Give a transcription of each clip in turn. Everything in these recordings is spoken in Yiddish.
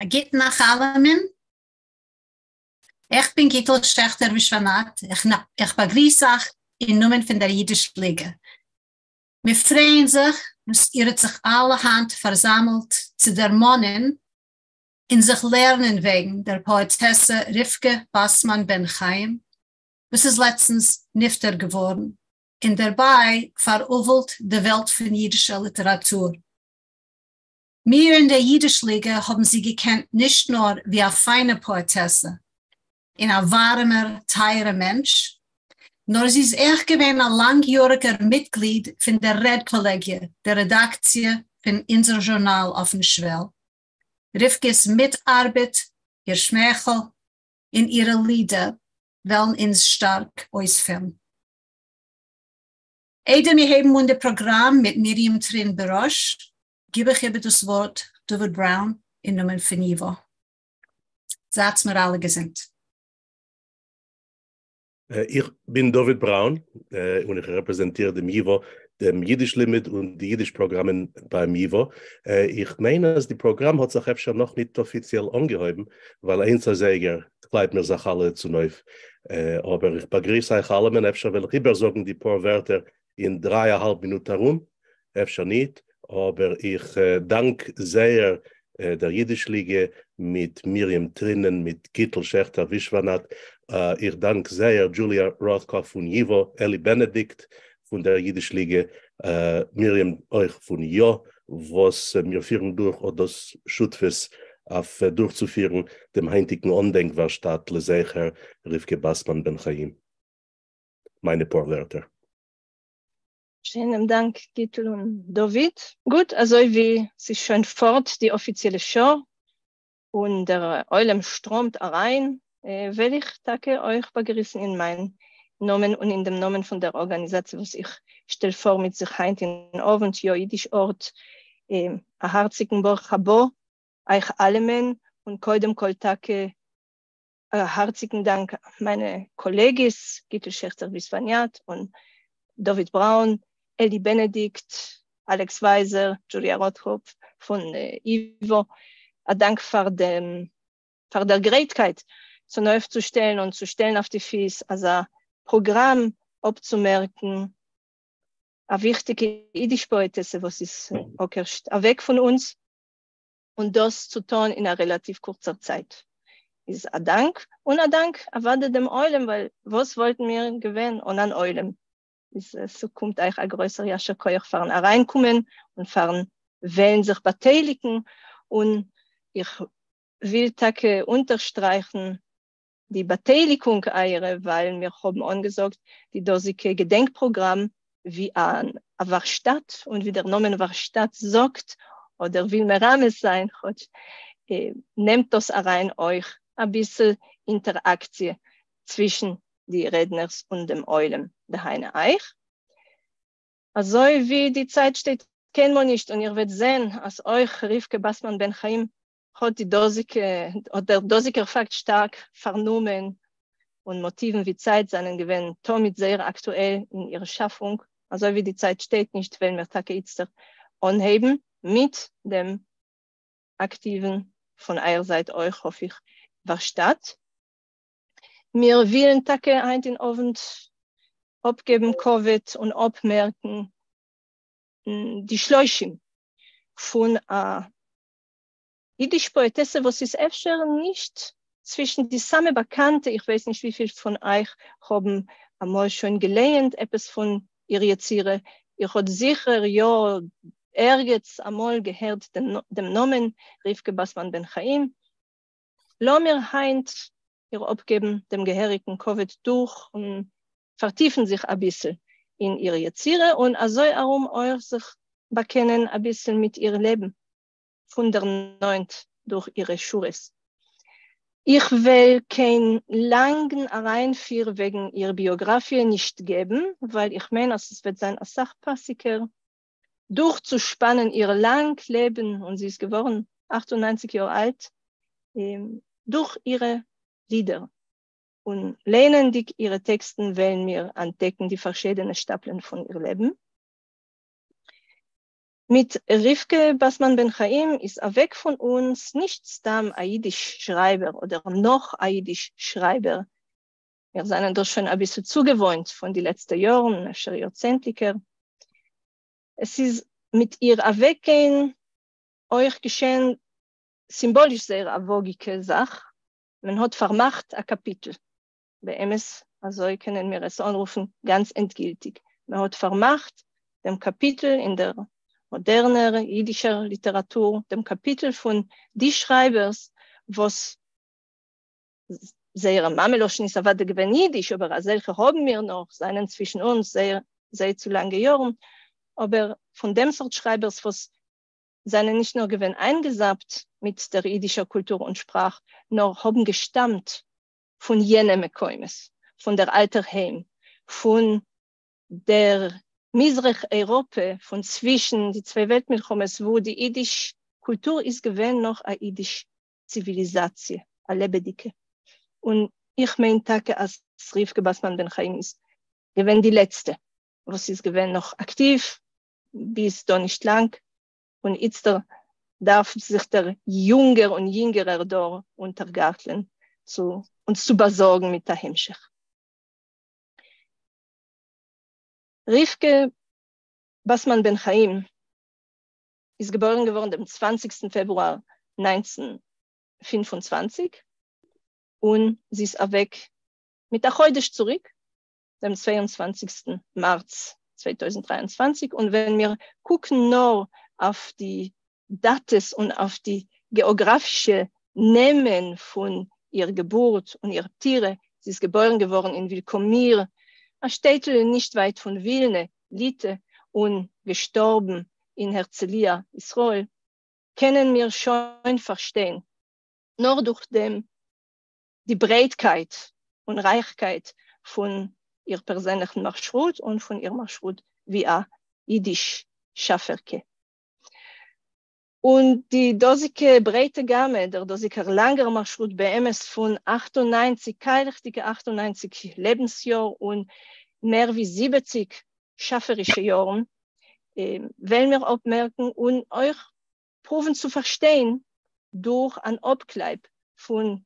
אַ גוטן אײַך אַלעמען. איך בין גיטל שעכטער-ווישוואַנאַט. איך באַגריס אײַך אין נאָמען פֿון דער ייִדיש-ליגע. מיר פֿרייען זיך, וואָס איר האָט זיך אַלע הײַנט פֿאַרזאַמלט צו דערמאָנען און זיך לערנען וועגן דער פּאָעטעסע רבֿקה באַסמאַן בן-חיים, וואָס איז לעצטנס נפֿטר געוואָרן און דערבײַ פֿאַראָבֿלט די וועלט פֿון ייִדישער ליטעראַטור. מיר אין דער ייִדיש-ליגע האָבן זי געקענט נישט נאָר ווי אַ פֿײַנע פּאָעטעסע און אַ וואַרעמער, טײַערער מענטש, נאָר זי איז אויך געווען אַ לאַנגיאָריקער מיטגליד פֿון דער רעדקאָלעגיע, דער רעדאַקציע פֿון אונדזער זשורנאַל אויפֿן שוועל. רבֿקהס מיטאַרבעט, איר שמייכל און אירע לידער וועלן אונדז שטאַרק אויספֿעלן. איידער מיר הייבן אָן די פּראָגראַם מיט מרים טרין בראש, גיב איך איבער דאס ווארט דוד בראון אין נאמען פון ייווא. זייטס מיר אלע געזונט. איך בין דוד בראון און איך רעפרעזענטיר דעם ייווא, דעם יידיש לימוד און די יידיש פראגראמען ביים ייווא. איך מיין אז די פראגראם האט זיך אפשר נאך ניט אפיציעל אנגעהויבן, ווייל איינס אזייגער קלייבן מיר זיך אלע צונויף. אבער איך באגריס אייך אלעמען, אפשר וועל איך איבערזאגן די פאר ווערטער אין דריי א האלב מינוט ארום, אפשר ניט, אבער איך דאנק זייער דער יידיש-ליגע מיט מרים טרינען, מיט גיטל שעכטער-ווישוואנאט, איך דאנק זייער דזשוליא ראטקאפף פון ייווא, אלי בענעדיקט פון דער יידיש-ליגע, מרים אויך פון יא, וואס מיר פירן דורך אט דאס שותפות אויף דורכצופירן דעם היינטיגן אנדענק-ווארשטאט לזכר רבקה באסמאן בן חיים. מיינע פאר ווערטער. שיינעם דאנק גיטל און דוד. גוט, אזוי ווי ס'איז שוין פארט די אפיציעלע שעה און דער עולם שטראמט אריין, וועל איך טאקע אויך באגריסן אין מיין נאמען און אין דעם נאמען פון דער ארגאניזאציע וואס איך שטעל פאר מיט זיך היינט אין אוונט, יא אידיש ארט, א הארציגן ברוך הבא אייך אלעמען, און קודם כל טאקע א הארציגן דאנק מיינע קאלעגעס גיטל שעכטער וויסוואניאט און דוד בראון, אלי בענעדיקט, אלעקס ווייזער, דזשוליע ראטקאפף פון ייווא, א דאנק פאר דעם פאר דער גרייטקייט צונויפצושטעלן און צו שטעלן אויף די פיס אזא פראגראם אפצומערקן א וויכטיגע אידיש פאעטעסע וואס איז אקערשט אוועק פון אונז. און דאס צו טון אין א רעלאטיוו קורצער צייט איז א דאנק, און א דאנק אוודאי דעם עולם, ווייל וואס וואלטן מיר געווען אן אן עולם? איז ס'קומט אייך א גרויסער יישר כח פארן אריינקומען און פארן וועלן זיך באטייליגן, און איך וויל טאקע אונטערשטרייכן די באטייליגונג אייערע, ווייל מיר האבן אנגעזאגט די דאזיגע געדענק פראגראם ווי א ווארשטאט, און ווי דער נאמען ווארשטאט זאגט, אדער וויל מרמז זיין כאטש, נעמט דאס אריין אויך אביסל אינטעראקציע צווישן די רעדנערס און דעם עולם, דהיינו אייך. אזוי ווי די צייט שטייט קיינמאל נישט, און איר וועט זען אז אויך רבקה באסמאן בן חיים האט די דאזיקע, האט דער דאזיקער פאקט שטארק פארנומען, און מאטיוון ווי צייט זענען געווען תמיד זייער אקטועל אין איר שאפונג. אזוי ווי די צייט שטייט נישט וועלן מיר טאקע איצטער אנהייבן מיט דעם אקטיוון פון אייער זייט אויך האף איך ווארשטאט. מיר ווילן טאקע היינט אין אוונט אפגעבן כבוד און אפמערקן די שלושים פון א אידיש פאעטעסע וואס איז אפשר נישט צווישן די סאמע באקאנטע, איך ווייס נישט וויפיל פון אייך האבן אמאל שוין געלייענט עפעס פון איר יצירה, איר האט זיכער יא ערגעץ אמאל געהערט דעם נאמען רבקה באסמאן בן חיים. לאמיר היינט איר אפגעבן דעם געהעריגן כבוד דורך פארטיפן זיך אביסל אין איר יצירה און אזוי ארום אויך זיך באקענען אביסל מיט איר לעבן פון דער נאענט דורך אירע שורות. איך וועל קיין לאנגן אריינפיר וועגן איר ביאגראפיע נישט געבן, ווייל איך מיין אז עס וועט זיין אסאך פאסיגער דורכצושפאנען איר לאנג לעבן, און זי איז געווארן 98 יאר אלט, דורך אירע לידער. און לייענענדיג אירע טעקסטן וועלן מיר אנטדעקן די פארשידענע שטאפלען פון איר לעבן. מיט רבקה באסמאן בן חיים איז אוועק פון אונז נישט סתם א אידיש שרייבער אדער נאך א אידיש שרייבער, מיר זענען דאס שוין אביסל צוגעוואוינט פון די לעצטע יארן, אפשר יארצענטליקער. עס איז מיט איר אוועקגיין אויך געשען סימבאליש זייער א וואגיקע זאך, מען האט פארמאכט א קאפיטל, באמת אזוי קענען מיר עס אנרופן גאנץ ענדגילטיג, מען האט פארמאכט דעם קאפיטל אין דער מאדערנער אידישער ליטעראטור, דעם קאפיטל פון די שרייבערס וואס זייער מאמע לשון איז אוודאי געווען אידיש, אבער אזעלכע האבן מיר נאך, זענען צווישן אונז זייער זייער צו לאנגע יארן, אבער פון דעם סארט שרייבערס וואס זענען נישט נאר געווען איינגעזאפט מיט דער אידישער קולטור און שפראך, נאר האבן געשטאמט פון יענע מקומות, פון דער אלטער היים, פון דער מזרח אייראפע, פון צווישן די צוויי וועלט מלחמות, וואו די אידיש קולטור איז געווען נאך א אידיש ציוויליזאציע, א לעבעדיגע. און איך מיין טאקע אז רבקה באסמאן בן חיים איז געווען די לעצטע וואס איז געווען נאך אקטיוו ביז דא נישט לאנג, און איצטער דארף זיך דער יונגער און יונגערער דור אונטערגארטלען צו אונז צו באזארגן מיט א המשך. רבקה באסמאן בן חיים איז געבוירן געווארן דעם צוואנציגסטן פעברואר 1925, און זי איז אוועק מיט א חודש צוריק, דעם 22סטן מארץ 2023, און ווען מיר קוקן נאר אויף די דאטעס און אויף די געאגראפישע נעמען פון איר געבורט און איר פטירה, זי איז געבוירן געווארן אין ווילקאמיר, א שטעטל נישט ווייט פון ווילנע, ליטע, און געשטארבן אין הרצליה, ישראל, קענען מיר שוין פארשטיין נאר דורך דעם די ברייטקייט און רייכקייט פון איר פערזענליכן מארשרוט און פון איר מארשרוט ווי א אידיש שאפערקע. און די דאזיגע ברייטע גאמע, דער דאזיגער לאנגער מארשרוט באמת פון 98, קיילעכדיגע 98 לעבנס-יאר און מער ווי 70 שאפערישע יארן, וועלן מיר אפמערקן און אויך פרואוון צו פארשטיין דורך אן אפקלייב פון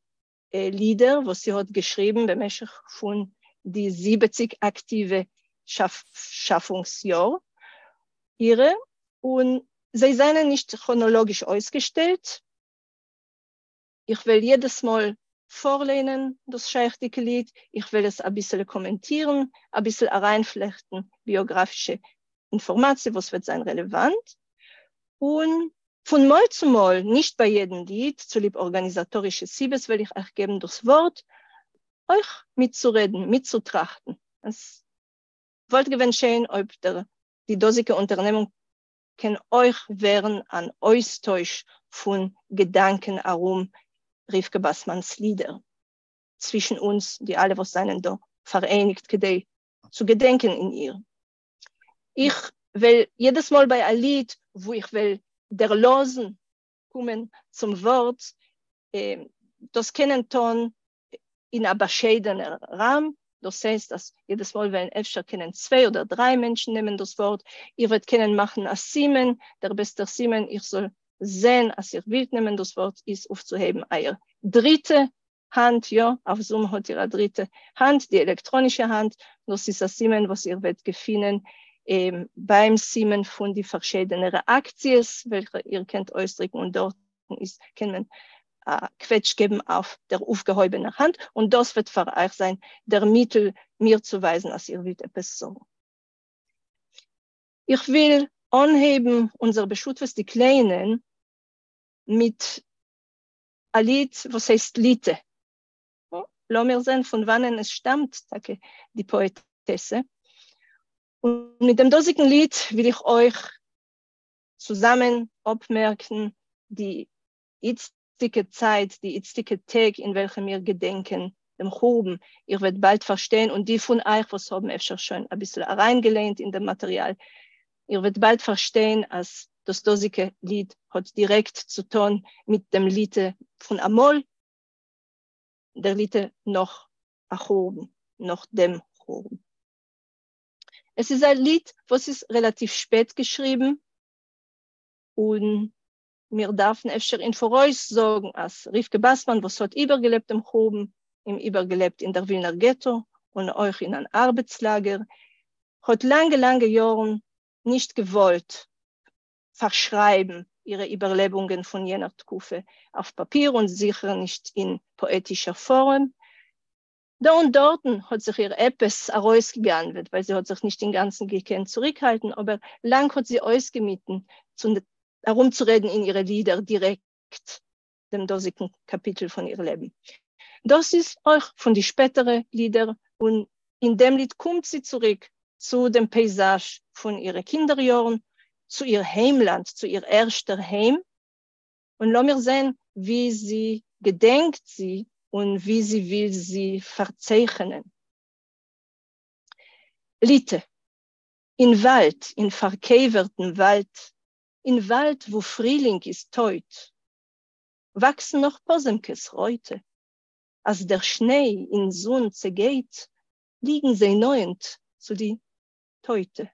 לידער וואס זי האט געשריבן במשך פון די 70 אקטיווע שאפונגס יאר אירע, און זיי זענען נישט כראנאלאגיש אויסגעשטעלט. איך וועל יעדעס מאל פארליינען דאס שייכדיגע ליד, איך וועל עס אביסעלע קאמענטירן, אביסל אריינפלעכטן ביאגראפישע אינפארמאציע וואס וועט זיין רעלעוואנט, און פון מאל צו מאל, נישט ביי יעדן ליד, צוליב ארגאניזאטארישע סיבות וועל איך אייך געבן דאס ווארט, אויך מיטצורעדן, מיטצוטראכטן. עס וואלט געווען שיין אויב דער די דאזיגע אונטערנעמונג קען אויך ווערן אן אויסטויש פון געדאנקען ארום רבקה באסמאן'ס לידער צווישן אונז די אלע וואס זענען דא פאראייניגט כדי צו געדענקען אין איר. איך וועל יעדעס מאל ביי א ליד וואו איך וועל דערלאזן קומען צום ווארט, דאס קענען טון אין א באשיידענער ראם, דאס הייסט אז יעדעס מאל וועלן אפשר קענען צוויי אדער דריי מענטשן נעמען דאס ווארט, איר וועט קענען מאכן א סימן, דער בעסטער סימן איך זאל זען אז איר ווילט נעמען דאס ווארט איז אויפצוהייבן אייער דריטע האנט, יא, אויף זום האט איר א דריטע האנט, די עלעקטראנישע האנט, דאס איז א סימן וואס איר וועט געפינען ביים סימן פון די פארשידענע רעאקציעס וועלכע איר קענט אויסדריקן, און דארטן איז קען מען א קוועטש געבן אויף דער אויפגעהויבענער האנט, און דאס וועט פאר אייך זיין דער מיטל מיר צו ווייזן אז איר ווילט עפעס זאגן. איך וויל אנהייבן אונזער בשותפות'דיג לייענען מיט א ליד וואס הייסט ליטע. לאמיר זען פון וואנען עס שטאמט טאקע די פאעטעסע. און מיט דעם דאזיגן ליד וויל איך אויך צוזאמען אפמערקן די איצטיגע צייט, די איצטיגע טעג אין וועלכע מיר געדענקען דעם חורבן. איר וועט באלד פארשטיין, און די פון אייך וואס האבן אפשר שוין אביסל אריינגעליינט אין דעם מאטעריאל, איר וועט באלד פארשטיין אז דאס דאזיגע ליד האט דירעקט צו טון מיט דעם ליטע פון אמאל, דער ליטע נאך א חורבן, נאך דעם חורבן. עס איז א ליד וואס איז רעלאטיוו שפעט געשריבן. און מיר דאַרפֿן אפֿשר אין פֿאָרויס זאָגן, אַז רבֿקה באַסמאַן, וואָס האָט איבערגעלעבט דעם חורבן, אים איבערגעלעבט אין דער ווילנער געטאָ און אויך אין אַן אַרבעטסלאַגער, האָט לאַנגע, לאַנגע יאָרן נישט געוואָלט פֿאַרשרײַבן אירע איבערלעבונגען פֿון יענער תּקופֿה אויף פּאַפּיר און זיכער נישט אין פּאָעטישער פֿאָרעם. דאָ און דאָרטן האָט זיך איר עפּעס אַרויסגעגנבֿעט, ווײַל זי האָט זיך נישט אין גאַנצן געקענט צוריקהאַלטן, אָבער לאַנג האָט זי אויסגעמיטן צו אַרומצורעדן אין אירע לידער דירעקט דעם דאָזיקן קאַפּיטל פֿון איר לעבן. דאָס איז אויך פֿון די שפּעטערע לידער, און אין דעם ליד קומט זי צוריק צו דעם פּייזאַזש פֿון אירע קינדער-יאָרן, צו איר היימלאַנד, צו איר ערשטער היים. און לאָמיר זען, ווי זי געדענקט זי און ווי זי וויל זי פֿאַרצייכענען. ליטע. אין וואַלד, אין פֿאַרקייווערטן וואַלד, אין וואַלד, וווּ פֿרילינג איז טויט, וואַקסן נאָך פּאָזעמקעס רויטע. אַז דער שניי אין זון צעגייט, ליגן זיי נאָענט צו די טויטע.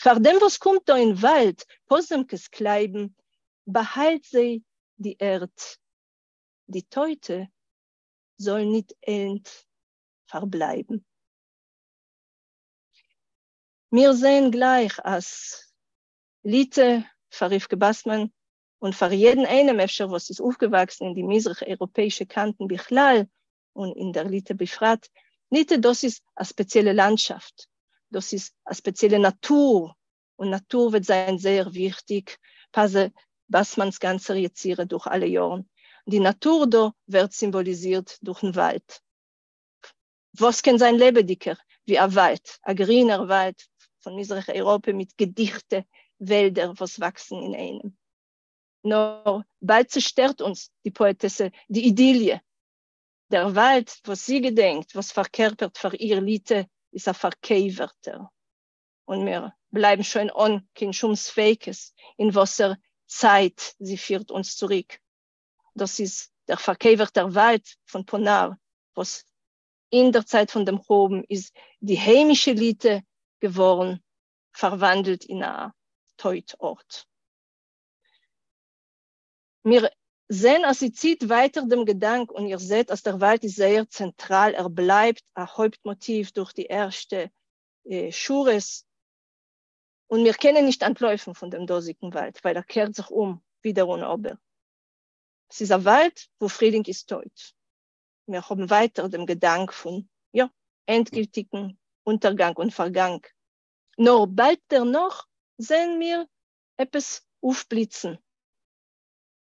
פֿאַר דעם, וואָס קומט דאָ אין וואַלד פּאָזעמקעס קלײַבן, באַהאַלט זיי די ערד, די טויטע זאָלן ניט עלנט פֿאַרבלײַבן. מיר זעען גלײַך, אַז ליטע פֿאַר רבֿקה באַסמאַן און פֿאַר יעדן איינעם אפֿשר, וואָס איז אויפֿגעוואַקסן אין די מיזרח-אייראָפּעיִשע קאַנטן בכלל און אין דער ליטע בפֿרט, ליטע דאָס איז אַ ספּעציעלע לאַנדשאַפֿט, דאָס איז אַ ספּעציעלע נאַטור, און נאַטור וועט זײַן זייער וויכטיק פֿאַר באַסמאַנס גאַנצער יצירה דורך אַלע יאָרן. די נאַטור דאָ ווערט סימבאָליזירט דורכן וואַלד. וואָס קען זײַן לעבעדיקער ווי אַ וואַלד, אַ גרינער וואַלד פֿון מיזרח-אייראָפּע מיט געדיכטע וועלדער וואָס וואַקסן אין איינעם. נאָר באַלד צעשטערט אונדז די פּאָעטעסע די אידיליע. דער וואַלד, וואָס זי געדענקט, וואָס פֿאַרקערפּערט פֿאַר איר ליטע, איז אַ פֿאַרקייווערטער. און מיר בלײַבן שוין אָן קיין שום ספֿקות, אין וואָסער צײַט זי פֿירט אונדז צוריק. דאָס איז דער פֿאַרקייווערטער וואַלד פֿון פּאָנאַר, וואָס אין דער צײַט פֿון דעם חורבן איז די היימישע ליטע געוואָרן פֿאַרוואַנדלט אין אַ טויט-אָרט. מיר זעען, אַז זי ציט ווײַטער דעם געדאַנק, און איר זעט, אַז דער וואַלד איז זייער צענטראַל, ער בלײַבט אַ הויפּטמאָטיוו דורך די ערשטע שורות, און מיר קענען נישט אַנטלויפֿן פֿון דעם דאָזיקן וואַלד, ווײַל ער קערט זיך אום ווידער און אָבער. ס'איז אַ וואַלד, וווּ פֿרילינג איז טויט. מיר האָבן ווײַטער דעם געדאַנק פֿון, יאָ, ענדגילטיקן אונטערגאַנג און פֿאַרגאַנג. נאָר באַלד דערנאָך זעען מיר עפּעס אויפֿבליצן,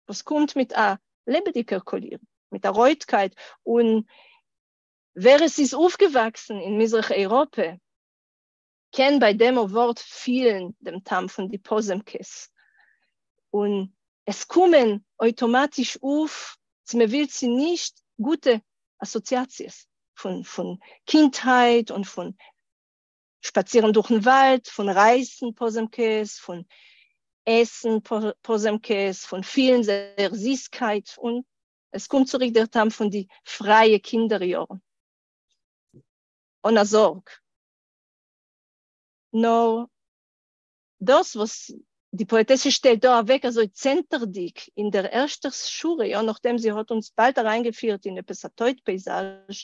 וואָס קומט מיט אַ לעבעדיקער קאָליר, מיט אַ רויטקייט, און ווער עס איז אויפֿגעוואַקסן אין מיזרח-אייראָפּע, קען בײַ דעם וואָרט פֿילן דעם טעם פֿון די פּאָזעמקעס. און עס קומען אויטאָמאַטיש אויף, צי מע וויל צי נישט, גוטע אַסאָציאַציעס פֿון, פֿון קינדהייט און פֿון שפּאַצירן דורכן וואַלד, פֿון רײַסן פּאָזעמקעס, פֿון עסן פּאָזעמקעס, פֿון פֿילן זייער זיסקייט, און עס קומט צוריק דער טעם פֿון די פֿרײַע קינדער-יאָרן, אָן אַ זאָרג. נאָר דאָס, וואָס די פּאָעטעסע שטעלט דאָ אַוועק אַזוי צענטערדיק אין דער ערשטער שורה, יאָ, נאָכדעם זי האָט אונדז באַלד אַרײַנגעפֿירט אין עפּעס אַ טויט-פּייזאַזש,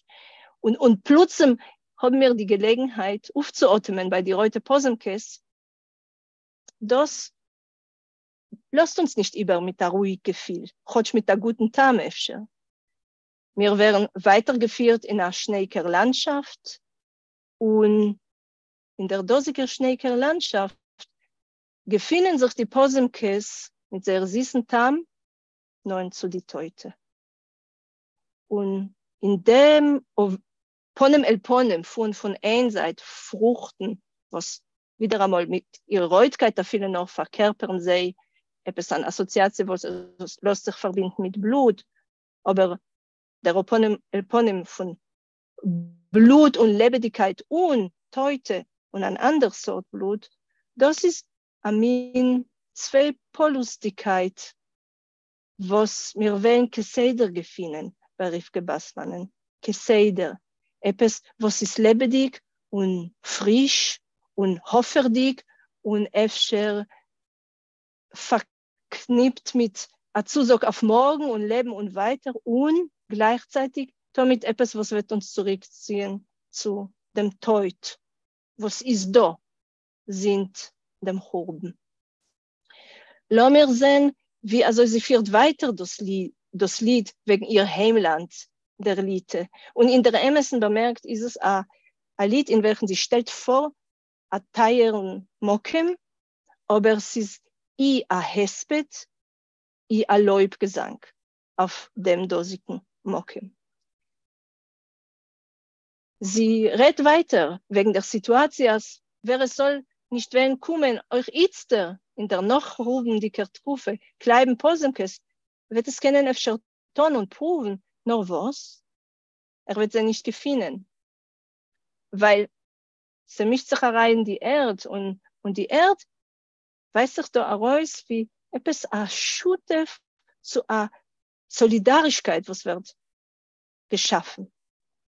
און, און פּלוצעם האָבן מיר די געלעגנהייט אויפֿצואָטעמען בײַ די רויטע פּאָזעמקעס, דאָס לאָזט אונדז נישט איבער מיט אַ רואיק געפֿיל, כאָטש מיט אַ גוטן טעם אפֿשר. מיר ווערן ווײַטער געפֿירט אין אַ שנייקער לאַנדשאַפֿט, און אין דער דאָזיקער שנייקער לאַנדשאַפֿט געפֿינען זיך די פּאָזעמקעס מיט זייער זיסן טעם נאָענט צו די טויטע. און אין דעם פּנים אל פּנים פֿון פֿון איין זײַט פֿרוכטן, וואָס ווידער אַמאָל מיט איר רויטקייט אַפֿילו נאָך פֿאַרקערפּערן זיי עפּעס אַן אַסאָציאַציע, וואָס לאָזט זיך פֿאַרבינדן מיט בלוט, אָבער דער פּנים אל פּנים פֿון בלוט און לעבעדיקייט און טויטע און אַן אַנדער סאָרט בלוט, דאָס איז אַ מין צוויי-פּאָלוסדיקייט, וואָס מיר וועלן כּסדר געפֿינען בײַ רבֿקה באַסמאַנען, כּסדר עפּעס, וואָס איז לעבעדיק און פֿריש און האָפֿערדיק און אפֿשר. פֿאַרקניפּט מיט אַ צוזאָג אויף מאָרגן און לעבן און ווײַטער און גלײַכצײַטיק תּמיד עפּעס וואָס וועט אונדז צוריקציִען צו דעם טויט, וואָס איז דאָ זינט דעם חורבן. לאָמיר זען, ווי אַזוי זי פֿירט ווײַטער דאָס ליד וועגן איר היימלאַנד, דער ליטע. און אין דער אמתן באַמערקט איז עס אַ ליד, אין וועלכן זי שטעלט פֿאָר אַ טײַערן מקום, אָבער ס'איז אי אַ הספּד, אי אַ לויבגעזאַנג אויף דעם דאָזיקן מקום. זי רעדט ווײַטער וועגן דער סיטואַציע, אַז ווער עס זאָל נישט וועלן קומען אויך איצטער, אין דער נאָך-חורבנדיקער תּקופֿה, קלײַבן פּאָזעמקעס, וועט עס קענען אפֿשר טאָן און פּרוּוון, נאָר וואָס? ער וועט זיי נישט געפֿינען, ווײַל ס'מישט זיך אַרײַן די ערד, און די ערד ווײַזט זיך דאָ אַרויס ווי עפּעס אַ שותּף צו אַ סאָלידאַרישקייט וואָס ווערט געשאַפֿן,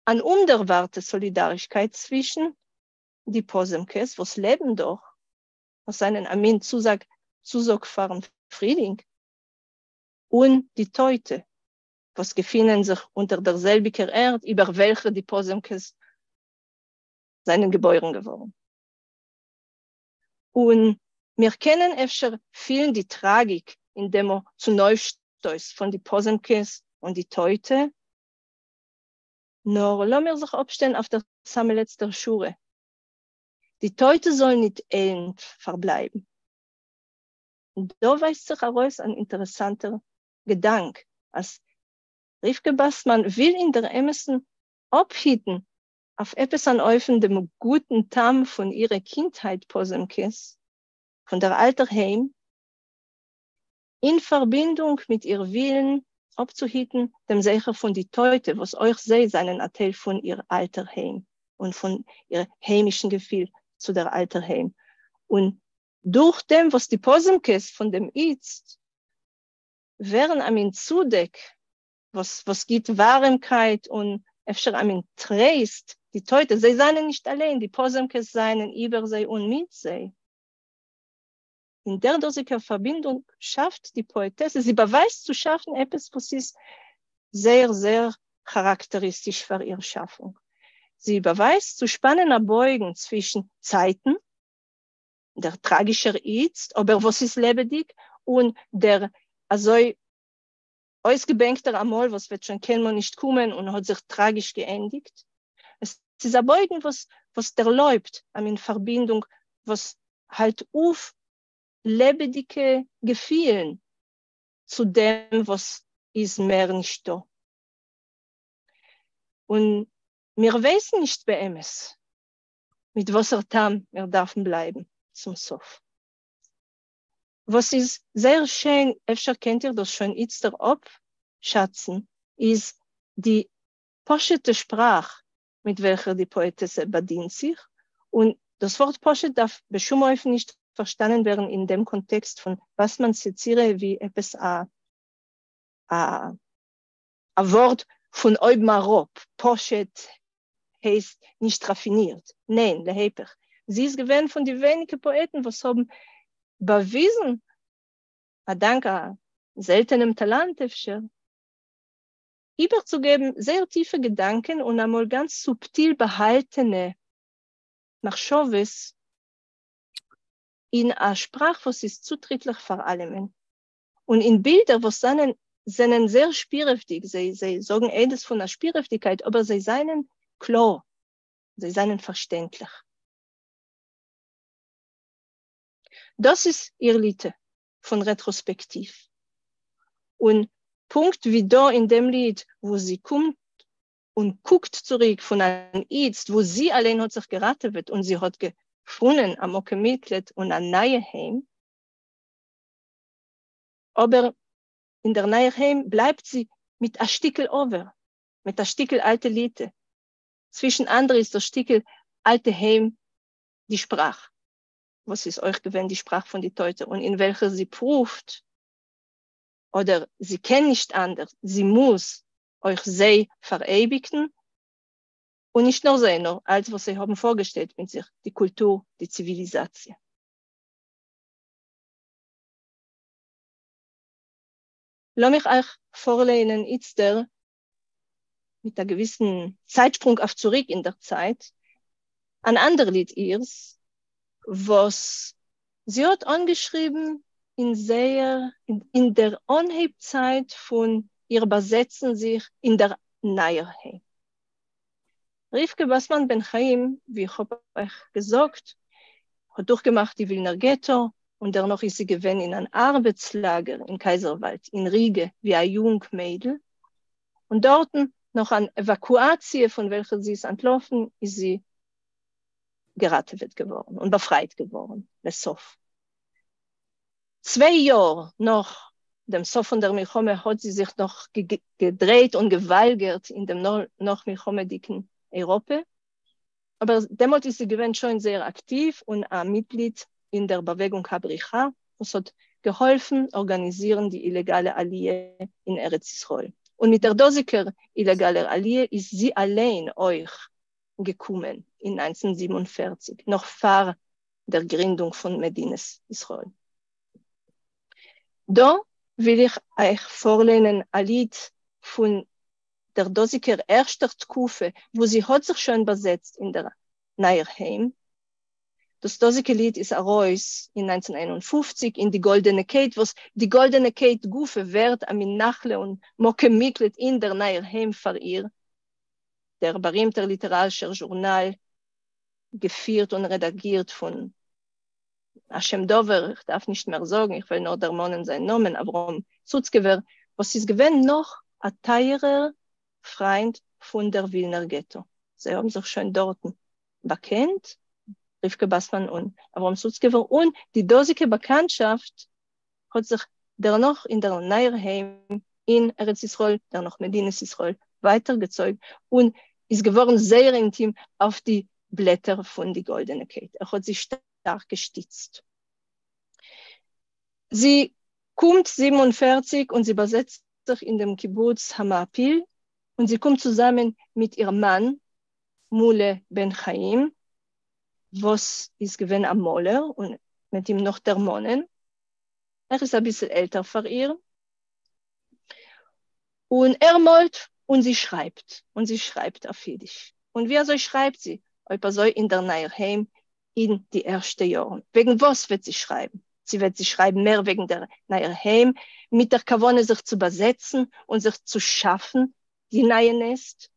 אַן אומדערוואַרטע סאָלידאַרישקייט צווישן די פּאָזעמקעס וואָס לעבן דאָך, וואָס זײַנען אַ מין צוזאַג צוזאָג פֿאַרן פֿרילינג, און די טויטע, וואָס געפֿינען זיך אונטער דער זעלביקער ערד, איבער וועלכער די פּאָזעמקעס זײַנען געבוירן געוואָרן. און מיר קענען אפשר פילן די טראגיק אין דעם צונויפשטויס פון די פאזעמקעס און די טויטע, נאר לאמיר זיך אפשטעלן אויף דער סאמע לעצטער שורה, די טויטע זאלן ניט עלנט פארבלייבן. דא ווייזט זיך ארויס אן אינטערעסאנטער געדאנק, אז רבקה באסמאן וויל אין דער אמת'ן אפהיטן אויף עפּעס אַן אופֿן דעם גוטן טעם פֿון אירע קינדהייט-פּאָזעמקעס, פֿון דער אַלטער היים, אין פֿאַרבינדונג מיט איר ווילן אָפּצוהיטן דעם זכר פֿון די טויטע, וואָס אויך זיי זײַנען אַ טייל פֿון איר אַלטער היים און פֿון איר היימישן געפֿיל צו דער אַלטער היים. און דורך דעם, וואָס די פּאָזעמקעס פֿון דעם איצט ווערן אַ מין צודעק וואס וואס גיט ווארעמקייט און אפשר א מין טרייסט די טויטע, זיי זיינען נישט אליין, די פאזעמקעס זיינען איבער זיי און מיט זיי. אין דער דאזיקער פארבינדונג שאפט די פאעטעסע, זי באווייזט צו שאפן עפעס וואס איז זייער זייער כאראקטעריסטיש פאר איר שאפונג. זי באווייזט צו שפאנען א בויגן צווישן צייטן, דער טראגישער איצט, אבער וואס איז לעבעדיק, און דער אזוי אויסגעבענקטער אמאל וואס וועט שוין קיינמאל נישט קומען און האט זיך טראגיש געענדיגט. עס איז א בויגן וואס וואס דערלויבט א מין פארבינדונג וואס האלט אויף לעבעדיגע געפילן צו דעם וואס איז מער נישטא. און מיר ווייסן נישט באמת מיט וואסער טעם מיר דארפן בלייבן צום סוף. וואס איז זייער שיין, אפשר קענט איר דאס שוין איצטער אפשאצן, איז די פשוט'ע שפראך מיט וועלכער די פאעטעסע באדינט זיך, און דאס ווארט פשוט דארף בשום אופן נישט פארשטאנען ווערן אין דעם קאנטעקסט פון באסמאן'ס יצירה ווי עפעס א א ווארט פון אויבן אראפ, פשוט הייסט נישט ראפינירט, ניין, להיפך, זי איז געווען פון די ווייניגע פאעטן וואס האבן באוויזן, א דאנק א זעלטענעם טאלאנט אפשר, איבערצוגעבן זייער טיפע געדאנקען און אמאל גאנץ סובטיל באהאלטענע מחשבות אין א שפראך וואס איז צוטריטליך פאר אלעמען, און אין בילדער וואס זענען זענען זייער שפירעוודיג, זיי זיי זאגן עדות פון א שפירעוודיגקייט אבער זיי זענען קלאר, זיי זענען פארשטענדליך. דאס איז איר ליטע פון רעטראספעקטיוו. און פונקט ווי דא אין דעם ליד וואו זי קומט און קוקט צוריק פון אן איצט וואו זי אליין האט זיך געראטעוועט און זי האט געפונען א מקום מקלט און א נייע היים, אבער אין דער נייער היים בלייבט זי מיט א שטיקל עבר, מיט א שטיקל אלטע ליטע. צווישן אנדערע איז דאס שטיקל אלטע היים די שפראך, וואס איז אויך געווען די שפראך פון די טויטע און אין וועלכער זי פרואווט, אדער זי קען נישט אנדערש, זי מוז אויך זיי פאראייביגן, און נישט נאר זיי, נאר אלץ וואס זיי האבן פארגעשטעלט מיט זיך, די קולטור, די ציוויליזאציע. לאָמיך אײַך פֿאָרלייענען איצטער מיט אַ געוויסן צײַטשפּרונג אויף צוריק אין דער צײַט, אַן אַנדער ליד אירס, וואָס זי האָט אָנגעשריבן אין זייער, אין דער אָנהייב-צײַט פֿון איר באַזעצן זיך אין דער נײַער היים. רבֿקה באַסמאַן בן-חיים, ווי איך האָב אײַך געזאָגט, האָט דורכגעמאַכט די ווילנער געטאָ און דערנאָך איז זי געווען אין אַן אַרבעטס-לאַגער אין קייזערוואַלד אין ריגע ווי אַ יונג מיידל, און דאָרטן, נאָך אַן עוואַקואַציע פֿון וועלכער זי איז אַנטלאָפֿן, איז זי געראַטעוועט געוואָרן און באַפֿרײַט געוואָרן לסוף. צוויי יאָר נאָך דעם סוף פֿון דער מלחמה האָט זי זיך נאָך געדרייט און געוואַלגערט אין דעם נאָך-מלחמהדיקן אייראָפּע, אבער דעמאלט איז זי געווען שוין זייער אקטיוו און א מיטגליד אין דער באוועגונג הבריחה וואס האט געהאלפן ארגאניזירן די אילעגאלע עליה אין ארץ ישראל, און מיט דער דאזיקער אילעגאלער עליה איז זי אליין אויך געקומען אין 1947, נאך פאר דער גרינדונג פון מדינת ישראל. דא וויל איך אייך פארליינען א ליד פון דער דאָזיקער ערשטער תּקופֿה, וווּ זי האָט זיך שוין באַזעצט אין דער נײַער היים. דאָס דאָזיקע ליד איז אַרויס אין 1951 אין די גאָלדענע קייט, וואָס די גאָלדענע קייט גופֿא ווערט אַ מין נחלה און מקום-מיקלט אין דער נײַער היים פֿאַר איר, דער באַרימטער ליטעראַרישער זשורנאַל, געפֿירט און רעדאַגירט פֿון אַ שם-דבֿר, איך דאַרף נישט מער זאָגן, איך וועל נאָר דערמאָנען זײַן נאָמען, אַבֿרהם סוצקעווער, וואָס איז געווען נאָך אַ טײַערער פֿרײַנד פֿון דער ווילנער געטאָ. זיי האָבן זיך שוין דאָרטן באַקענט, רבֿקה באַסמאַן און אַבֿרהם סוצקעווער, און די דאָזיקע באַקאַנטשאַפֿט האָט זיך דערנאָך אין דער נײַער היים אין ארץ-ישׂראל, דערנאָך מדינת-ישׂראל, ווײַטער געצויגן און איז געוואָרן זייער אינטים אויף די בלעטער פֿון די גאָלדענע קייט. ער האָט זי שטארק געשטיצט. זי קומט 47 און זי באזעצט זיך אין דעם קיבוץ המעפיל, און זי קומט צוזאמען מיט איר מאן מולה בן חיים, וואס איז געווען א מאלער, און מ'וועט אים נאך דערמאנען, ער איז אביסל עלטער פאר איר, און ער מאלט און זי שרייבט, און זי שרייבט אויף אידיש. און ווי אזוי שרייבט זי? אויב אזוי אין דער נייער היים אין די ערשטע יארן. וועגן וואס וועט זי שרייבן? צי וועט זי שרייבן מער וועגן דער נייער היים, מיט דער כוונה זיך צו באזעצן און זיך צו שאפן די נייע נעסט?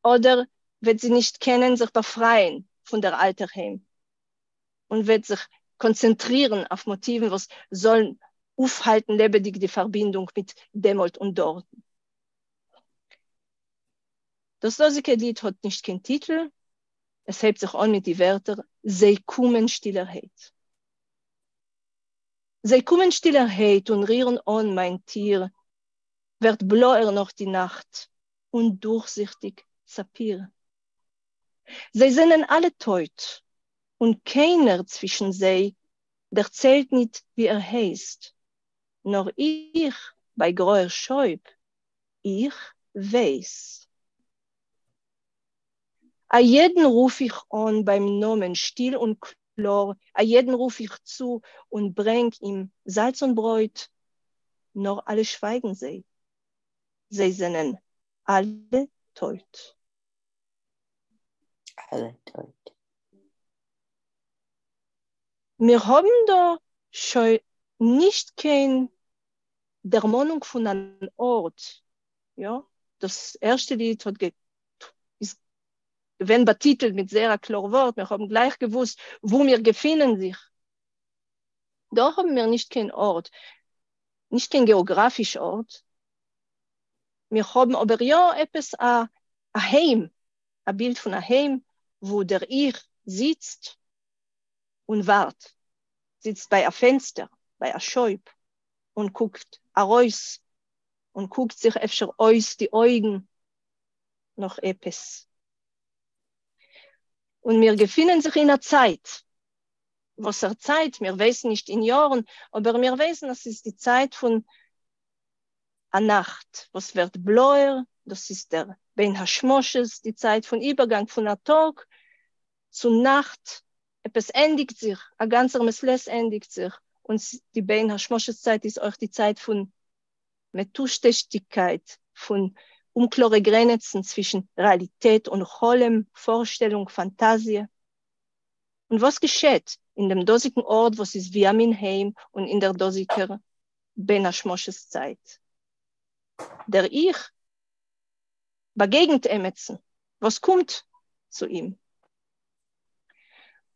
אדער וועט זי נישט קענען זיך באפרייען פון דער אלטער היים און וועט זיך קאנצענטרירן אויף מאטיוון וואס זאלן אויפהאלטן לעבעדיג די פארבינדונג מיט דעמאלט און דארטן? דאס דאזיקע ליד האט נישט קיין טיטל, עס הייבט זיך אן מיט די ווערטער זיי קומען שטילערהייט. זיי קומען שטילערהייט און רירן אן מיין טיר, ווערט בלאער נאך די נאכט און דורכזיכטיק סאפיר. זיי זענען אלע טויט, און קיינער צווישן זיי דערציילט ניט ווי ער הייסט, נאר איך ביי גרויער שויב, איך ווייס. א יעדן רוף איך אן ביים נאמען שטיל און קלאר, א יעדן רוף איך צו און ברענג אים זאלץ און ברויט, נאר אלע שווייגן זיי, זיי זענען אלע טויט. אלע טויט. מיר האבן דא שוין נישט קיין דערמאנונג פון אן ארט, יא, דאס ערשטע ליד האט איז געווען באטיטלט מיט זייער א קלאר ווארט, מיר האבן גלייך געוואוסט וואו מיר געפינען זיך. דא האבן מיר נישט קיין ארט, נישט קיין געאגראפיש ארט, מיר האבן אבער יא עפעס א א היים, א בילד פון א היים וואו דער איך זיצט און ווארט, זיצט ביי א פענסטער, ביי א שויב, און קוקט ארויס, און קוקט זיך אפשר אויס די אויגן נאך עפעס. און מיר געפינען זיך אין א צייט, וואסער צייט, מיר ווייסן נישט אין יארן, אבער מיר ווייסן אז ס'איז די צייט פון א נאכט וואס ווערט בלויער, דאס איז דער בין השמשות, די צייט פון איבערגאנג פון א טאג צו נאכט, עפעס ענדיגט זיך, א גאנצער מעת לעת ענדיגט זיך, און די בין השמשות צייט איז אויך די צייט פון מטושטשדיגקייט, פון אומקלארע גרענעצן צווישן רעאליטעט און חלום, פארשטעלונג, פאנטאזיע. און וואס געשעט אין דעם דאזיגן ארט וואס איז ווי א מין היים און אין דער דאזיגער בין השמשות צייט? דער איך באגעגנט עמעצן וואס קומט צו אים.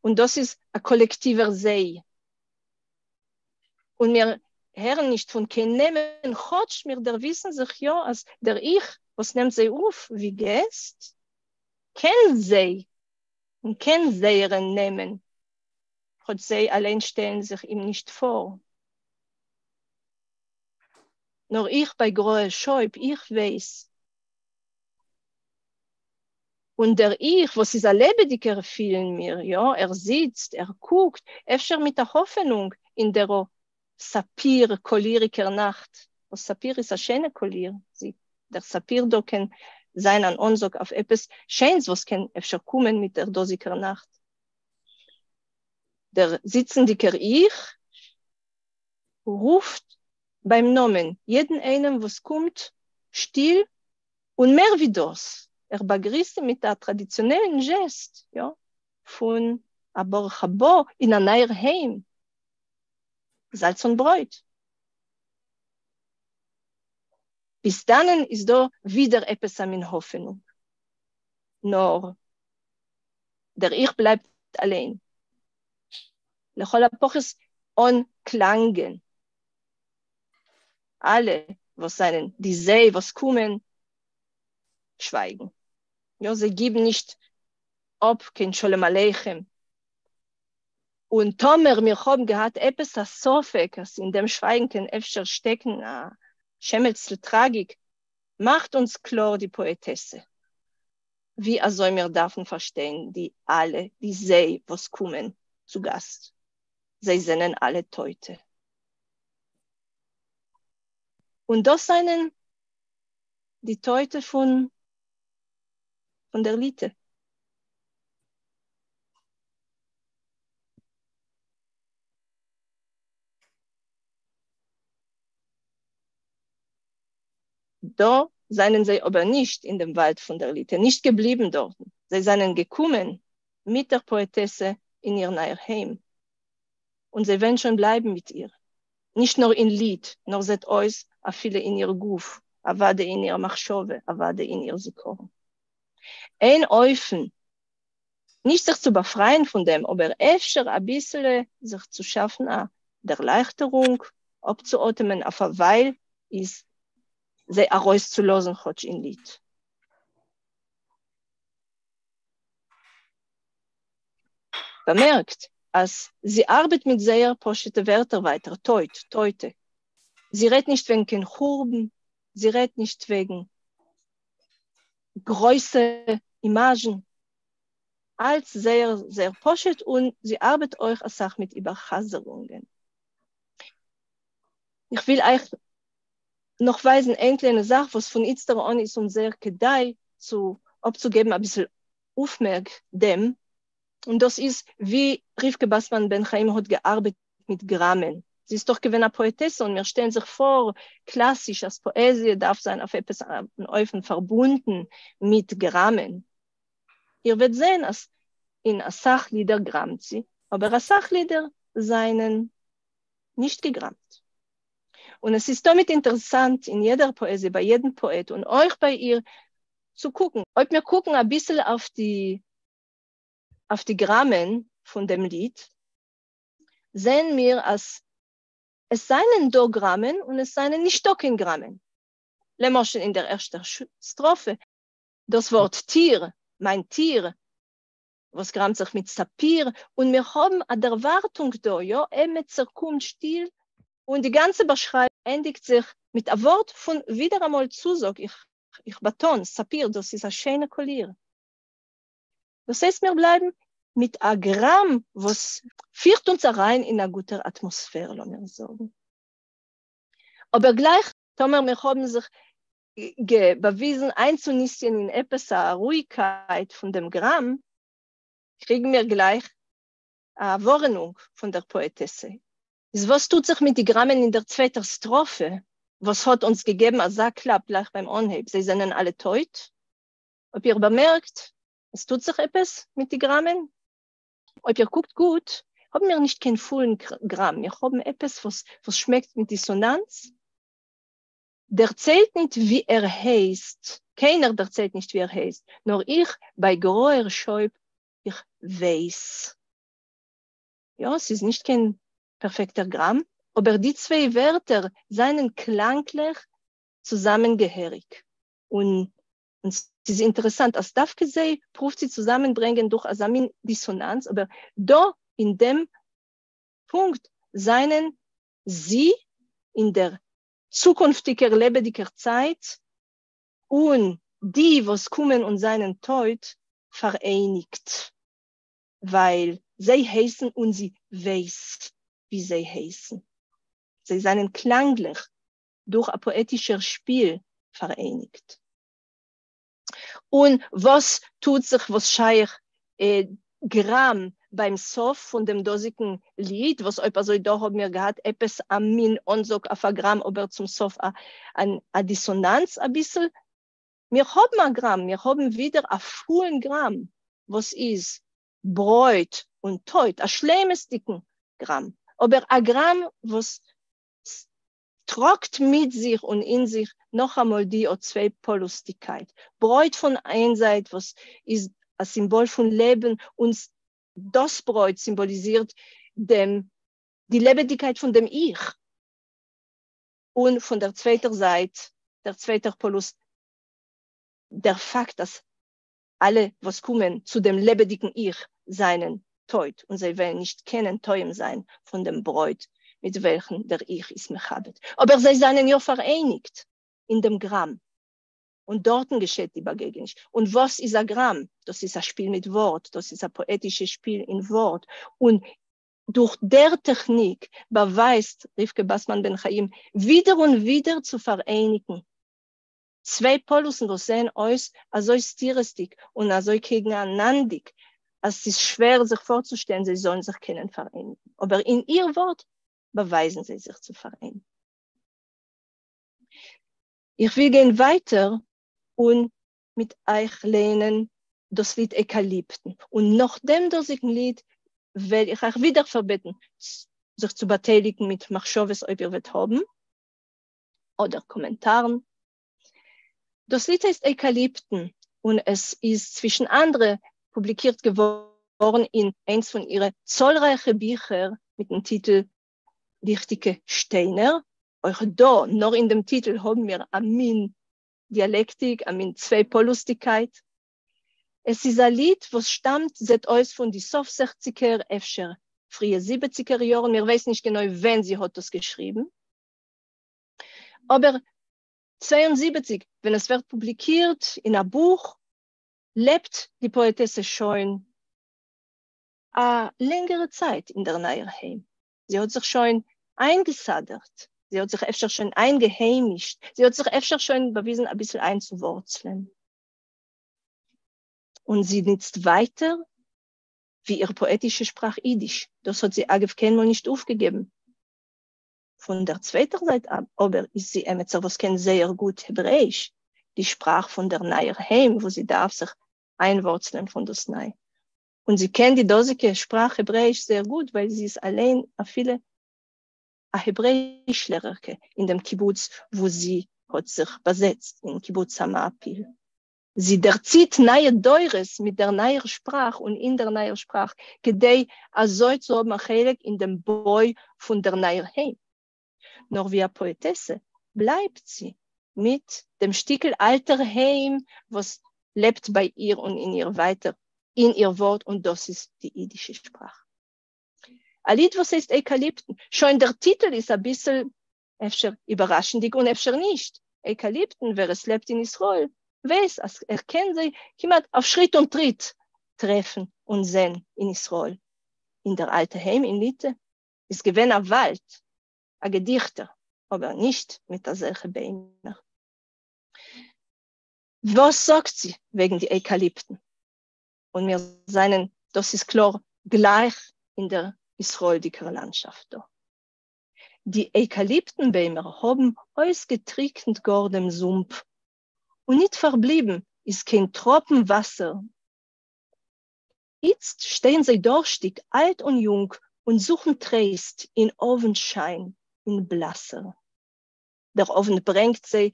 און דאס איז א קאלעקטיווער זיי. און מיר הערן נישט פון קיין נעמען, כאטש מיר דערוויסן זיך יא אז דער איך וואס נעמט זיי אויף ווי געסט, קען זיי און קען זייערע נעמען, כאטש זיי אליין שטעלן זיך אים נישט פאר. נאר איך ביי גראע שויב, איך ווייס. און דער איך וואס איז א לעבעדיגער פילן מיר, יא, ער זיצט, ער קוקט, אפשר מיט א האפענונג אין דער סאפיר קאליריקער נאכט, וואס סאפיר איז א שיינע קאליר, זי, דער סאפיר דא קען זיין אן אנזאג אויף עפעס שיינס וואס קען אפשר קומען מיט דער דאזיגער נאכט. דער זיצנדיגער איך רופט ביים נאמען יעדן איינעם וואס קומט שטיל און מער ווי דאס, ער באגריסט אים מיט א טראדיציאנעלן זשעסט, יא, פון א ברוך הבא אין א נייער היים, זאלץ און ברויט. ביז דאנען איז דא ווידער עפעס א מין האפענונג. נאר דער איך בלייבט אליין. לכל הפחות אן קלאנגען. אלע וואס זענען די זיי וואס קומען שווייגן. יא, זיי גיבן נישט אפ קיין שלום עליכם. און טאמער מיר האבן געהאט עפעס א ספק אז אין דעם שווייגן קען אפשר שטעקן א שמעצל טראגיק, מאכט אונז קלאר די פאעטעסע ווי אזוי מיר דארפן פארשטיין די אלע די זיי וואס קומען צו גאסט. זיי זענען אלע טויטע. און דאס זענען די טויטע פון פון דער ליטע. דא זענען זיי אבער נישט אין דעם וואלד פון דער ליטע, נישט געבליבן דארטן. זיי זענען געקומען מיט דער פאעטעסע אין איר נייער היים. און זיי וועלן שוין בלייבן מיט איר. נישט נאר אין ליד, נאר זעט אויס אפילו אין איר גוף, אוודאי אין איר מחשבה, אוודאי אין איר זיכרון. איין אופן, נישט זיך צו באפרייען פון דעם, אבער אפשר אביסעלע זיך צו שאפן א דערלייכטערונג, אפצואטעמען אויף א ווייל, איז זיי ארויסצולאזן כאטש אין ליד. באמערקט אז זי ארבעט מיט זייער פשוט'ע ווערטער ווייטער, טויט, טויטע. זי רעדט נישט וועגן קיין חורבן, זי רעדט נישט וועגן גרויסע אימאזשן, אלץ זייער זייער פשוט, און זי ארבעט אויך אסאך מיט איבערחזרונגען. איך וויל אייך נאך ווייזן איין קליינע זאך וואס פון איצטער אן איז אונז זייער כדאי צו אפצוגעבן אביסל אויפמערק דעם, און דאס איז ווי רבקה באסמאן בן חיים האט געארבעט מיט גראמען. זי איז דאך געווען א פאעטעסע און מיר שטעלן זיך פאר קלאסיש אז פאעזיע דארף זיין אויף עפעס אן אופן פארבונדן מיט גראמען. איר וועט זען אז אין אסאך לידער גראמט זי, אבער אסאך לידער זענען נישט געגראמט. און עס איז תמיד אינטערעסאנט אין יעדער פאעזיע, ביי יעדן פאעט און אויך ביי איר, צו קוקן. אויב מיר קוקן אביסל אויף די אויף די גראמען פון דעם ליד, זעען מיר אז עס זענען דא גראמען און עס זענען נישטא קיין גראמען. למשל אין דער ערשטער סטראפע, דאס ווארט טיר, מיין טיר, וואס גראמט זיך מיט סאפיר, און מיר האבן א דערווארטונג דא, יא, עמעצער קומט שטיל, און די גאנצע באשרייבונג ענדיגט זיך מיט א ווארט פון ווידעראמאל צוזאג, איך באטאן, סאפיר, דאס איז א שיינע קאליר. דאס הייסט מיר בלייבן מיט א גראם וואס פירט אונז אריין אין א גוטער אטמאספער, לאמיר זאגן. אבער גלייך טאמער מיר האבן זיך באוויזן איינצוניסטען אין עפעס א רואיגקייט פון דעם גראם, קריגן מיר גלייך א ווארענונג פון דער פאעטעסע. איז וואס טוט זיך מיט די גראמען אין דער צווייטער סטראפע, וואס האט אונז געגעבן אזא קלאפ גלייך ביים אנהייב, זיי זענען אלע טויט? אויב איר באמערקט, עס טוט זיך עפעס מיט די גראמען? אויב איר קוקט גוט, האבן מיר נישט קיין פולן גראם, מיר האבן עפעס וואס וואס שמעקט מיט דיסאנאנץ. דערציילט ניט ווי ער הייסט, קיינער דערציילט נישט ווי ער הייסט, נאר איך ביי גרויער שויב, איך ווייס. יא, ס'איז נישט קיין פערפעקטער גראם, אבער די צוויי ווערטער זענען קלאנגליך צוזאמענגעהעריג, און און ס'איז אינטערעסאנט אז דווקא זיי פרואווט זי צוזאמענברענגען דורך אזא מין דיסאנאנץ, אבער דא אין דעם פונקט זענען זי אין דער צוקונפטיגער לעבעדיגער צייט און די וואס קומען און זענען טויט פאראייניגט, ווייל זיי הייסן און זי ווייס ווי זיי הייסן. זיי זענען קלאנגליך דורך א פאעטישער שפיל פאראייניגט. און וואס טוט זיך וואס שייך גראם ביים סוף פון דעם דאזיגן ליד, וואס אויב אזוי דא האבן מיר געהאט עפעס א מין אנזאג אויף א גראם אבער צום סוף א דיסאנאנץ אביסל, מיר האבן א גראם, מיר האבן ווידער א פולן גראם וואס איז ברויט און טויט, א שלימות'דיגן גראם, אבער א גראם וואס טראגט מיט זיך און אין זיך נאכאמאל די אט צוויי-פאלוס'דיגקייט. ברויט פון איין זייט וואס איז א סימבאל פון לעבן און דאס ברויט סימבאליזירט דעם די לעבעדיגקייט פון דעם איך, און פון דער צווייטער זייט, דער צווייטער פאלוס, דער פאקט אז אלע וואס קומען צו דעם לעבעדיגן איך זענען טויט און זיי וועלן נישט קענען טועם זיין פון דעם ברויט מיט וועלכן דער איך איז מכבד. אבער זיי זענען יא פאראייניגט אין דעם גראם, און דארטן געשעט די באגעגעניש. און וואס איז א גראם? דאס איז א שפיל מיט ווארט, דאס איז א פאעטישע שפיל אין ווארט, און דורך דער טעכניק באווייזט רבקה באסמאן בן חיים ווידער און ווידער צו פאראייניגן צוויי פאלוסן וואס זעען אויס אזוי סתירות'דיג און אזוי קעגנאנאנדיג אז ס'איז שווער זיך פארצושטעלן זיי זאלן זיך קענען פאראייניגן, אבער אין איר ווארט באווייזן זיי זיך צו פאראייניגן. איך וויל גיין ווייטער און מיט אייך לייענען דאס ליד עקאליפטן, און נאך דעם דאזיגן ליד וועל איך אייך ווידער פארבעטן זיך צו באטייליגן מיט מחשבות אויב איר וועט האבן, אדער קאמענטארן. דאס ליד הייסט עקאליפטן און עס איז צווישן אנדערע פובליקירט געווארן אין איינס פון אירע צאלרייכע ביכער מיטן טיטל ליכטיגע שטיינער. אויך דא, נאר אין דעם טיטל האבן מיר א מין דיאלעקטיק, א מין צוויי-פאלוס'דיגקייט. עס איז א ליד וואס שטאמט זעט אויס פון די סוף זעכציגער, אפשר פריע זיבעציגער יארן, מיר ווייסן נישט גענוי ווען זי האט דאס געשריבן. אבער 72 ווען עס ווערט פובליקירט אין א בוך לעבט די פאעטעסע שוין א לענגערע צייט אין דער נייער היים, זי האט זיך שוין איינגעסדרט, זי האט זיך אפשר שוין איינגעהיימישט, זי האט זיך אפשר שוין באוויזן אביסל איינצואווארצלען. און זי נוצט ווייטער ווי איר פאעטישע שפראך אידיש, דאס האט זי אגב קיינמאל נישט אויפגעגעבן. פון דער צווייטער זייט אבער איז זי עמעצער וואס קען זייער גוט העברעאיש, די שפראך פון דער נייער היים וואו זי דארף זיך איינווארצלען פון דאס ניי. און זי קען די דאזיגע שפראך העברעאיש זייער גוט ווייל זי איז אליין אפילו א העברעאיש לערערקע אין דעם קיבוץ וואו זי האט זיך באזעצט, אין קיבוץ המעפיל. זי דערציט נייע דורות מיט דער נייער שפראך און אין דער נייער שפראך, כדי אזוי צו האבן א חלק אין דעם בוי פון דער נייער היים. נאר ווי א פאעטעסע בלייבט זי מיט דעם שטיקל אלטער היים וואס לעבט ביי איר און אין איר ווייטער אין איר ווארט, און דאס איז די אידישע שפראך. א ליד וואס הייסט עקאליפטן, שוין דער טיטל איז אביסל אפשר איבערראשנדיג און אפשר נישט, עקאליפטן, ווער עס לעבט אין ישראל ווייס אז ער קען זיי כמעט אויף שריט און טריט טרעפן און זען אין ישראל. אין דער אלטע היים אין ליטע איז געווען א וואלד, א געדיכטער, אבער נישט מיט אזעלכע ביימער. וואס זאגט זי וועגן די עקאליפטן? און מיר זענען, דאס איז קלאר, גלייך אין דער ישראלדיקער לאנדשאפט דא. די אויקאליפטן-ביימער האבן אויסגעטריקנט גאר דעם זומפ, און ניט פארבליבן איז קיין טראפן וואסער. איצט שטייען זיי דארשטיק, אלט און יונג, און זוכן טרייסט אין אוונט-שיין, אין בלאסער. דער אוונט ברענגט זיי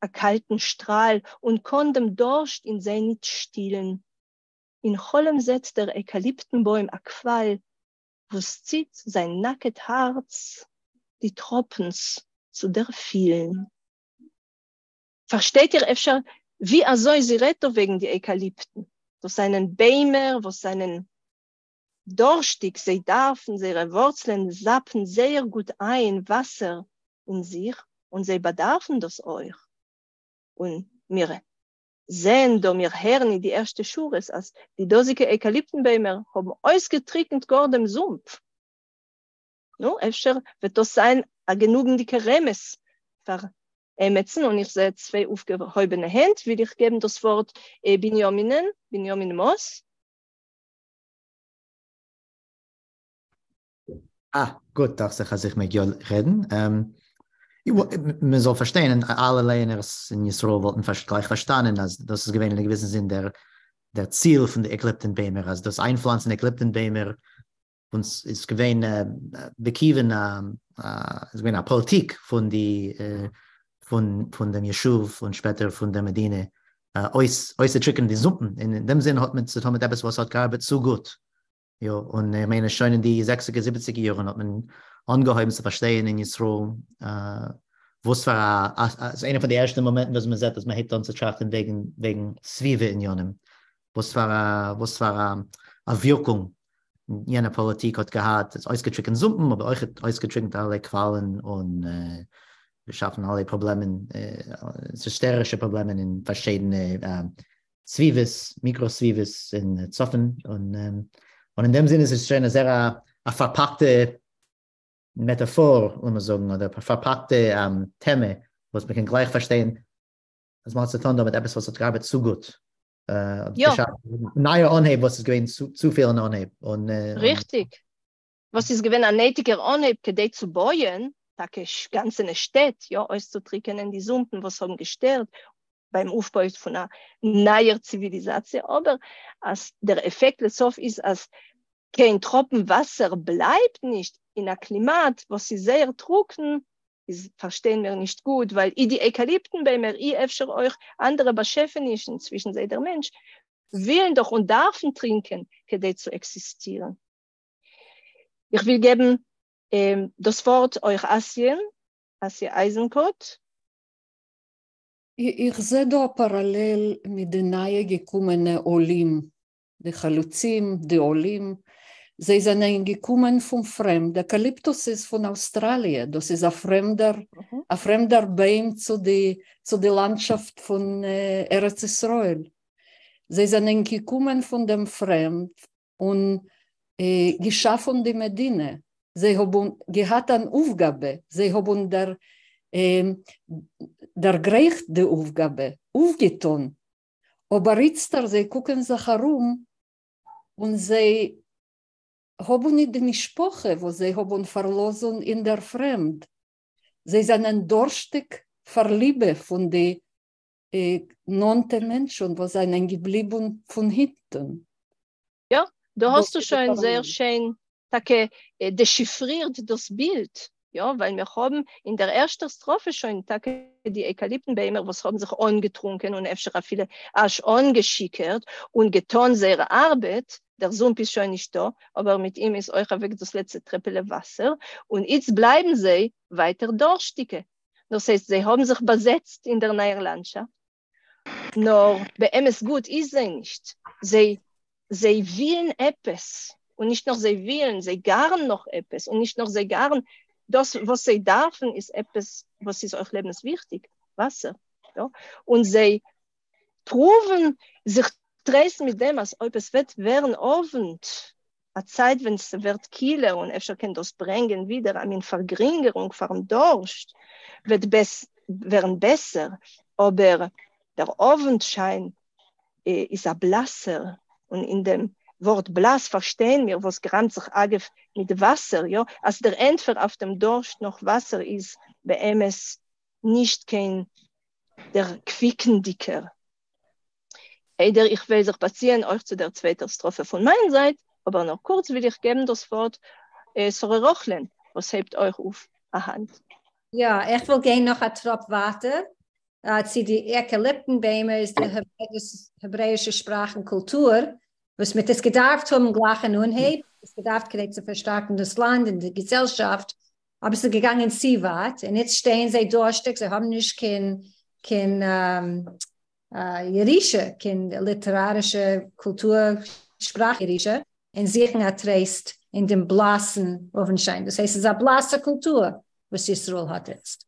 א קאלטן שטראל און קאן דעם דארשט אין זיי ניט שטילן. אין חלום זעט דער אויקאליפטן-בוים א קוואל, וואס ציט זיין נאקעט הארץ די טראפנס צו דערפילן. פארשטייט איר אפשר ווי אזוי זי רעדט דא וועגן די אויקאליפטן? דאס זענען ביימער וואס זענען דארשטיג, זיי דארפן, זייערע ווארצלען זאפן זייער גוט איין וואסער אין זיך, און זיי באדארפן דאס אויך. און מיר זעען דא, מיר הערן אין די ערשטע שורות, אז די דאזיגע אויקאליפטן-ביימער האבן אויסגעטריקנט גאר דעם זומפ. נו, אפשר וועט דאס זיין א גענוגנדיגע רמז פאר עמעצן, און איך זע צוויי אויפגעהויבענע הענט, וויל איך געבן דאס ווארט בנימינען, בנימין מאס. אה, גוט, דאכט זיך אז איך מעג יא רעדן. מען זאל פארשטיין, און אלע לייענערס אין ישראל וואלטן גלייך פארשטאנען אז דאס איז געווען אין א געוויסן זין דער דער ציל פון די איקליפטן ביימער, אז דאס איינפלאנצן איקליפטן ביימער וואס איז געווען בכיוון א איז געווען א פאליטיק פון די פון פון דעם ישוב און שפעטער פון דער מדינה אויס אויסצוטריקענען די זומפן, און אין דעם זין האט מען צוטון מיט עפעס וואס האט געארבעט צו גוט, יא, און איך מיין אז שוין אין די זעכציגער זיבעציגער יארן האט מען אנגעהויבן צו פארשטייען אין ישראל וואס פאר א, ס'איז איינע פון די ערשטע מאמענטן וואס מען זעט אז מען הייבט אן צו טראכטן וועגן וועגן סביבה עניינים, וואס פאר א וואס פאר א ווירקונג יענע פאליטיק האט געהאט, עס אויסגעטריקענט זומפן אבער אויך אויסגעטריקענט אלע קוואלן און געשאפן אלע פראבלעמען, צעשטערערישע פראבלעמען אין פארשידענע סביבות, מיקרו סביבות אין צפון, און און אין דעם זין איז עס שוין א זייער א פארפאקטע מעטאפאר, לאמיר זאגן, אדער פארפאקטע טעמע, וואס מ'קען גלייך פארשטיין אז מ'האט צוטון דא מיט עפעס וואס האט געארבעט צו גוט. יא. נייער אנהייב וואס איז געווען צופיל אן אנהייב. ריכטיג. וואס איז געווען א נעטיגער אנהייב כדי צו בויען טאקע גאנצענע שטעט, יא, אויסצוטריקענען די זומפן וואס האבן געשטערט ביים אויפבוי פון א נייער ציוויליזאציע, אבער אז דער עפעקט לסוף איז אז קיין טראפן וואסער בלייבט נישט אין א קלימאט וואס איז זייער טרוקן, איז פארשטיין מיר נישט גוט, ווייל אי די אויקאליפטן ביימער אי אפשר אויך אנדערע באשעפענישן, צווישן זיי דער מענטש, ווילן דאך און דארפן טרינקען כדי צו עקסיסטירן. איך וויל געבן דאס ווארט אויך אסיען, אסיה אייזנקוט. איך זע דא א פאראלעל מיט די נייע געקומענע עולים, די חלוצים, די עולים, זיי זענען געקומען פון פרעמד, אקאליפטוס איז פון אויסטראליע, דאס איז א פרעמדער, א פרעמדער ביים צו די, צו די לאנדשאפט פון ארץ ישראל, זיי זענען געקומען פון דעם פרעמד און געשאפן די מדינה, זיי האבן געהאט אן אויפגאבע, זיי האבן דער דערגרייכט די אויפגאבע, אויפגעטון, אבער איצטער זיי קוקן זיך ארום און זיי האבן ניט די משפחה וואס זיי האבן פארלאזן אין דער פרעמד, זיי זענען דורשטיג פאר ליבע פון די נאנטע מענטשן וואס זענען געבליבן פון הינטן. יא, דא האסטו שוין זייער שיין טאקע דעשיפרירט דאס בילד, יא, ווייל מיר האבן אין דער ערשטער סטראפע שוין טאקע די אויקאליפטן ביימער וואס האבן זיך אנגעטרונקען און אפשר אפילו אזש אנגעשיכורט און געטאן זייער ארבעט, דער זומפ איז שוין נישטא, אבער מיט אים איז אויך אוועק דאס לעצטע טרעפעלע וואסער, און איצט בלייבן זיי ווייטער דורשטיגע. דאס הייסט זיי האבן זיך באזעצט אין דער נייער לאנדשאפט, נאר באמת גוט איז זיי נישט, זיי זיי ווילן עפעס, און נישט נאר זיי ווילן, זיי גארן נאך עפעס, און נישט נאר זיי גארן, דאס וואס זיי דארפן איז עפעס וואס איז אויך לעבנסוויכטיג, וואסער, יא, און זיי פרואוון זיך טרייסטן מיט דעם אז אויב עס וועט ווערן אוונט, א צייט ווען ס'ווערט קילער און אפשר קען דאס ברענגען ווידער א מין פארגרינגערונג פארן דורשט, וועט ווערן בעסער, אבער דער אוונט שיין איז א בלאסער, און אין דעם וואָרט בלאַס פֿאַרשטייען מיר, וואָס גראַמט זיך אַגבֿ מיט וואַסער, יאָ, אַז דער ענטפֿער אויף דעם דאָרשט נאָך וואַסער איז באמת נישט קיין דערקוויקנדיקער. איידער איך וועל זיך באַציִען אויך צו דער צווייטער סטראָפֿע פֿון מײַן זײַט, אָבער נאָר קורץ וויל איך געבן דאָס וואָרט שׂרה רחלען, וואָס הייבט אויך אויף אַ האַנט. יאָ, איך וויל גיין נאָך אַ טראָפּ ווײַטער צו די עקאַליפּטן-ביימער איז די העברעיִשע שפּראַך און קולטור, וואָס מ'האָט עס געדאַרפֿט האָבן גלײַך אין אָנהייב, עס געדאַרפֿט כּדי צו פֿאַרשטאַרקן דאָס לאַנד און די געזעלשאַפֿט, אבער ס'איז געגאנגען צו ווייט, און איצט שטייען זיי דורשטיג, זיי האבן נישט קיין קיין ירושה, קיין ליטערארישע קולטור שפראך ירושה, און זוכן א טרייסט אין דעם בלאסן אוונטשיין, דאס הייסט ס'איז א בלאסע קולטור וואס ישראל האט איצט.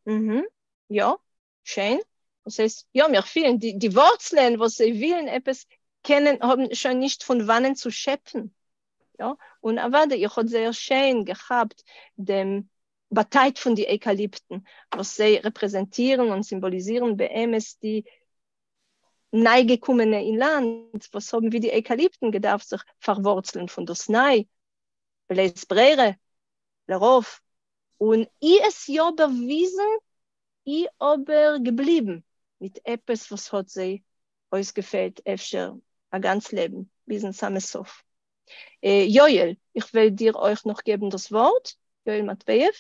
יא, שיין. דאס הייסט, יא, מיר פילן די די ווארצלען וואס זיי ווילן עפעס קענען האבן שוין נישט פון וואנען צו שעפן. יא, און אוודאי איר האט זייער שיין געכאפט דעם באטייט פון די עקאליפטן, וואס זיי רעפרעזענטירן און סימבאליזירן באמת די ניי-געקומענע אין לאנד, וואס האבן ווי די עקאליפטן געדארפט זיך פארווארצלען פון דאס ניי, בלית ברירה, לרוב, און אי עס יא באוויזן, אי אבער געבליבן מיט עפעס וואס האט זיי אויסגעפעלט אפשר א גאנץ לעבן ביזן סאמע סוף. יואל, איך וועל דיר אויך נאך געבן דאס ווארט, יואל מאטוועיעוו.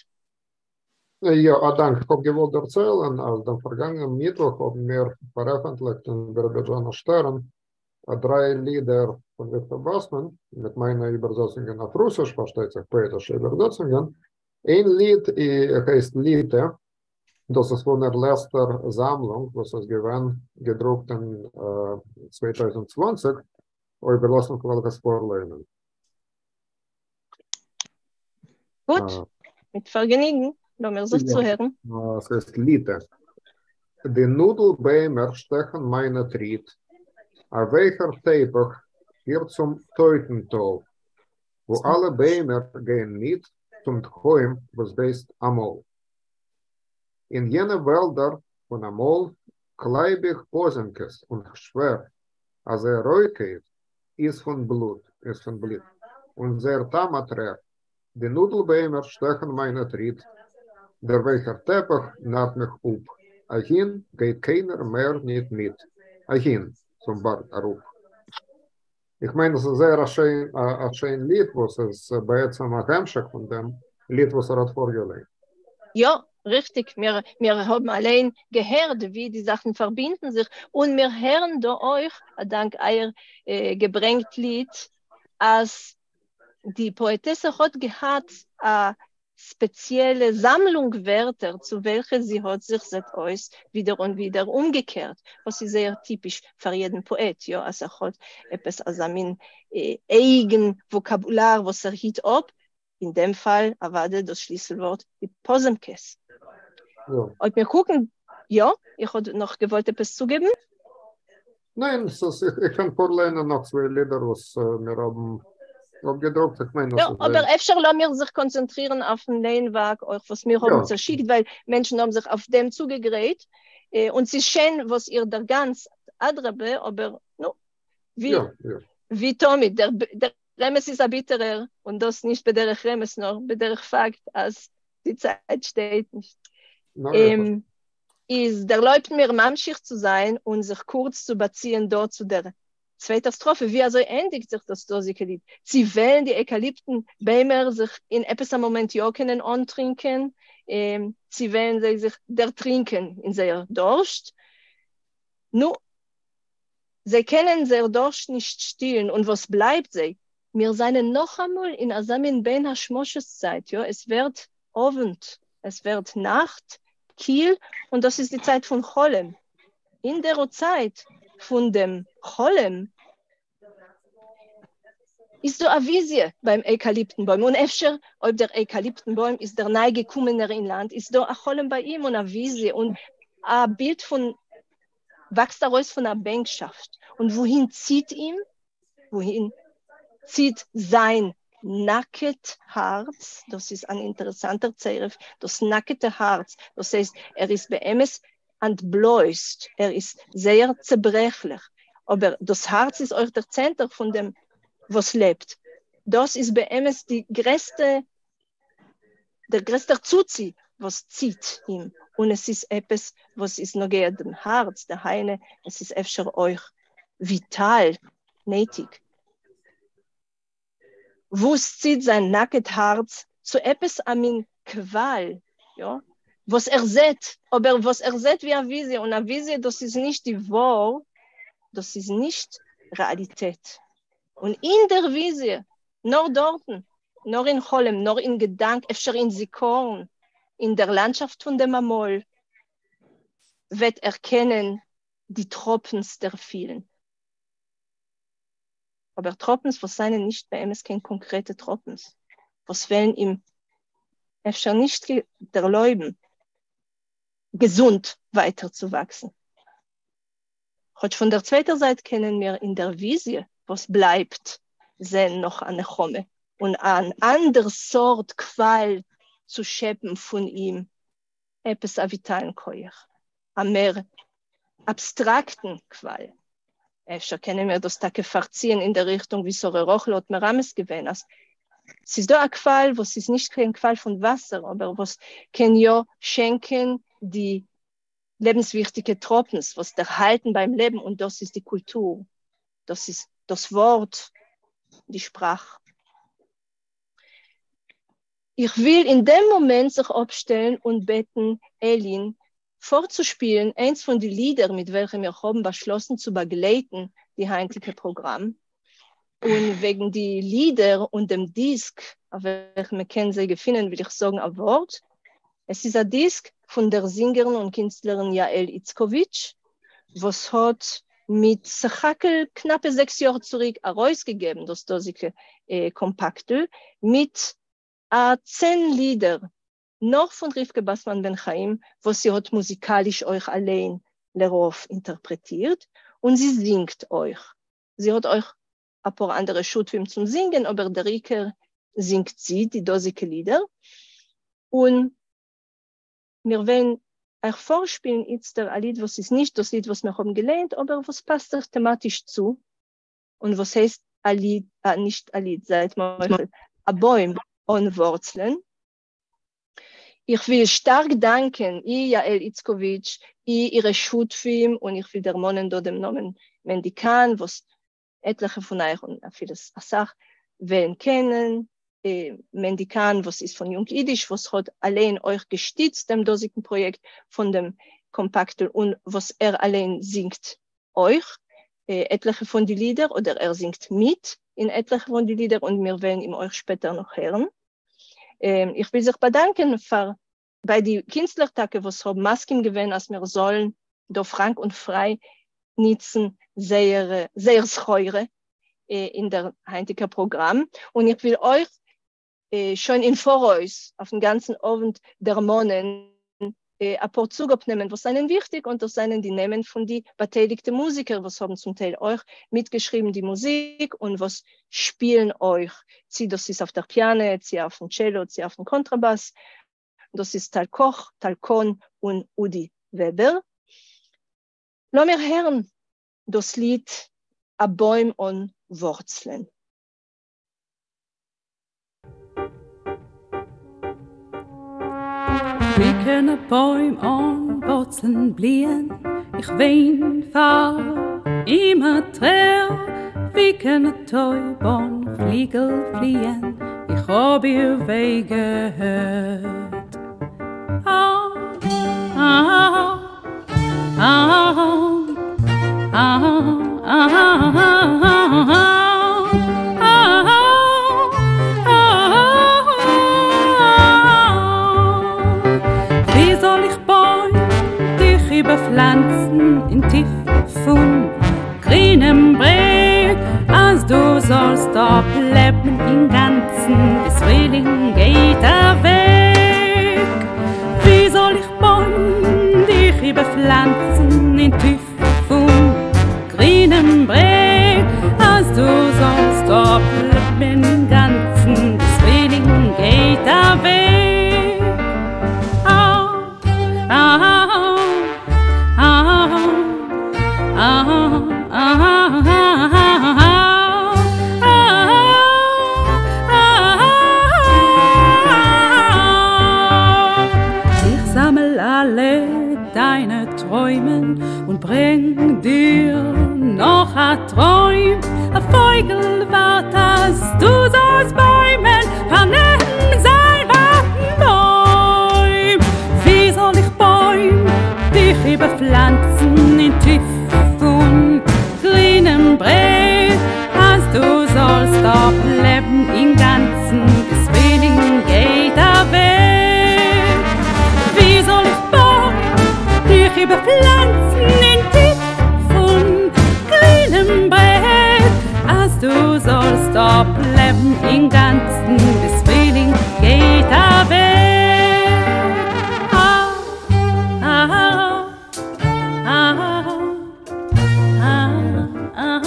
יא, א דאנק. איך האב געוואלט דערציילן אז דעם פארגאנגענעם מיטוואך האבן מיר פארעפנטליכט אין ביראבידזשאנער שטערן א דריי לידער פון וויקטאר באסמאן, מיט מיינע איבערזעצונגען אויף רוסיש, פארשטייט זיך פאעטישע איבערזעצונגען. איין ליד הייסט ליטע, דאס איז פון דער לעצטער זאמלונג וואס איז געווען געדרוקט אין 2020, אויב איר לאזט מיך וועל איך עס פארליינען. גוט, מיט פארגעניגן, לאמיר זיך צוהערן. עס הייסט ליטע. די נאדל ביימער שטעכן מיינע טריט, א ווייכער טעפעך פירט צום טויטן טאל, וואו אלע ביימער גייען מיט צום תהום וואס הייסט אמאל. אין יענע וועלדער פון אמאל קלייב איך פאזענקעס און כ'שווער אז זייער רויטקייט איז פון בלוט, איז פון בלוט, און זייער טעם א טרער. די נאדל ביימער שטעכן מיינע טריט, דער ווייכער טעפעך נארט מיך אפ, אהין גייט קיינער מער ניט מיט, אהין, צום בארג אראפ. איך מיין עס איז זייער א שיין א שיין ליד וואס איז בעצם א המשך פון דעם ליד וואס ער האט פארגעליינט. יא, ריכטיג, מיר מיר האבן אליין געהערט ווי די זאכן פארבינדן זיך, און מיר הערן דא אויך, א דאנק אייער געברענגט ליד, אז די פאעטעסע האט געהאט א ספעציעלע זאמלונג ווערטער צו וועלכע זי האט זיך זעט אויס ווידער און ווידער אומגעקערט, וואס איז זייער טיפיש פאר יעדן פאעט, יא, אז ער האט עפעס אזא מין אייגן וואקאבולאר וואס ער היט אפ, אין דעם פאל אוודאי דאס שליסל ווארט די פאזעמקעס. אויב מיר קוקן, יא, איך האב נאך געוואלט עפעס צוגעבן. ניין, ס'איז, איך קען פארליינען נאך צוויי לידער וואס מיר האבן אפגעדרוקט, איך מיין אז יא, אבער אפשר לאמיר זיך קאנצענטרירן אויפן ליינווארג אויך וואס מיר האבן צעשיקט, ווייל מענטשן האבן זיך אויף דעם צוגעגרייט, און ס'איז שיין וואס איר דערגאנצט, אדרבה, אבער נו, ווי תמיד, דער אמת איז א ביטערער, און דאס נישט בדרך רמז נאר בדרך פאקט אז די צייט שטייט נישט. איז דערלויבט מיר ממשיך צו זיין און זיך קורץ צו באציען דא צו דער צווייטער סטראפע, ווי אזוי ענדיגט זיך דאס דאזיקע ליד? צי וועלן די עקאליפטן ביימער זיך אין עפעס א מאמענט יא קענען אנטרינקען? צי וועלן זיי זיך דערטרינקען אין זייער דורשט? נו, זיי קענען זייער דורשט נישט שטילן, און וואס בלייבט זיי? מיר זענען נאכאמאל אין אזא מין בין השמשות צייט, יא, עס ווערט אוונט, עס ווערט נאכט, קיל, און דאס איז די צייט פון חלום. אין דער צייט פון דעם חלום איז דא א וויזיע ביים עקאליפטן בוים, און אפשר אויב דער עקאליפטן בוים איז דער ניי געקומענער אין לאנד, איז דא א חלום ביי אים און א וויזיע און א בילד פון וואקסט ארויס פון א בענקשאפט, און וואוהין ציט אים? וואוהין ציט זיין נאקעט הארץ? דאס איז אן אינטערעסאנטער צירוף, דאס נאקעטע הארץ, דאס הייסט ער איז באמת אנטבלויזט, ער איז זייער צעברעכליך, אבער דאס הארץ איז אויך דער צענטער פון דעם וואס לעבט. דאס איז באמת די גרעסטע, דער גרעסטער צוצי וואס ציט אים, און עס איז עפעס וואס איז נוגע דעם הארץ, דהיינו עס איז אפשר אויך וויטאל נעטיג. וואס ציט זיין נאקעט הארץ צו עפעס א מין קוואל, יא, וואס ער זעט, אבער וואס ער זעט ווי א וויזיע, און א וויזיע דאס איז נישט די וואר, דאס איז נישט רעאליטעט. און אין דער וויזיע, נאר דארטן, נאר אין חלום, נאר אין געדאנק, אפשר אין זיכרון, אין דער לאנדשאפט פון דעם אמאל, וועט ער קענען די טראפנס דערפילן. אבער טראפנס וואס זענען נישט באמת קיין קאנקרעטע טראפנס, וואס וועלן אים אפשר נישט דערלויבן געזונט ווייטער צו וואקסן. כאטש פון דער צווייטער זייט קענען מיר אין דער וויזיע וואס בלייבט זען נאך א נחמה און אן אנדער סארט קוואל צו שעפן פון אים עפעס א וויטאלן כח, א מער אבסטראקטן קוואל. אפשר קענען מיר דאס טאקע פארציען אין דער ריכטונג ווי שרה רחל האט מרמז געווען אז ס'איז דא א קוואל וואס איז נישט קיין קוואל פון וואסער אבער וואס קען יא שענקען די לעבנסוויכטיגע טראפנס וואס דערהאלטן ביים לעבן און דאס איז די קולטור, דאס איז דאס ווארט, די שפראך. איך וויל אין דעם מאמענט זיך אפשטעלן און בעטן אלין פארצושפילן איינס פון די לידער מיט וועלכע מיר האבן באשלאסן צו באגלייטן די היינטיגע פראגראם, און וועגן די לידער און דעם דיסק אויף וועלכן מען קען זיי געפינען וויל איך זאגן א ווארט. עס איז א דיסק פון דער זינגערין און קינסטלערין יעל איצקאוויטש, וואס האט מיט סך הכל קנאפע זעקס יאר צוריק ארויסגעגעבן דאס דאזיגע קאמפאקטל מיט א צען לידער נאר פון רבקה באסמאן בן חיים וואס זי האט מוזיקאליש אויך אליין לרוב אינטערפרעטירט, און זי זינגט אויך. זי האט אויך אפאר אנדערע שותפים צום זינגען אבער דער עיקר זינגט זי די דאזיגע לידער, און מיר וועלן אייך פארשפילן איצטער א ליד וואס איז נישט דאס ליד וואס מיר האבן געלייענט אבער וואס פאסט זיך טעמאטיש צו, און וואס הייסט א ליד, אה נישט א ליד, זייט מוחל, א בוים אן ווארצלען. איך וויל שטארק דאנקען אי יעל איצקאוויטש אי אירע שותפים, און איך וויל דערמאנען דא דעם נאמען מענדי קאהן וואס עטליכע פון אייך און אפילו אסאך וועלן קענען, מענדי קאהן וואס איז פון יונג אידיש וואס האט אליין אויך געשטיצט דעם דאזיגן פראיעקט פון דעם קאמפאקטל און וואס ער אליין זינגט אויך עטליכע פון די לידער אדער ער זינגט מיט אין עטליכע פון די לידער און מיר וועלן אים אויך שפעטער נאך הערן. איך וויל זיך באדאנקען פאר ביי די קינסטלער טאקע וואס האבן מסכים געווען אז מיר זאלן דא פראנק און פריי ניצן זייער זייער סחורה אין דער היינטיגער פראגראם, און איך וויל אויך שוין אין פאראויס אויפן גאנצן אוונט דערמאנען אפאר צוגאב-נעמען וואס זענען וויכטיג, און דאס זענען די נעמען פון די באטייליגטע מוזיקער וואס האבן צום טייל אויך מיטגעשריבן די מוזיק און וואס שפילן אויך, צי דאס איז אויף דער פיאנע, צי אויפן טשעלא, צי אויפן קאנטראבאס, דאס איז טל קאך, טל קאהן און אודי וועבער. לאמיר הערן דאס ליד א בוים אן ווארצלען. ווי קען א בוים אן ווארצלען בליען? איך וויין פאר אים א טרער. ווי קען א טויב אן פליגל פליען? איך האב איר וויי געהערט. אה אה אה אה אה ווי זאל איך בוים דיך איבערפלאנצן אין טיף פון גרינעם ברעג אז דו זאלסט אפלעבן אינגאנצן ביז פרילינג גייט אוועק? ווי זאל איך בוים דיך איבערפלאנצן אין טיף פון גרינעם ברעג אז דו זאלסט אפלעבן אינגאנצן ביז פרילינג גייט אוועק? אה אה אה אה אה אה. און ברענג דיר נאך א טרוים, א פויגל ווארט אז דו זאלסט בוימען, פארנעם זיין ווייטן בוים. ווי זאל איך בוים דיך איבערפלאנצן אין טיף פון גרינעם ברעט, אז דו זאלסט אפלעבן אינגאנצן ביז פרילינג גייט אוועק? ווי זאל איך בוים דיך איבערפלאנצן אין טיף פון גרינעם ברעט, אז דו זאלסט אפלעבן אינגאנצן ביז פרילינג גייט אוועק? אה אה אה אה אה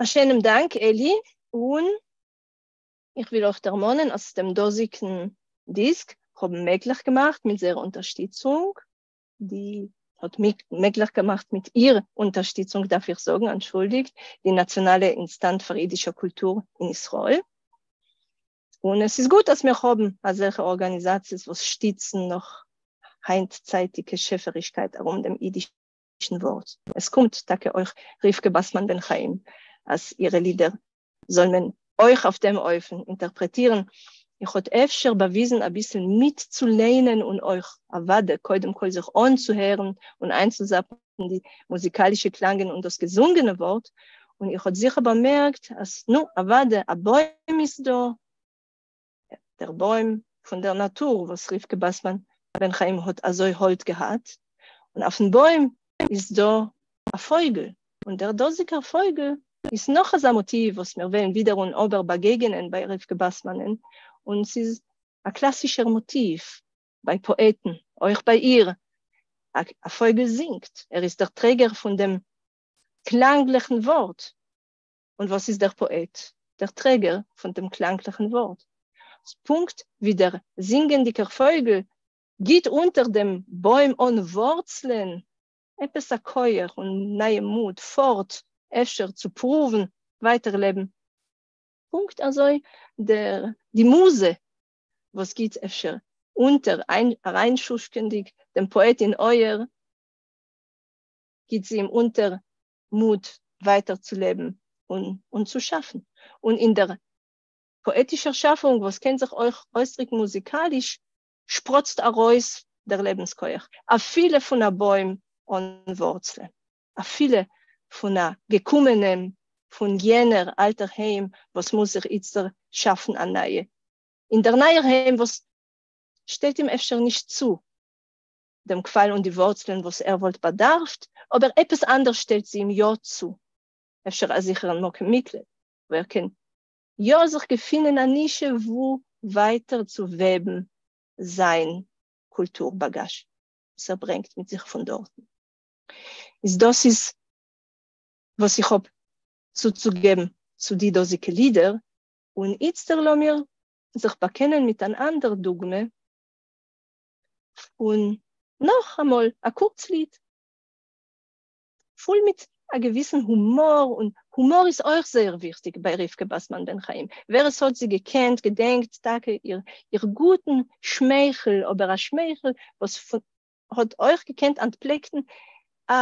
א שענעם דאנק אלי, און איך וויל אויך דערמאנען אז דעם דאזיגן דיסק האבן מעגליך געמאכט מיט זייער אונטערשטיצונג די האט מעגליך געמאכט מיט איר אונטערשטיצונג דארף איך זאגן, אנטשולדיגט, די נאציאנאלע אינסטאנץ פאר אידישער קולטור אין ישראל. און עס איז גוט אז מיר האבן אזעלכע ארגאניזאציעס וואס שטיצן נאך היינטצייטיגע שעפערישקייט ארום דעם אידישן ווארט. עס קומט טאקע אויך רבקה באסמאן בן חיים אז אירע לידער זאל מען אויך אויף דעם אופן אינטערפרעטירן. איך האט אפשר באוויזן אביסל מיטצוליינען און אויך אוודאי קודם כל זיך אנצוהערן און איינצוזאפן די מוזיקאלישע קלאנגען און דאס געזונגענע ווארט, און איך האט זיכער באמערקט אז נו, אוודאי, א בוים איז דא, דער בוים פון דער נאטור וואס רבקה באסמאן בן חיים האט אזוי האלד געהאט, און אויפן בוים איז דא א פויגל, און דער דאזיגער פויגל איז נאך אזא מאטיוו וואס מיר וועלן ווידער און אבער באגעגענען ביי רבקה באסמאנען, און ס'איז א קלאסישער מאטיוו ביי פאעטן, אויך ביי איר, א פויגל זינגט, ער איז דער טרעגער פון דעם קלאנגליכן ווארט, און וואס איז דער פאעט? דער טרעגער פון דעם קלאנגליכן ווארט. פונקט ווי דער זינגענדיגער פויגל גיט אונטער דעם בוים אן ווארצלען עפעס א כח און נייע מוט פארט אפשר צו פרואוון ווייטער לעבן, פונקט אזוי דער די מוזע וואס גיט אפשר אונטער אריינשושקענדיג דעם פאעט אין אויער, גיט זי אים אונטער מוט ווייטער צו לעבן און צו שאפן. און אין דער פאעטישער שאפונג וואס קען זיך אויך אויסדריקן מוזיקאליש, שפראצט ארויס דער לעבנס-כח, אפילו פון א בוים אן ווארצלען, אפילו פון א געקומענעם פון יענער אלטער היים וואס מוז זיך איצטער שאפן א נייע, אין דער נייער היים וואס שטעלט אים אפשר נישט צו דעם קוואל און די ווארצלען וואס ער וואלט באדארפט, אבער עפעס אנדערש שטעלט זי אים יא צו, אפשר א זיכערן מקום מקלט, וואו ער קען יא זיך געפינען א נישע וואו ווייטער צו וועבן זיין קולטור באגאזש וואס ער ברענגט מיט זיך פון דארטן. איז דאס איז וואס איך האב צוצוגעבן צו די דאזיגע לידער, און איצטער לאמיר זיך באקענען מיט אן אנדער דוגמא פון נאכאמאל א קורץ ליד, פול מיט א געוויסן הומאר, און הומאר איז אויך זייער וויכטיג ביי רבקה באסמאן בן חיים, ווער עס האט זי געקענט געדענקט טאקע איר איר גוטן שמייכל, אבער א שמייכל וואס האט אויך געקענט אנטפלעקן א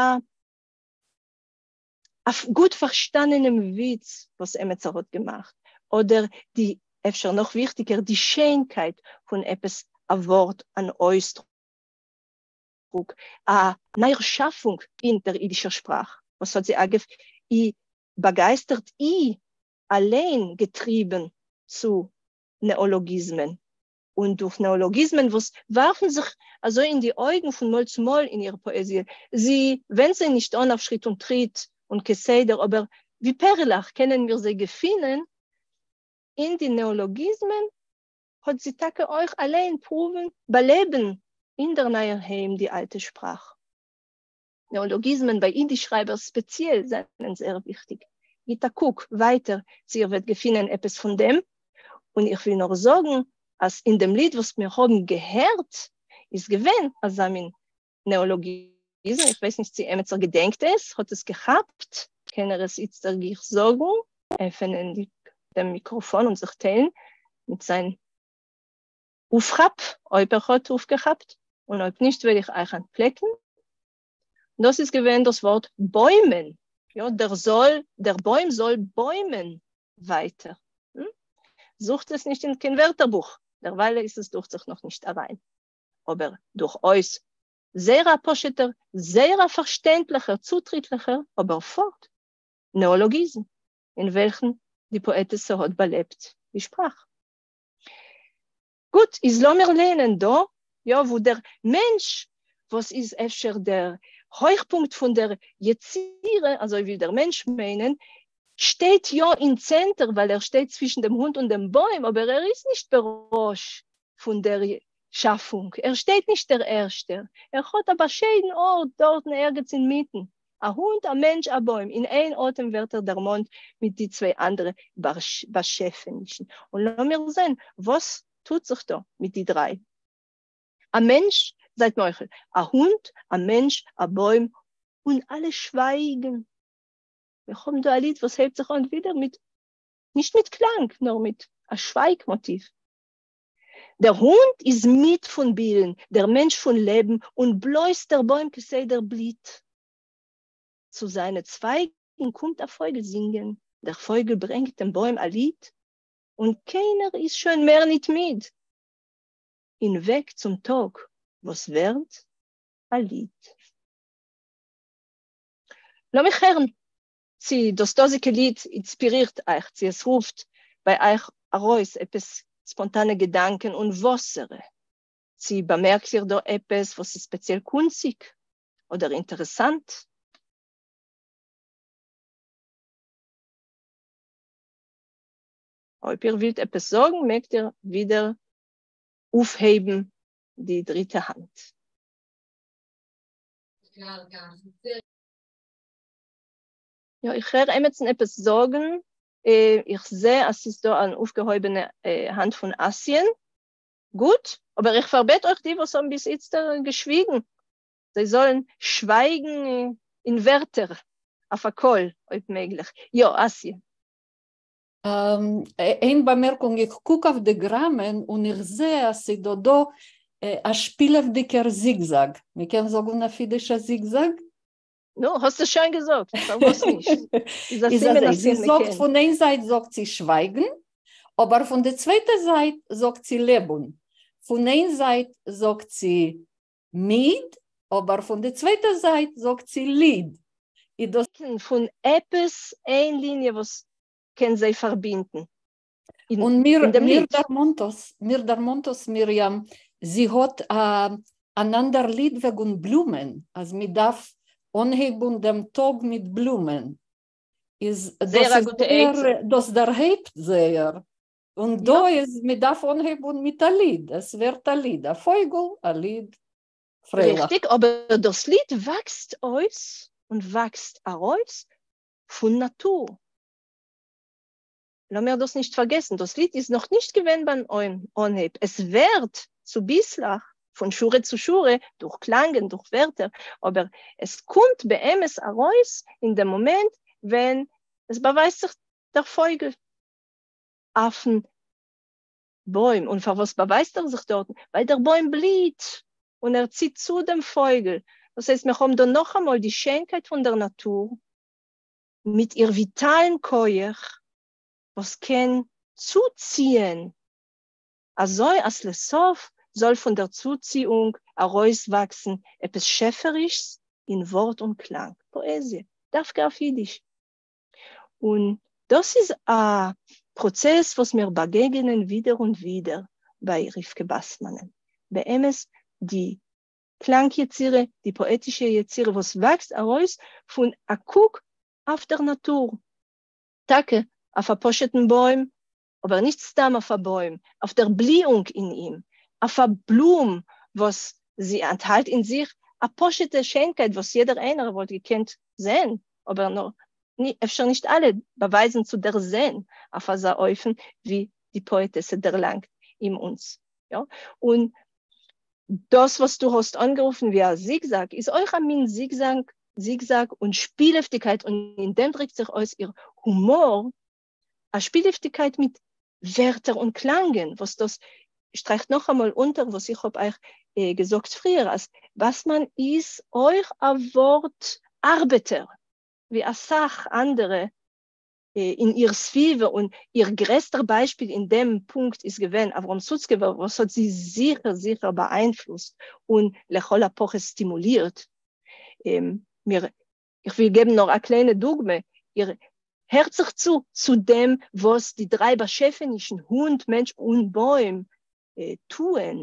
א גוט פארשטאנענעם וויץ וואס עמעצער האט געמאכט, אדער די, אפשר נאך וויכטיגער, די שיינקייט פון עפעס א ווארט, אן אויסדרוק. א נייער שאפונג אין דער אידישער שפראך, וואס האט זי אגב אי באגייסטערט אי אליין געטריבן צו נעאלאגיזמען, און דורך נעאלאגיזמען וואס ווארפן זיך אזוי אין די אויגן פון מאל צו מאל אין איר פאעזיע, זי ווענדט זיי נישט אן אויף שריט און טריט און כסדר, אבער ווי פערעלעך קענען מיר זיי געפינען אין די נעאלאגיזמען, האט זי טאקע אויך אליין פרואוון באלעבן אין דער נייער היים די אלטע שפראך. נעאלאגיזמען ביי אידיש שרייבערס ספעציעל זענען זייער וויכטיג. גיט א קוק ווייטער צי איר וועט געפינען עפעס פון דעם. און איך וויל נאר זאגן אז אין דעם ליד וואס מיר האבן געהערט איז געווען אזא מין נעאלאגיזם. איך ווייס נישט, צי עמעצער געדענקט עס, האט עס געכאפט, קען ער עס איצטער גיך זאגן, עפענען דעם מיקראפאן און זיך טיילן מיט זיין אויפכאפ, אויב ער האט אויפגעכאפט, און אויב נישט וועל איך אייך אנטפלעקן. דאס איז געווען דאס ווארט בוימען, יא, דער זאל, דער בוים זאל בוימען ווייטער. זוכט עס נישט אין קיין ווערטערבוך, דערווייל איז עס דוכט זיך נאך נישט אריין. אבער דורכאויס זייער א פשוט'ער, זייער א פארשטענדליכער, צוטריטליכער, אבער פארט, נעאלאגיזם, אין וועלכן די פאעטעסע האט באלעבט די שפראך. גוט, איז לאמיר לייענען דא, יא, וואו דער מענטש, וואס איז אפשר דער הויכפונקט פון דער יצירה, אזוי וויל דער מענטש מיינען, שטייט יא אין צענטער, ווייל ער שטייט צווישן דעם הונט און דעם בוים, אבער ער איז נישט בראש פון דער שאפונג, ער שטייט נישט דער ערשטער, ער האט א באשיידן ארט דארטן ערגעץ אינמיטן, א הונט, א מענטש, א בוים, אין איין אטעם ווערט ער דערמאנט מיט די צוויי אנדערע באשעפענישן. און לאמיר זען וואס טוט זיך דא מיט די דריי. א מענטש, זייט מוחל, א הונט, א מענטש, א בוים, און אלע שווייגן. מיר האבן דא א ליד וואס הייבט זיך אן ווידער מיט, נישט מיט קלאנג, נאר מיט א שווייג מאטיוו. דער הונט איז מיד פון בילן, דער מענטש פון לעבן, און בלויז דער בוים כסדר בליט. צו זיינע צווייגן קומט א פויגל זינגען, דער פויגל ברענגט דעם בוים א ליד, און קיינער איז שוין מער ניט מיד. אין וועג צום טאג וואס ווערט א ליד. לאמיך הערן צי דאס דאזיקע ליד אינספירירט אייך, צי עס רופט ביי אייך ארויס עפעס ספאנטאנע געדאנקען און וואסערע, צי באמערקט איר דא עפעס וואס איז ספעציעל קונציג אדער אינטערעסאנט. אויב איר ווילט עפעס זאגן מעגט איר ווידער אויפהייבן די דריטע האנט. יא, איך הער עמיצן עפעס זאגן, איך זע אז ס'איז דא אן אויפגעהויבענע האנט פון אסיען, גוט, אבער איך פארבעט אויך די וואס האבן ביז איצטער געשוויגן, זיי זאלן שווייגן אין ווערטער, אויף א קול אויב מעגליך. יא, אסיע. איין באמערקונג, איך קוק אויף די גראמען און איך זע אז ס'איז דא דא א שפילעוודיגער זיגזאג, מ'קען זאגן אויף אידיש א זיגזאג? נו, האסט עס שוין געזאגט, פארוואס נישט? איז א סימן אז זי זאגט פון איין זייט זאגט זי שווייגן, אבער פון די צווייטע זייט זאגט זי לעבן, פון איין זייט זאגט זי מיד, אבער פון די צווייטע זייט זאגט זי ליד. איז דאס פון עפעס איין ליניע וואס קען זיי פארבינדן און מיר מיר דערמאנט עס, מיר דערמאנט עס מרים, זי האט אן אנדער ליד וועגן בלומען, אז מען דארף אנהייבן דעם טאג מיט בלומען, איז דאס איז זייער, דאס דערהייבט זייער, און דא איז מען דארף אנהייבן מיט א ליד, עס ווערט א ליד, א פויגל, א ליד, פרייליך. ריכטיג, אבער דאס ליד וואקסט אויס און וואקסט ארויס פון נאטור. לאמיר דאס נישט פארגעסן, דאס ליד איז נאך נישט געווען ביים אנהייב, עס ווערט צוביסלעך פון שורה צו שורה, דורך קלאנגען, דורך ווערטער, אבער עס קומט באמת ארויס אין דעם מאמענט ווען עס באווייזט זיך דער פויגל אויפן בוים, און פארוואס באווייזט ער זיך דארטן? ווייל דער בוים בליהט און ער ציט צו דעם פויגל, דאס הייסט מיר האבן דא נאכאמאל די שיינקייט פון דער נאטור מיט איר וויטאלן כח וואס קען צוציען, אזוי אז לסוף זאל פון דער צוציאונג ארויסוואקסן עפעס שעפערישס אין ווארט און קלאנג, פאעזיע, דווקא אויף אידיש. און דאס איז א פראצעס וואס מיר באגעגענען ווידער און ווידער ביי רבקה באסמאנען. באמת די קלאנג יצירה, די פאעטישע יצירה וואס וואקסט ארויס פון א קוק אויף דער נאטור, טאקע אויף א פשוט'ן בוים, אבער נישט סתם אויף א בוים, אויף דער בליאונג אין אים, אויף א בלום וואס זי אנטהאלט אין זיך א פשוט'ע שיינקייט וואס יעדער איינער וואלט געקענט זען, אבער נאר אפשר נישט אלע באווייזן צו דערזען אויף אזא אופן ווי די פאעטעסע דערלאנגט אים אונז. יא, און. דאָס, וואָס דו האָסט אָנגערופֿן ווי אַ זיגזאַג, איז אויך אַ מין זיגזאַג, זיגזאַג און שפּילעוודיקייט, און אין דעם דריקט זיך אויס איר הומאָר, אַ שפּילעוודיקייט מיט ווערטער און קלאַנגען, וואָס דאָס שטרײַכט נאָך אַמאָל אונטער, וואָס איך האָב אײַך געזאָגט פֿריִער, אַז באַסמאַן איז אויך אַ וואָרט-אַרבעטער, ווי אַ סך אַנדערע אין איר סביבה, און איר גרעסטער ביישפיל אין דעם פונקט איז געווען אברהם סוצקעווער, וואס האט זי זיכער זיכער באאיינפלוסט און לכל הפחות סטימולירט. מיר, איך וויל געבן נאר א קליינע דוגמא, איר הערט זיך צו צו דעם וואס די דריי באשעפענישן, הונט, מענטש און בוים, טוען,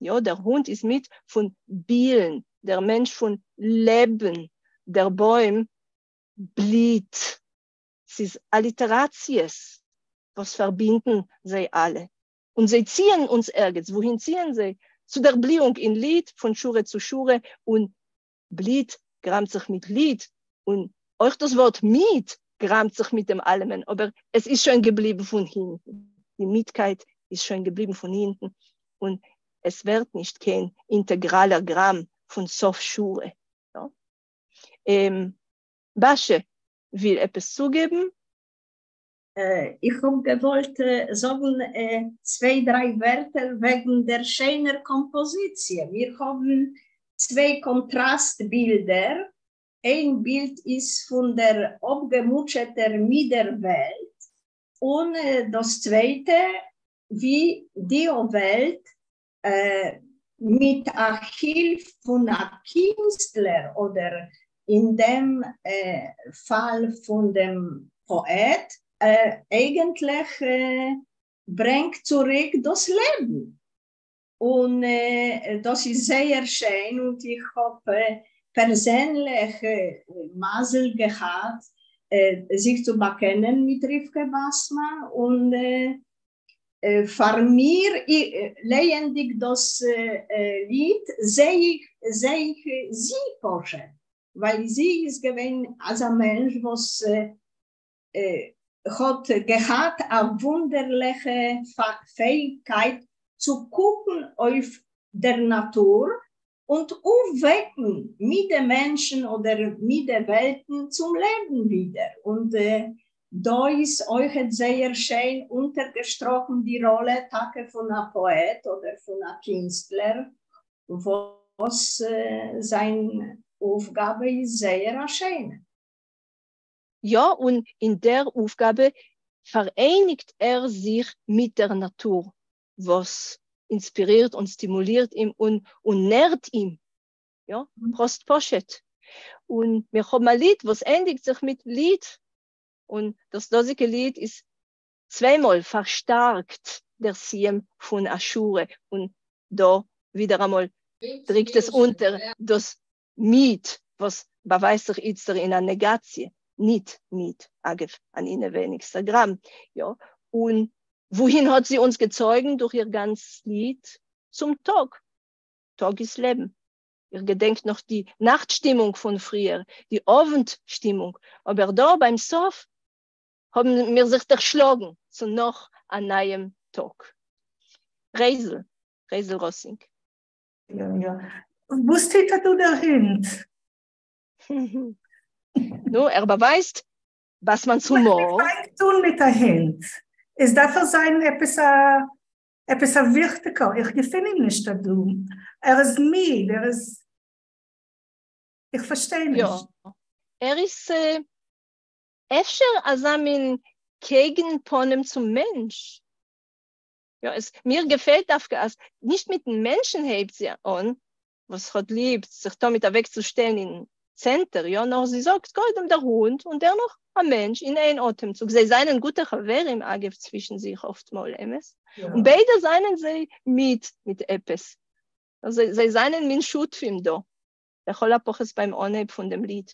יא, דער הונט איז מיד פון בילן, דער מענטש פון לעבן, דער בוים בליט. ס'איז אליטעראציעס וואס פארבינדן זיי אלע, און זיי ציען אונז ערגעץ. וואוהין ציען זיי? צו דער בליאונג אין ליד, פון שורה צו שורה, און בליט גראמט זיך מיט ליד, און אויך דאס ווארט מיד גראמט זיך מיט דעם אלעמען, אבער עס איז שוין געבליבן פון הינטן, די מידקייט איז שוין געבליבן פון הינטן, און עס ווערט נישט קיין אינטעגראלער גראם פון סוף שורה. באשע וויל עפעס צוגעבן? איך האב געוואלט זאגן צוויי דריי ווערטער וועגן דער שיינער קאמפאזיציע. מיר האבן צוויי קאנטראסט בילדער, איין בילד איז פון דער אפגעמוטשעטער מידער וועלט, און דאס צווייטע ווי די וועלט מיט א הילף פון א קינסטלער אדער אין דעם פאל פון דעם פאעט אייגנטליך ברענגט צוריק דאס לעבן, און דאס איז זייער שיין, און איך האב פערזענליך מזל געהאט זיך צו באקענען מיט רבקה באסמאן, און פאר מיר, לייענדיג דאס ליד, זע איך זע איך זי פשוט, ווייל זי איז געווען אזא מענטש וואס האט געהאט א וואונדערליכע פעאיגקייט צו קוקן אויף דער נאטור און אויפוועקן מידע מענטשן אדער מידע וועלטן צום לעבן ווידער, און דא איז אויכעט זייער שיין אונטערגעשטראכן די ראלע טאקע פון א פאעט אדער פון א קינסטלער וואס זיין אויפגאבע איז זייער א שיינע. יא, און אין דער אויפגאבע פאראייניגט ער זיך מיט דער נאטור וואס אינספירירט און סטימולירט אים און און נערט אים, יא, פראסט פשוט. און מיר האבן א ליד וואס ענדיגט זיך מיט ליד, און דאס דאזיגע ליד איז צוויי מאל פארשטארקט דער סיום פון א שורה, און דא ווידעראמאל דריקט עס אונטער דאס מיד וואס באווייזט זיך איצטער אין א נעגאציע, ניט מיד, אגב, אן אינעווייניגסטער גראם, יא, און וואוהין האט זי אונז געצויגן דורך איר גאנץ ליד? צום טאג. טאג איז לעבן. איר געדענקט נאך די נאכט שטימונג פון פריער, די אוונט שטימונג, אבער דא ביים סוף האבן מיר זיך דערשלאגן צו נאך א נייעם טאג. רייזל, רייזל ראסינג. יא יא. וואס טוט דא דער הונט? נו, ער באווייזט באסמאנ'ס הומאר. פאנגט אן מיט א הונט. עס דארף ער זיין עפעס א עפעס א וויכטיגער, איך געפין אים נישט דא. ער איז מיד, ער איז. איך פארשטיי נישט. יא. ער איז אפשר אזא מין קעגן פנים צום מענטש. יא, עס מיר געפעלט דווקא אז נישט מיטן מענטשן הייבט זי אן, וואס האט ליב זיך תמיד אוועקצושטעלן אין צענטער, יא, נאר זי זאגט קודם דער הונט און דערנאך א מענטש אין איין אטעמצוג. זיי זענען גוטע חברים אגב צווישן זיך אפטמאל, אמת? און ביידע זענען זיי מיד מיט עפעס. זיי זענען מין שותפים דא, לכל הפחות ביים אנהייב פון דעם ליד.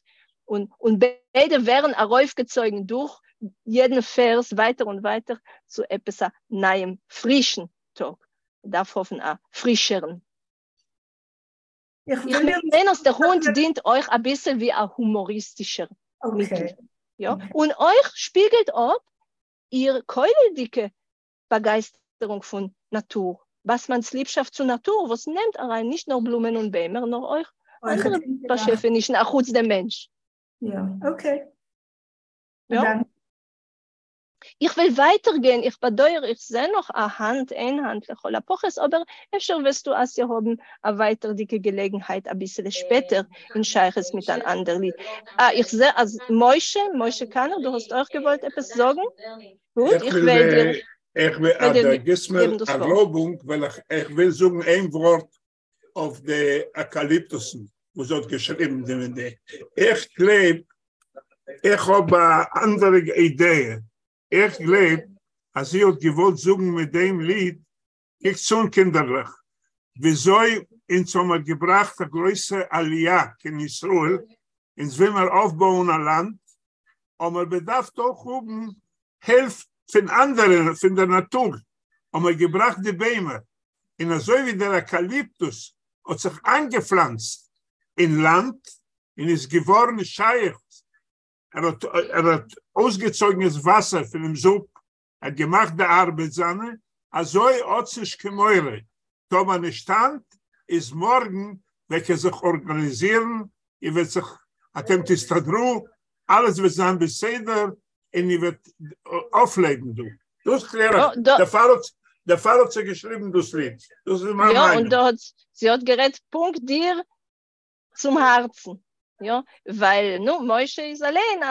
און און ביידע ווערן ארויפגעצויגן דורך יעדן ווערס ווייטער און ווייטער צו עפעס א נייעם פרישן טאג, מ'דארף האפן א פרישערן. איך איך מיין אז דער הונט דינט אויך אביסל ווי א הומאריסטישער מיטל, יא, און אויך שפיגלט אפ איר כולל'דיגע באגייסטערונג פון נאטור. באַסמאַנס ליבשאַפֿט צו נאַטור, וואָס נעמט אַרײַן נישט נאָר בלומען און ביימער, נאָר אויך אַנדערע באַשעפֿענישן אַחוץ דעם מענטש. יאָ, okay. יאָ. איך וויל ווייטער גיין, איך באדויער איך זע נאך א האנט, איין האנט לכל הפחות, אבער אפשר וועסטו אסיה האבן א ווייטערדיגע געלעגנהייט אביסעלע שפעטער אין שייכות מיט אן אנדער ליד. אה, איך זע אז משה, משה קאנער, דו האסט אויך געוואלט עפעס זאגן? גוט, איך וועל דיר איך וויל, אז דו גיסט מיר ערלויבונג, וועל איך, איך וויל זאגן איין ווארט אויף די עקאליפטוסן וואס זי האט געשריבן די און די. איך גלייב, איך האב א אנדערע אידעע, איך גלייב אז זי האט געוואלט זאגן מיט דעם ליד, קוקטס אן קינדערלעך, וויאזוי אונז האמער געבראכט א גרויסע עליה קיין ישראל, אונז וויל מיר אויפבויען א לאנד, האמער בעדארפט אויך האבן הילף פון אנדערע, פון דער נאטור, האמער געבראכט די ביימער, און אזוי ווי דער עקאליפטוס האט זיך איינגעפלאנצט אין לאנד און איז געווארן שייך, ער האט ער האט אויסגעצויגן עס וואסער פונעם זופ, ער האט געמאכט די ארבעט זיינע, אזוי האטס נישט קיין מורא, טאמער נישט היינט, איז מארגן וועט איר זיך ארגאניזירן, איר וועט זיך אתם תסתדרו, אלעס וועט זיין בסדר, און איר וועט אויפלעבן דא. דאס קלער איך, דערפאר האט זי געשריבן דאס ליד, דאס איז מיין מיינונג. יא, און דא האט זי האט גערעדט פונקט דיר צום הארצן, יא, ווייל נו, משה איז אליין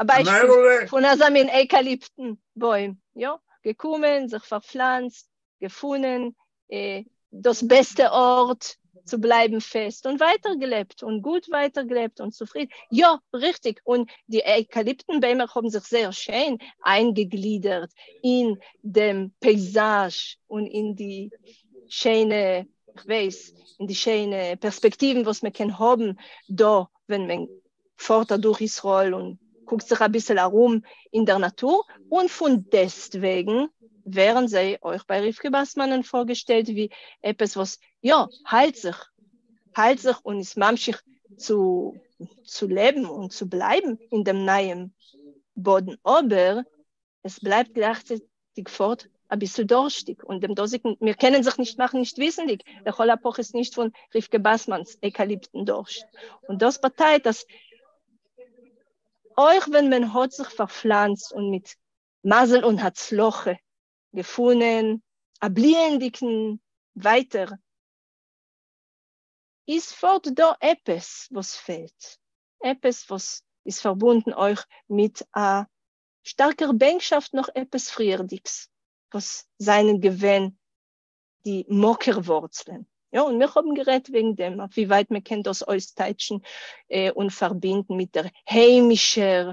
א ביישפיל פון אזא מין עקאליפטן בוים, יא, געקומען, זיך פארפלאנצט, געפונען דאס בעסטע ארט צו בלייבן פעסט און ווייטער געלעבט און גוט ווייטער געלעבט און צופרידן, יא, ריכטיג, און די עקאליפטן ביימער האבן זיך זייער שיין איינגעגלידערט אין דעם פעיזאזש און אין די שיינע, כ'ווייס, אין די שיינע פערספעקטיוון וואס מען קען האבן דא ווען מען פארט אדורך ישראל און קוקט זיך אביסל ארום אין דער נאטור, און פון דעסטוועגן ווערן זיי אויך ביי רבקה באסמאנען פארגעשטעלט ווי עפעס וואס יא, האלט זיך, האלט זיך און איז ממשיך צו צו לעבן און צו בלייבן אין דעם נייעם באדן, אבער עס בלייבט גלייכצייטיג פארט אביסל דורשטיג, און דעם דאזיגן מיר קענען זיך נישט מאכן נישט וויסנדיג, לכל הפחות נישט פון רבקה באסמאנס עקאליפטן דורשט, און דאס באטייט אז אויך ווען מען האט זיך פארפלאנצט און מיט מזל און הצלחה געפונען א בליענדיגן ווייטער, איז פארט דא עפעס וואס פעלט, עפעס וואס איז פארבונדן אויך מיט א שטארקער בענקשאפט נאך עפעס פריערדיגס וואס זענען געווען די מקור ווארצלען. יא, און מיר האבן גערעדט וועגן דעם אויף ווי ווייט מען קען דאס אויסטייטשן און פארבינדן מיט דער היימישער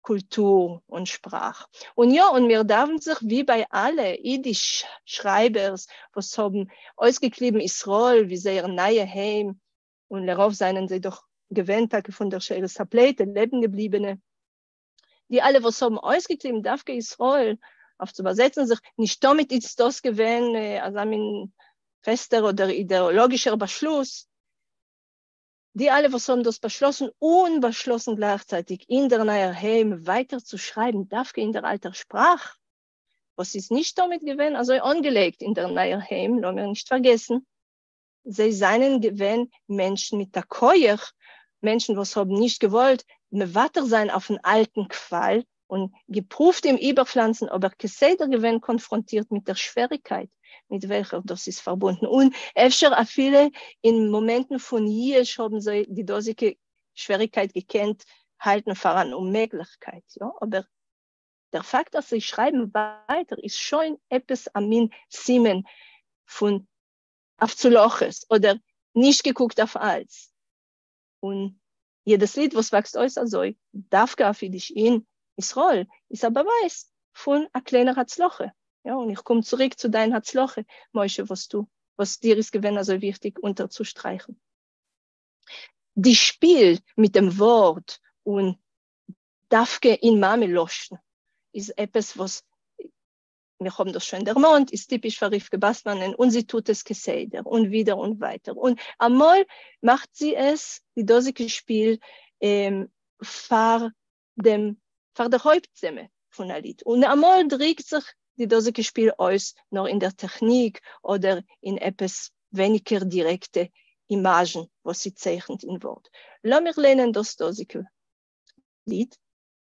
קולטור און שפראך. און יא, און מיר דארפן זיך ווי ביי אלע אידיש שרייבערס וואס האבן אויסגעקליבן ישראל ווי זייער נייע היים, און לרוב זענען זיי דאך געווען טאקע פון דער שארית הפליטה לעבן געבליבענע, די אלע וואס האבן אויסגעקליבן דווקא ישראל אויף צו באזעצן זיך, נישט תמיד איז דאס געווען אזא מין פעסטער אדער אידעאלאגישער באשלוס, די אלע וואס האבן דאס באשלאסן און באשלאסן גלייכצייטיג אין דער נייער היים ווייטער צו שרייבן דווקא אין דער אלטער שפראך, וואס איז נישט תמיד געווען אזוי אנגעלייגט אין דער נייער היים, לאמיר נישט פארגעסן, זיי זענען געווען מענטשן מיט א כח, מענטשן וואס האבן נישט געוואלט מוותר זיין אויפן אלטן קוואל און געפרואווט אים איבערפלאנצן, אבער כסדר געווען קאנפראנטירט מיט דער שוועריקייט מיט וועלכער דאס איז פארבונדן, און אפשר אפילו אין מאמענטן פון ייאוש האבן זיי די דאזיגע שוועריקייט געקענט האלטן פאר אן אוממעגליכקייט, יא, אבער דער פאקט אז זיי שרייבן ווייטער איז שוין עפעס א מין סימן פון אויף צו להכעיס אדער נישט געקוקט אויף אלץ, און יעדעס ליד וואס וואקסט אויס אזוי דווקא אויף אידיש אין ישראל איז א באווייז פון א קליינער הצלחה, יא, און איך קום צוריק צו דיין הצלחה משה וואס דו וואס דיר איז געווען אזוי וויכטיג אונטערצושטרייכן די שפיל מיט דעם ווארט און דווקא אין מאמע לשון איז עפעס וואס מיר האבן דאס שוין דערמאנט, איז טיפיש פאר רבקה באסמאנען, און זי טוט עס כסדר, און ווידער און ווייטער, און אמאל מאכט זי עס, די דאזיגע שפיל, פאר דעם, פאר דער הויפט טעמע פון א ליד, און אמאל דריקט זיך די דאָזיקע שפּיל אויס נאָר אין דער טעכניק אָדער אין עפּעס ווייניקער דירעקטע אימאַזשן, וואָס זי צייכנט אין וואָרט. לאָמיר לייענען דאָס דאָזיקע ליד,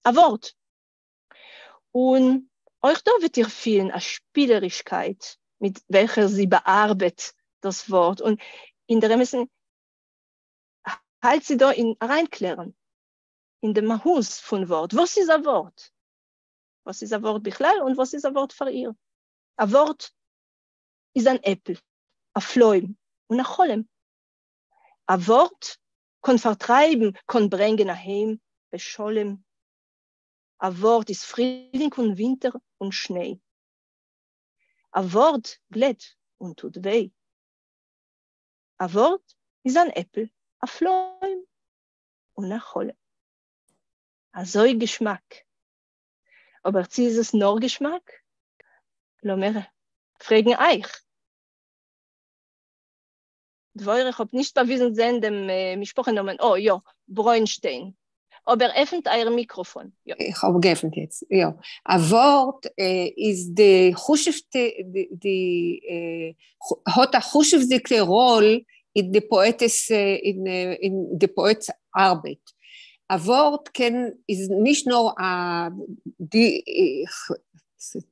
אַ וואָרט. און אויך דאָ וועט איר פֿילן אַ שפּילערישקייט, מיט וועלכער זי באַאַרבעט דאָס וואָרט, און אין דער אמתן האַלט זי דאָ אין אַרײַנקלערן אין דעם מהות פֿון וואָרט. וואָס איז אַ וואָרט? וואָס איז אַ וואָרט בכלל און וואָס איז אַ וואָרט פֿאַר איר? אַ וואָרט איז אַן עפּל, אַ פֿלוים און אַ חלום. אַ וואָרט קאָן פֿאַרטרײַבן, קאָן ברענגען אַהיים בשלום. אַ וואָרט איז פֿרילינג און ווינטער און שניי. אַ וואָרט גלעט און טוט וויי. אַ וואָרט איז אַן עפּל, אַ פֿלוים און אַ חלום. אַזוי געשמאַק! אָבער צי איז עס נאָר געשמאַק? לאָמיר פֿרעגן אײַך. דבורה, איך האָב נישט באַוויזן זען דעם משפּחה-נאָמען. אָ, יאָ, ברוינשטיין. אָבער עפֿנט אײַער מיקראָפֿאָן. יאָ. איך האָב געעפֿנט יעצט, יאָ. אַ וואָרט איז די חשובֿטע, די האָט אַ חשובֿדיקע ראָל אין די פּאָעטעס, אין די פּאָעטס אַרבעט. אַ וואָרט קען, איז נישט נאָר אַ די,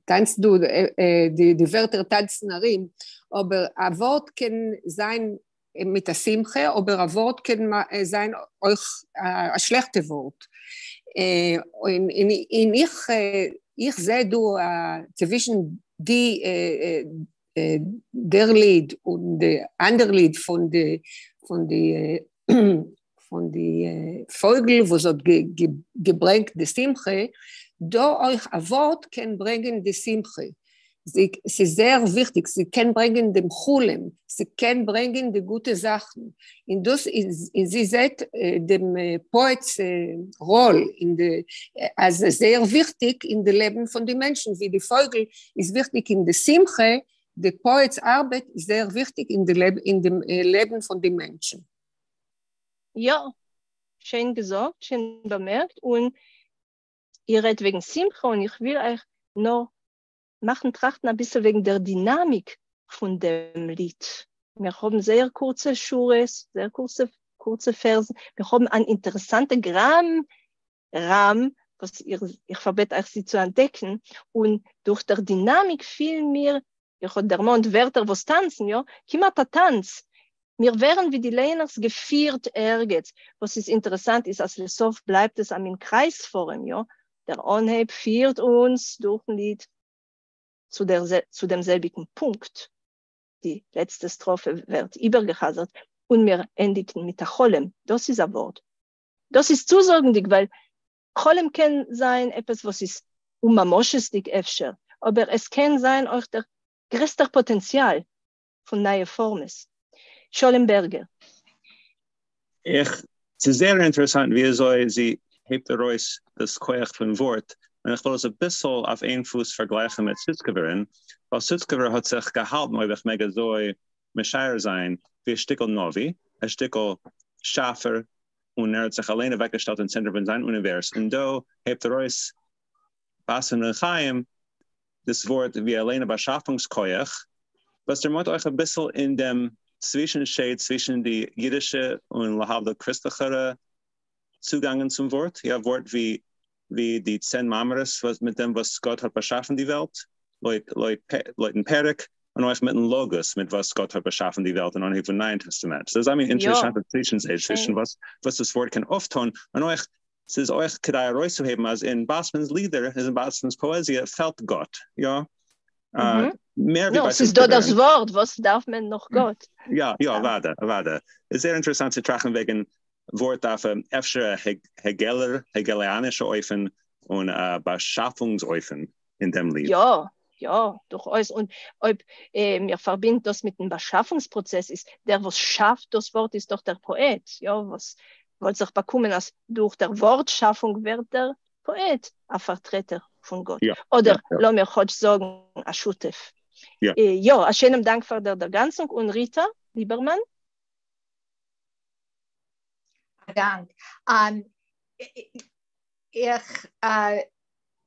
טאנצט דא, די ווערטער טאנצן ארום, אבער א ווארט קען זיין מיט א שמחה, אבער א ווארט קען זיין אויך א שלעכטע ווארט. און איך איך זע דא צווישן די דער ליד און די אנדער ליד פון די פון די פון די פויגל וואס האט געברענגט די שמחה, דא אויך א ווארט קען ברענגען די שמחה, ס'איז זייער וויכטיג, ס'קען ברענגען דעם חלום, ס'קען ברענגען די גוטע זאכן, און דאס איז, און זי זעט דעם פאעט'ס ראל אין די, אז זייער וויכטיג אין די לעבן פון די מענטשן, ווי די פויגל איז וויכטיג אין די שמחה, די פאעט'ס ארבעט איז זייער וויכטיג אין דעם לעבן פון די מענטשן. יא, שיין געזאגט, שיין באמערקט, און איר רעדט וועגן שמחה און איך וויל אייך נאר מאכן טראכטן אביסל וועגן דער דינאמיק פון דעם ליד. מיר האבן זייער קורצע שורות, זייער קורצע קורצע פערזן, מיר האבן אן אינטערעסאנטע גראם ראם וואס איך פארבעט אייך זי צו אנטדעקן, און דורך דער דינאמיק פילן מיר איך האב דערמאנט ווערטער וואס טאנצן, יא, כמעט א טאנץ, מיר ווערן ווי די לייענערס געפירט ערגעץ, וואס איז אינטערעסאנט איז אז לסוף בלייבט עס א מין קרייז-פארעם, יא, דער אנהייב פירט אונז דורכן ליד צו דער צו דעם זעלביגן פונקט, די לעצטע סטראפע ווערט איבערגעחזרט און מיר ענדיגן מיט א חלום, דאס איז א ווארט. דאס איז צוזאגנדיג ווייל חלום קען זיין עפעס וואס איז אומ'ממשות'דיג אפשר, אבער עס קען זיין אויך דער גרעסטער פאטענציאל פון נייע פארמעס. שלום בערגער. איך, ס'איז זייער אינטערעסאנט ווי אזוי זי הייבט ארויס דאס כח פון ווארט, און איך וויל עס אביסל אויף איין פוס פארגלייכן מיט סוצקעווערן, ווייל סוצקעווער האט זיך געהאלטן, אויב איך מעג אזוי משער זיין, ווי א שטיקל נביא, א שטיקל שאפער, און ער האט זיך אליין אוועקגעשטעלט אין צענטער פון זיין אוניווערס, און דא הייבט ארויס באסמאן בן חיים דאס ווארט ווי אליין א באשאפונגס כח, וואס דערמאנט אויך אביסל אין דעם צווישנשייד צווישן די אידישע און להבדיל קריסטליכערע צוגאנגען צום ווארט, יא, ווארט ווי ווי די צען מאמרות וואס מיט דעם וואס גאט האט באשאפן די וועלט, לויט לויטן פרק, און אויך מיטן לאגאס מיט וואס גאט האט באשאפן די וועלט אין אנהייב פון נייעם טעסטאמענט. ס'איז אזא מין אינטערעסאנטע צווישנשייד צווישן וואס וואס דאס ווארט קען אויפטון, און אויך ס'איז אויך כדאי ארויסצוהייבן אז אין באסמאן'ס לידער, אין באסמאן'ס פאעזיע פעלט גאט, יא? מער ווי ביי ס'איז דא דאס ווארט, וואס דארף מען נאך גאט? יא, יא, אוודאי, אוודאי. איז זייער אינטערעסאנט צו טראכטן וועגן ווארט אויף אפשר א העגעלער, העגעליאנישע אופן און א באשאפונגס אופן אין דעם ליד. יא, יא, דורכאויס, און אויב מיר פארבינדן דאס מיטן באשאפונגס פראצעס איז דער וואס שאפט דאס ווארט איז דאך דער פאעט, יא, וואס וואלט זיך באקומען אז דורך דער ווארט שאפונג ווערט דער פאעט א פארטרעטער פון גאט, אדער לאמיר כאטש זאגן א שותף. יא, א שענעם דאנק פאר דער דערגאנצונג, און ריטא ליבערמאן. א דאנק. איך.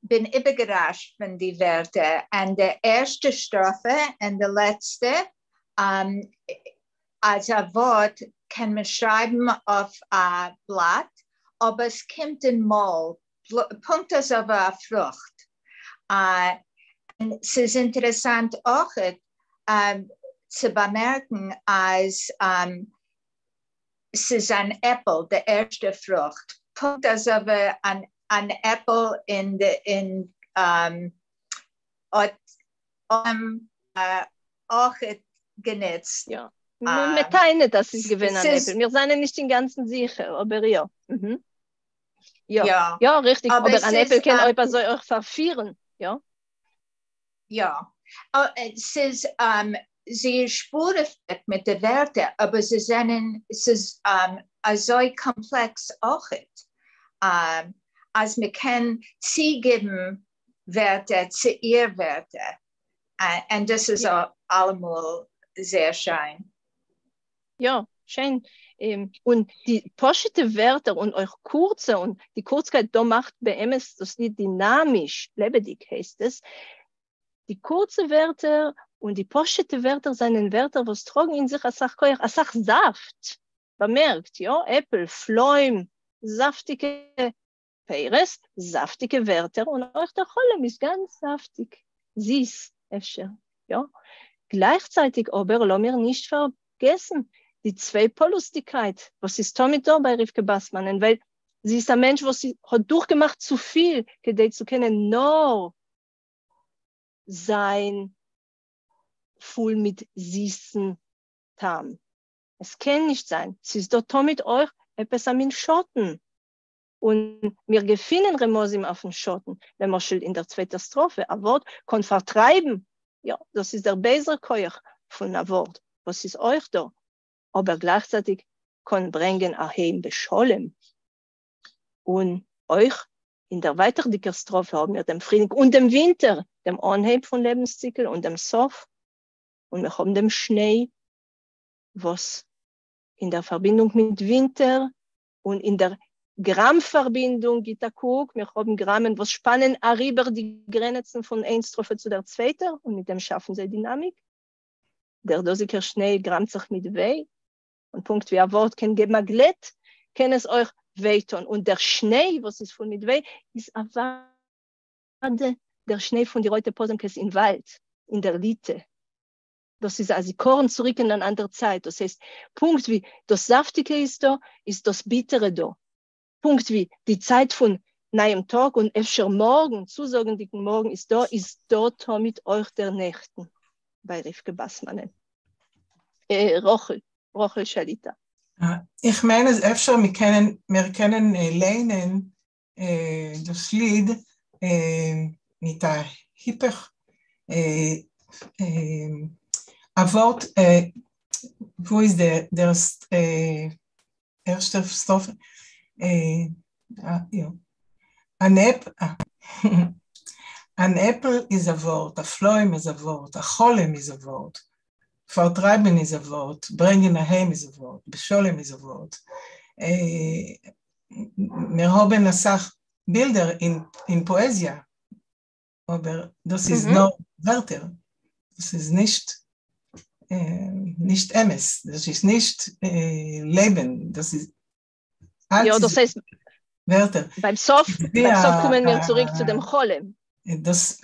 בין איבערגעראשט פון די ווערטער, און די ערשטע סטראפע און די לעצטע, אז א ווארט קען מען שרייבן אויף א בלאט, אבער עס קומט אין מויל פונקט אזוי ווי א פרוכט. און ס'איז אינטערעסאנט אויכעט צו באמערקן אז ס'איז אן עפל, די ערשטע פרוכט, פונקט אזוי ווי אן עפל אין די אין האט אויכעט גענוצט. יא, מ'טענה'ט אז ס'איז געווען אן עפל, מיר זענען נישט אינגאנצן זיכער, אבער יא. יא, יא, ריכטיג, אבער אן עפל קען אויב אזוי אויך פארפירן, יא? יא, ס'איז זי איז שפארעוודיג מיט די ווערטער, אבער זיי זענען, ס'איז אזוי קאמפלעקס אויכעט, אז מ'קען צוגעבן ווערטער צו איר ווערטער, און דאס איז אלעמאל זייער שיין. יא, שיין. און די פשוט'ע ווערטער און אויך קורצע, און די קורצקייט דא מאכט באמת דאס ליד דינאמיש, לעבעדיג הייסט עס, די קורצע ווערטער און די פשוט'ע ווערטער זענען ווערטער וואס טראגן אין זיך אסאך כח, אסאך זאפט, באמערקט, יא, עפל, פלוים, זאפטיגע פירות, זאפטיגע ווערטער, און אויך דער חלום איז גאנץ זאפטיג, זיס אפשר, יא. גלייכצייטיג אבער לאמיר נישט פארגעסן די צוויי-פאלוס'דיגקייט וואס איז תמיד דא ביי רבקה באסמאנען, ווייל זי איז א מענטש וואס האט דורכגעמאכט צופיל כדי צו קענען נאר זיין פול מיט זיסן טעם. עס קען נישט זיין, ס'איז דא תמיד אויך עפעס א מין שאטן, און מיר געפינען רמזים אויפן שאטן, למשל אין דער צווייטער סטראפע, א ווארט קאן פארטרייבן, יא, דאס איז דער בייזער כח פון א ווארט, וואס איז אויך דא, אבער גלייכצייטיג קאן ברענגען אהיים בשלום. און אויך אין דער ווייטערדיגער סטראפע האבן מיר דעם פרילינג און דעם ווינטער, דעם אנהייב פון לעבנסציקל און דעם סוף, און מיר האבן דעם שניי, וואס אין דער פארבינדונג מיט ווינטער און אין דער גראם-פארבינדונג גיט א קוק, מיר האבן גראמען וואס שפאנען אריבער די גרענעצן פון איין סטראפע צו דער צווייטער, און מיט דעם שאפן זיי דינאמיק. דער דאזיקער שניי גראמט זיך מיט וויי, און פונקט ווי א ווארט קען געבן א גלעט, קען עס אויך וויי טון, און דער שניי וואס איז פול מיט וויי איז אוודאי דער שניי פון די רויטע פאזעמקעס אין וואלד, אין דער ליטע. דאס איז א זיכרון צוריק אין אן אנדער צייט, דאס הייסט, פונקט ווי דאס זאפטיגע איז דא, איז דאס ביטערע דא, פונקט ווי די צייט פון נייעם טאג און אפשר מארגן, צוזאגנדיגן מארגן איז דא, איז דא תמיד אויך דער נעכטן ביי רבקה באסמאנען. רחל, רחל שליטא. איך מיין אז אפשר מיר קענען, מיר קענען ליינען דאס ליד מיט א היפך, א ווארט, וואו איז דער ערשטער סטראפע? אן אן עפל איז א ווארט, א פלוים איז א ווארט, א חלום איז א ווארט, פארטרייבן איז א ווארט, ברענגען אהיים איז א ווארט, בשלום איז א ווארט. מיר האבן אסאך בילדער אין פאעזיע, אבער דאס איז נאר ווערטער, דאס איז נישט נישט אמת, דאס איז נישט לעבן, דאס איז יא, דאס הייסט ווערטער. ביים סוף, ביים סוף קומען מיר צוריק צו דעם חלום. דאס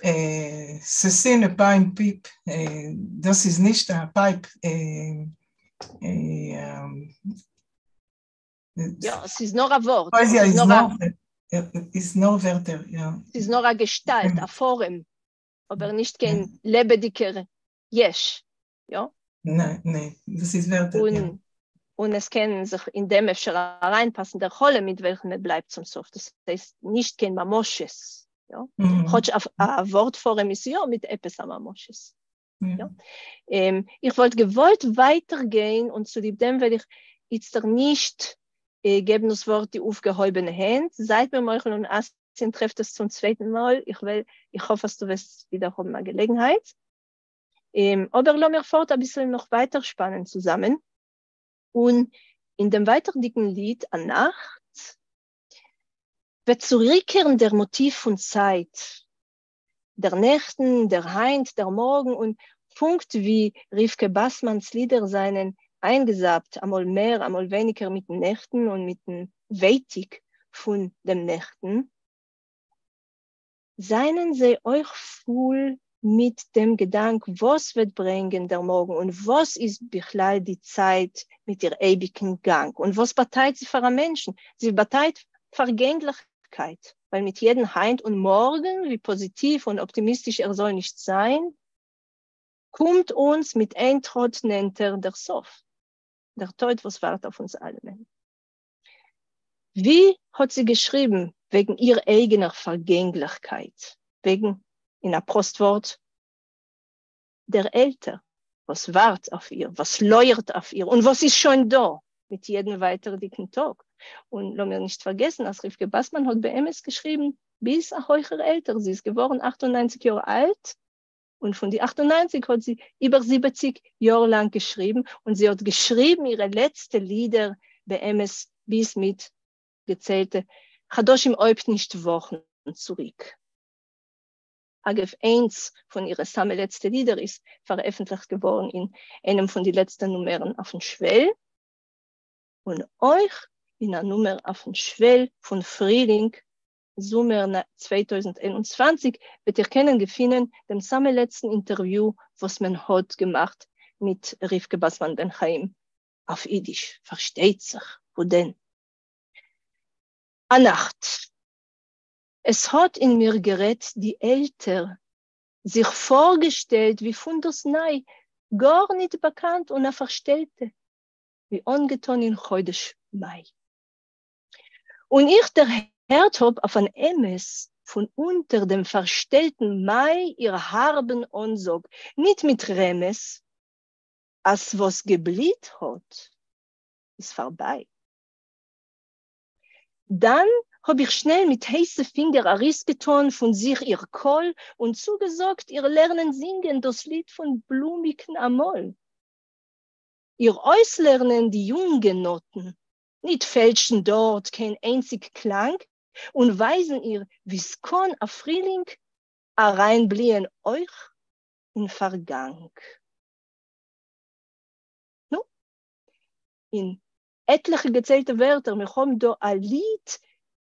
ceci n'est pas une pipe, דאס איז נישט א פייפ. יא, ס'איז נאר א ווארט. פאעזיע איז נאר, איז נאר ווערטער, יא. ס'איז נאר א געשטאלט, א פארעם, אבער נישט קיין לעבעדיגער יש, יא? ניין, ניין, דאס איז ווערטער, יא. און עס קען זיך אין דעם אפשר אריינפאסן דער חלום מיט וועלכן מען בלייבט צום סוף, דאס הייסט נישט קיין ממשות, יא? כאטש א ווארט-פארעם איז יא מיט עפעס א ממשות. יא. איך וואלט געוואלט ווייטער גיין און צוליב דעם וועל איך איצטער נישט געבן דאס ווארט די אויפגעהויבענע הענט, זייט מיר מוחל און אסין טרעפט עס צום צווייטן מאל, איך וועל, איך האף אז דו וועסט ווידער האבן א געלעגנהייט. אבער לאמיר פארט אביסל נאך ווייטער שפאנען צוזאמען, און אין דעם ווייטערדיגן ליד א נאכט. וועט צוריקקערן דער מאטיוו פון צייט, דער נעכטן, דער היינט, דער מארגן, און פונקט ווי רבקה באסמאנס לידער זיינען איינגעזאפט אמאל מער אמאל ווייניגער מיטן נעכטן און מיטן ווייטיק פון דעם נעכטן, זיינען זיי אויך פול מיט דעם געדאנק וואס וועט ברענגען דער מארגן און וואס איז בכלל די צייט מיט איר אייביגן גאנג און וואס באטייט זי פאר א מענטשן, זי באטייט פארגענגליכקייט, ווייל מיט יעדן היינט און מארגן, ווי פאזיטיוו און אפטימיסטיש ער זאל נישט זיין, קומט אונז מיט איין טראט נענטער דער סוף, דער טויט וואס ווארט אויף אונז אלעמען. ווי האט זי געשריבן וועגן איר אייגענער פארגענגליכקייט, וועגן, אין א פראסט ווארט, דער עלטער וואס ווארט אויף איר, וואס לויערט אויף איר, און וואס איז שוין דא מיט יעדן ווייטערדיגן טאג. און לאמיר נישט פארגעסן אז רבקה באסמאן האט באמת געשריבן ביז א הויכער עלטער, זי איז געווארן 98 יאר אלט, און פון די 98 האט זי איבער 70 יאר לאנג געשריבן, און זי האט געשריבן אירע לעצטע לידער באמת ביז מיט געציילטע חדשים אויב נישט וואכן צוריק. אגב, איינס פון אירע סאמע לעצטע לידער איז פארעפנטליכט געווארן אין איינעם פון די לעצטע נומערן אויפן שוועל, און אויך אין א נומער אויפן שוועל פון פרילינג זומער 2021 וועט איר קענען געפינען דעם סאמע לעצטן אינטערוויו וואס מען האט געמאכט מיט רבקה באסמאן בן חיים אויף אידיש, פארשטייט זיך, וואו דען? א נאכט. עס האט אין מיר גערעדט די עלטער, זיך פארגעשטעלט ווי פונדאסניי, גארניט באקאנט און א פארשטעלטע, ווי אנגעטאן אין חודש מאי. און איך דערהערט האב אויף אן אמת פון אונטער דעם פארשטעלטן מאי איר הארבן אנזאג, ניט מיט רמז, אז וואס געבליט האט, איז פארביי. דאן האב איך שנעל מיט הייסע פינגער א ריס געטאן פון זיך איר קול און צוגעזאגט איר לערנען זינגען דאס ליד פון בלומיקן אמאל, איר אויסלערנען די יונגע נאטן, ניט פעלשן דארט קיין איינציג קלאנג, און ווייזן איר ווי ס'קאן א פרילינג אריינבליען אויך אין פארגאנג. נו, אין עטליכע געציילטע ווערטער, מיר האבן דא א ליד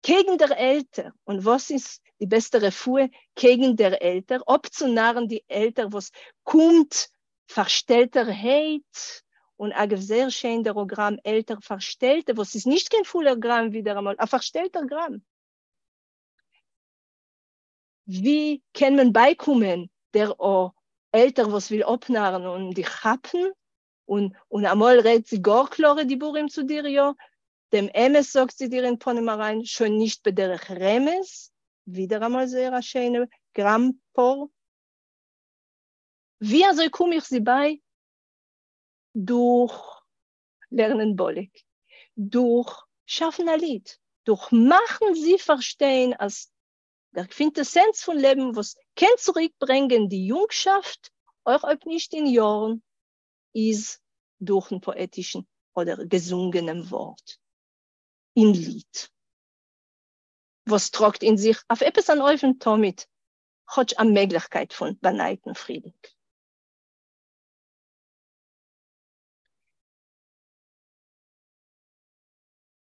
קעגן דער עלטער, און וואס איז די בעסטע רפואה קעגן דער עלטער? אפצונארן די עלטער וואס קומט פארשטעלטערהייט, און אגב זייער שיין דער גראם עלטער פארשטעלטע, וואס איז נישט קיין פולער גראם ווידעראמאל, א פארשטעלטער גראם. ווי קען מען בייקומען דער עלטער וואס וויל אפנארן און דיך כאפן, און און אמאל רעדט זי גאר קלארע דיבורים צו דיר, יא, דעם אמת זאגט זי דיר אין פנים אריין, שוין נישט בדרך רמז, ווידעראמאל זייער א שיינע גראם פאר. ווי אזוי קום איך זי ביי? דורך לערנען בולק, דורך שאפן א ליד, דורך מאכן זי פארשטיין אז דער קווינטעסענץ פון לעבן וואס קען צוריק ברענגען די יונגשאפט, אויך אויב נישט אין יארן, איז דורכן פאעטישן אדער געזונגענעם ווארט אין ליד, וואס טראגט אין זיך אויף עפעס אן אופן תמיד כאטש א מעגליכקייט פון באנייטן פרילינג.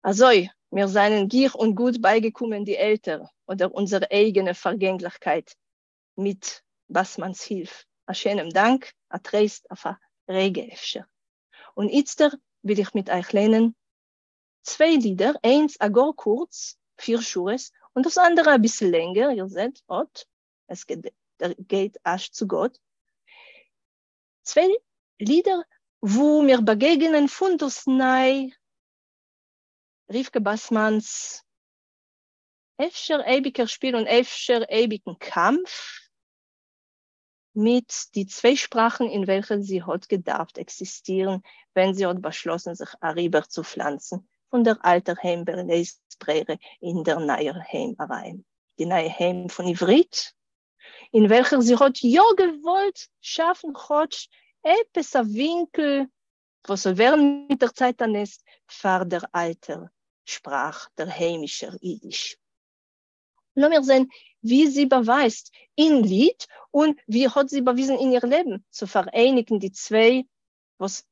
אזוי, מיר זענען גיך און גוט בייגעקומען די עלטער אדער אונזער אייגענע פארגענגליכקייט מיט באסמאנ'ס הילף. א שענעם דאנק, א טרייסט אויף א רגע אפשר. און איצטער וויל איך מיט אייך ליינען צוויי לידער, איינס א גאר קורץ, פיר שורות, און דאס אנדערע אביסל לענגער, איר זעט, אט, עס גייט אזש צו גאט. צוויי לידער וואו מיר באגעגענען פונדאסניי רבקה באסמאנ'ס אפשר אייביגער שפיל און אפשר אייביגן קאמף מיט די צוויי שפראכן אין וועלכע זי האט געדארפט עקזיסטירן ווען זי האט באשלאסן זיך אריבערצופלאנצן פון דער אלטער היים בלית ברירה אין דער נייער היים אריין, די נייע היים פון עברית, אין וועלכער זי האט יא געוואלט שאפן כאטש עפעס א ווינקל וואס זאל ווערן מיט דער צייט א נעסט פאר דער אלטער שפראך, דער היימישער אידיש. לאמיר זען ווי זי באווייזט אין ליד און ווי האט זי באוויזן אין איר לעבן צו פאראייניגן די צוויי וואס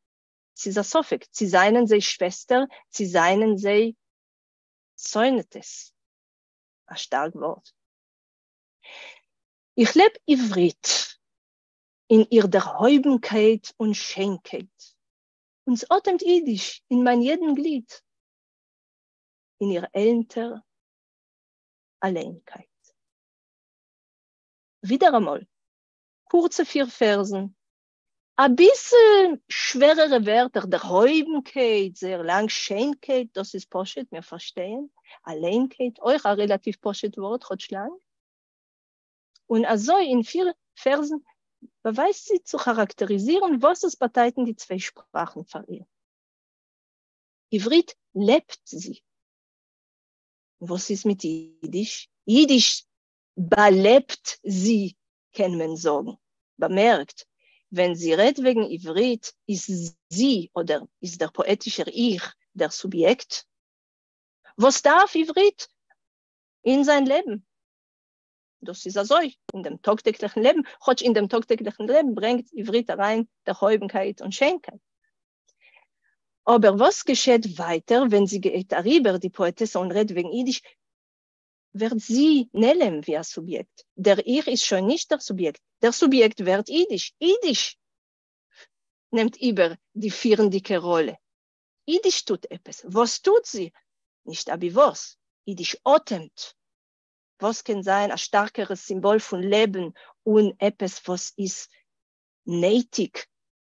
ס'איז א ספק צי זענען זיי שוועסטער צי זענען זיי שונאטעס. א שטארק ווארט. איך לעב עברית אין איר דערהויבנקייט און שיינקייט, און ס'אטעמט אידיש אין מיין יעדן גליד, אין איר עלנטער אליינקייט. ווידעראמאל, קורצע פיר פערזן, אביסל שווערערע ווערטער, דערהויבנקייט, זייער לאנג, שיינקייט, דאס איז פשוט, מיר פארשטייען, אליינקייט, אויך א רעלאטיוו פשוט ווארט, כאטש לאנג. און אזוי אין פיר פערזן באווייזט זי צו כאראקטעריזירן וואס עס באטייטן די צוויי שפראכן פאר איר. עברית לעבט זי. וואס איז מיט אידיש? אידיש באלעבט זי קען מען זאגן. באמערקט, ווען זי רעדט וועגן עברית איז זי, אדער איז דער פאעטישער איך, דער סוביעקט. וואס דארף עברית אין זיין לעבן? דאס איז אזוי אין דעם טאג-טעגליכן לעבן, כאטש אין דעם טאג-טעגליכן לעבן ברענגט עברית אריין דערהויבנקייט און שיינקייט. אבער וואס געשעט ווייטער ווען זי גייט אריבער די פאעטעסע און רעדט וועגן אידיש, ווערט זי נעלם ווי א סוביעקט, דער איך איז שוין נישט דער סוביעקט, דער סוביעקט ווערט אידיש, אידיש נעמט איבער די פירנדיקע ראלע, אידיש טוט עפעס, וואס טוט זי? נישט אבי וואס, אידיש אטעמט, וואס קען זיין א שטארקערע סימבאל פון לעבן און עפעס וואס איז נייטיג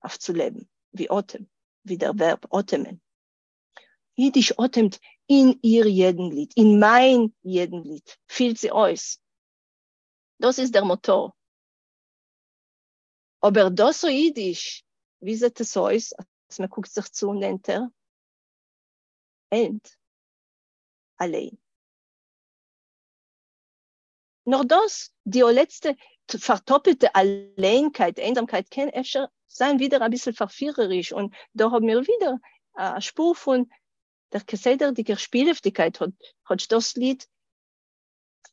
אויף צו לעבן, ווי אטעם, ווי דער ווערב אטעמען. אידיש אטעמט אין איר יעדן גליד, אין מיין יעדן גליד, פילט זי אויס. דאס איז דער מאטאר. אבער דאס אידיש, ווי זעט עס אויס אז מען קוקט זיך צו נענטער? עלנט. אליין. נאר דאס, די לעצטע פארטאפלטע אליינקייט, איינזאמקייט, קען אפשר זיין ווידער אביסל פארפירעריש, און דא האבן מיר ווידער א שפור פון דער כסדר'דיגער שפילעוודיגקייט, כאטש דאס ליד,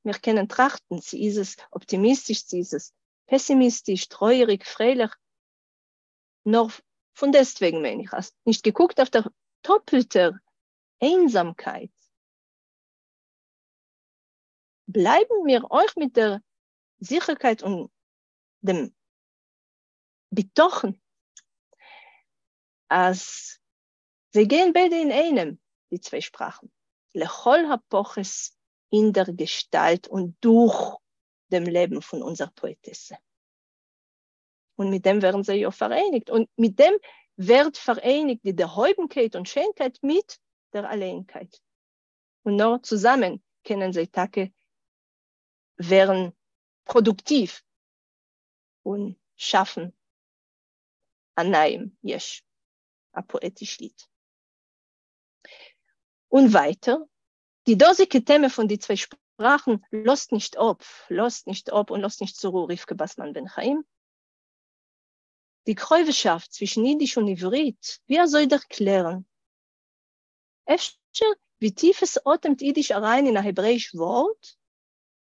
מיר קענען טראכטן צי איז עס אפטימיסטיש, צי איז עס פעסימיסטיש, טרויעריג, פרייליך, נאר פון דעסטוועגן מיין איך אז נישט געקוקט אויף דער טאפלטער איינזאמקייט, בלייבן מיר אויך מיט דער זיכערקייט און דעם בטחון אז זיי גייען ביידע אין איינעם, די צוויי שפראכן, לכל הפחות אין דער געשטאלט און דורך דעם לעבן פון אונזער פאעטעסע. און מיט דעם ווערן זיי יא פאראייניגט, און מיט דעם ווערט פאראייניגט די דערהויבנקייט און שיינקייט מיט דער אליינקייט. און נאר צוזאמען קענען זיי טאקע ווערן פראדוקטיוו און שאפן א נייעם יש, א פאעטיש ליד. און ווייטער, די דאזיגע טעמע פון די צוויי שפראכן לאזט נישט אפ, לאזט נישט אפ און לאזט נישט צורו רבקה באסמאן בן חיים. די קרובהשאפט צווישן אידיש און עברית, ווי אזוי דערקלערן? אפשר ווי טיף עס אטעמט אידיש אריין אין א העברעאיש ווארט,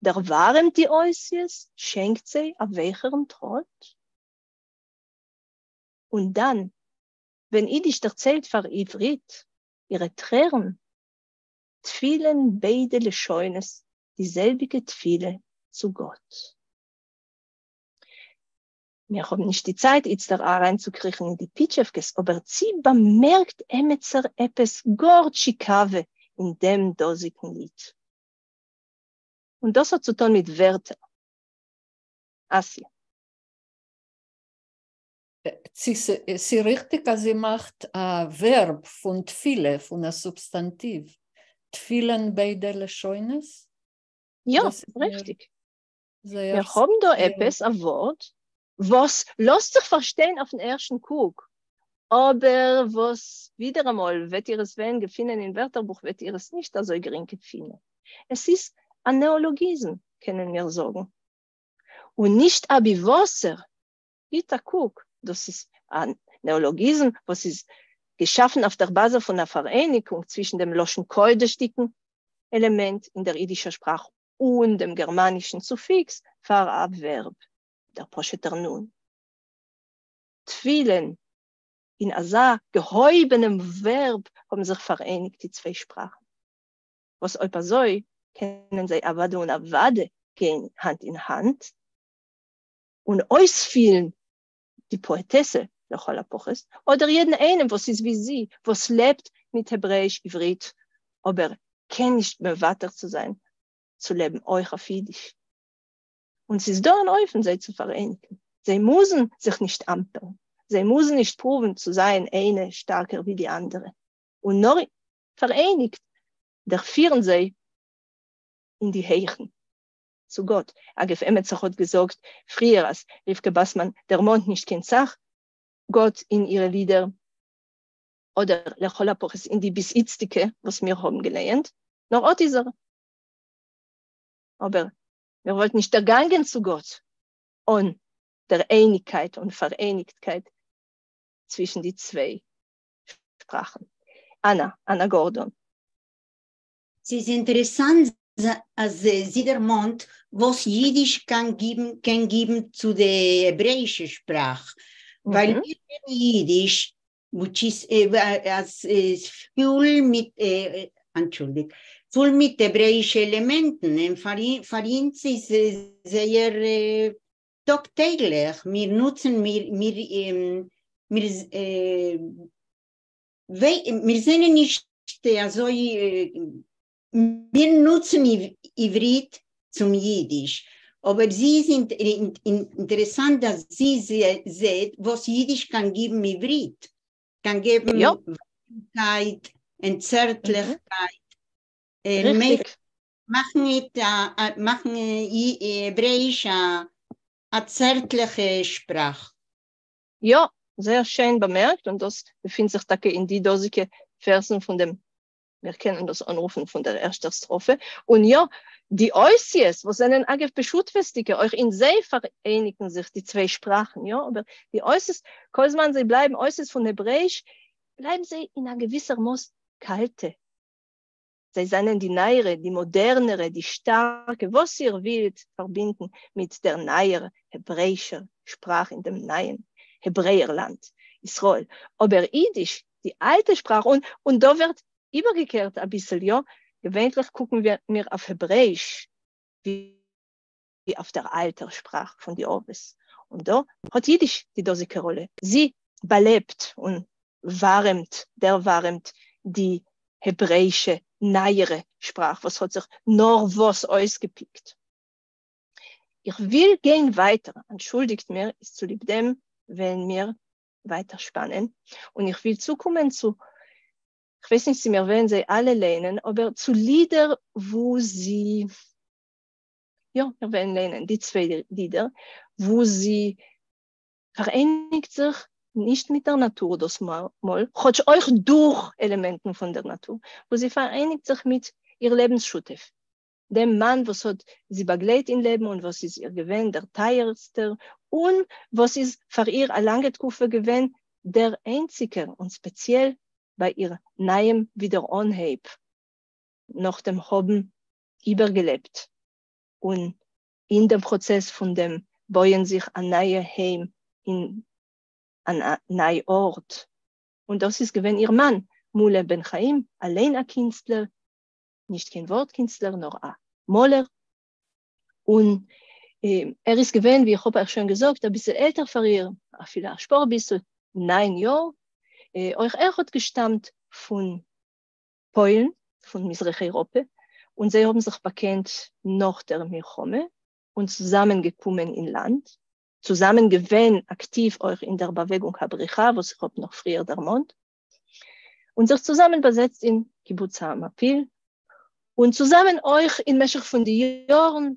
דערווארעמט די אותיות, שענקט זיי א ווייכערן טראט? און דאן, ווען אידיש דערציילט פאר עברית אירע טרערן, תפילה'ן ביידע לשונות די זעלביגע תפילה צו גאט. מיר האבן נישט די צייט איצטער אריינצוקריכן אין די פיטשעווקעס, אבער צי באמערקט עמעצער עפעס גאר טשיקאווע אין דעם דאזיגן ליד? און דאס האט צו טון מיט ווערטער. אסיה. צי ס'איז ריכטיג אז זי מאכט א ווערב פון תפילה, פון א סובסטאנטיוו, תפילה'ן ביידע לשונות? יא, ריכטיג. מיר האבן דא עפעס א ווארט וואס לאזט זיך פארשטיין אויפן ערשטן קוק, אבער וואס ווידעראמאל וועט איר עס ווען געפינען אין ווערטערבוך וועט איר עס נישט אזוי גרינג געפינען. עס איז א נעאלאגיזם קענען מיר זאגן. און נישט אבי וואסער. גיט א קוק, דאס איז א נעאלאגיזם וואס איז געשאפן אויף דער באזע פון א פאראייניגונג צווישן דעם לשון קודש'דיגן עלעמענט אין דער אידישער שפראך און דעם גערמאנישן סופיקס פאר א ווערב, דער פשוט'ער נון. תפילין, אין אזא געהויבענעם ווערב האבן זיך פאראייניגט די צוויי שפראכן, וואס אויב אזוי קענען זיי אוודאי און אוודאי גיין האנט אין האנט און אויספילן די פאעטעסע לכל הפחות, אדער יעדן איינעם וואס איז ווי זי, וואס לעבט מיט העברעאיש עברית אבער קען נישט מוותר צו זיין צו לעבן אויך אויף אידיש. און ס'איז דא אן אופן זיי צו פאראייניגן. זיי מוזן זיך נישט אמפערן, זיי מוזן נישט פרואוון צו זיין איינע שטארקער ווי די אנדערע, און נאר פאראייניגט דערפירן זיי אין די הייכן צו גאט. אגב, עמעצער האט געזאגט פריער אז רבקה באסמאן דערמאנט נישט קיין סך גאט אין אירע לידער, אדער לכל הפחות אין די ביז איצטיגע וואס מיר האבן געלייענט, נאר אט איז ער. אבער מיר וואלטן נישט דערגאנגען צו גאט אן דער אייניגקייט און פאראייניגטקייט צווישן די צוויי שפראכן. אנא, אנא גארדאן. ס'איז אינטערעסאנט אז זי דערמאנט וואס אידיש קען גיבן קען גיבן צו די העברעאישע שפראך, ווייל מיר רעדן אידיש which איז אז איז פול מיט אנטשולדיגט פול מיט העברעאישע עלעמענטן און פאר אונז איז זייער טאג טעגליך מיר נוצן מיר מיר מיר מיר זענען נישט אזוי מיר נוצן עברית צום אידיש, אבער זי איז אינטערעסאנט אז זי זעט וואס אידיש קען גיבן עברית, קען געבן ווארעמקייט און צערטליכקייט, און מאכן מאכן העברעאיש א צערטליכע שפראך. יא, זייער שיין באמערקט, און דאס געפינט זיך טאקע אין די דאזיגע ווערסן פון דעם מיר קענען דאס אנרופן פון דער ערשטער סטראפע, און יא, די אותיות וואס זענען אגב בשותפות'דיגע, אויך אין זיי פאראייניגן זיך די צוויי שפראכן, יא, אבער די אותיות, כל זמן זיי בלייבן אותיות פון העברעאיש, בלייבן זיי אין א געוויסער מאס קאלטע. זיי זענען די נייערע, די מאדערנערע, די שטארקע, וואס איר ווילט פארבינדן מיט דער נייער העברעאישער שפראך אין דעם נייעם העברעער-לאנד, ישראל. אבער אידיש, די אלטע שפראך, און און דא ווערט איבערגעקערט אביסל, יא, געווענליך קוקן מיר אויף העברעאיש ווי אויף דער אלטער שפראך פון די אבות, און דא האט אידיש די דאזיגע ראלע, זי באלעבט און ווארעמט, דערווארעמט די העברעאישע נייערע שפראך וואס האט זיך נארוואס אויסגעפיקט. איך וויל גיין ווייטער, אנטשולדיגט מיר, איז צוליב דעם וועלן מיר ווייטער שפאנען, און איך וויל צוקומען צו, כ'ווייס נישט צו מיר וועלן זיי אלע ליינען, אבער צו לידער וואו זי, יא, מיר וועלן ליינען די צוויי לידער, וואו זי פאראייניגט זיך נישט מיט דער נאטור דאס מאל, כאטש אויך דורך עלעמענטן פון דער נאטור, וואו זי פאראייניגט זיך מיט איר לעבנס-שותף, דעם מאן וואס האט זי באגלייט אין לעבן און וואס איז איר געווען דער טייערסטער און וואס איז פאר איר א לאנגע תקופה געווען דער איינציגער און ספעציעל ביי איר נייעם ווידעראנהייב נאך דעם האבן איבערגעלעבט און אין דעם פראצעס פון דעם בויען זיך א נייע היים אין א ניי ארט און דאס איז געווען איר מאן מולה בן חיים אליין א קינסטלער נישט קיין ווארט קינסטלער נאר א מאלער, און ער איז געווען ווי איך האב אייך שוין געזאגט אביסל עלטער פאר איר, אפילו א שפאר ביסל, ניין יאר, אויך ער האט געשטאמט פון פוילן, פון מזרח אייראפע, און זיי האבן זיך באקענט נאך דער מלחמה און צוזאמען געקומען אין לאנד, צוזאמען געווען אקטיוו אויך אין דער באוועגונג הבריחה וואס איך האב נאך פריער דערמאנט. און זיך צוזאמען באזעצט אין קיבוץ המעפיל, און צוזאמען אויך אין משך פון די יארן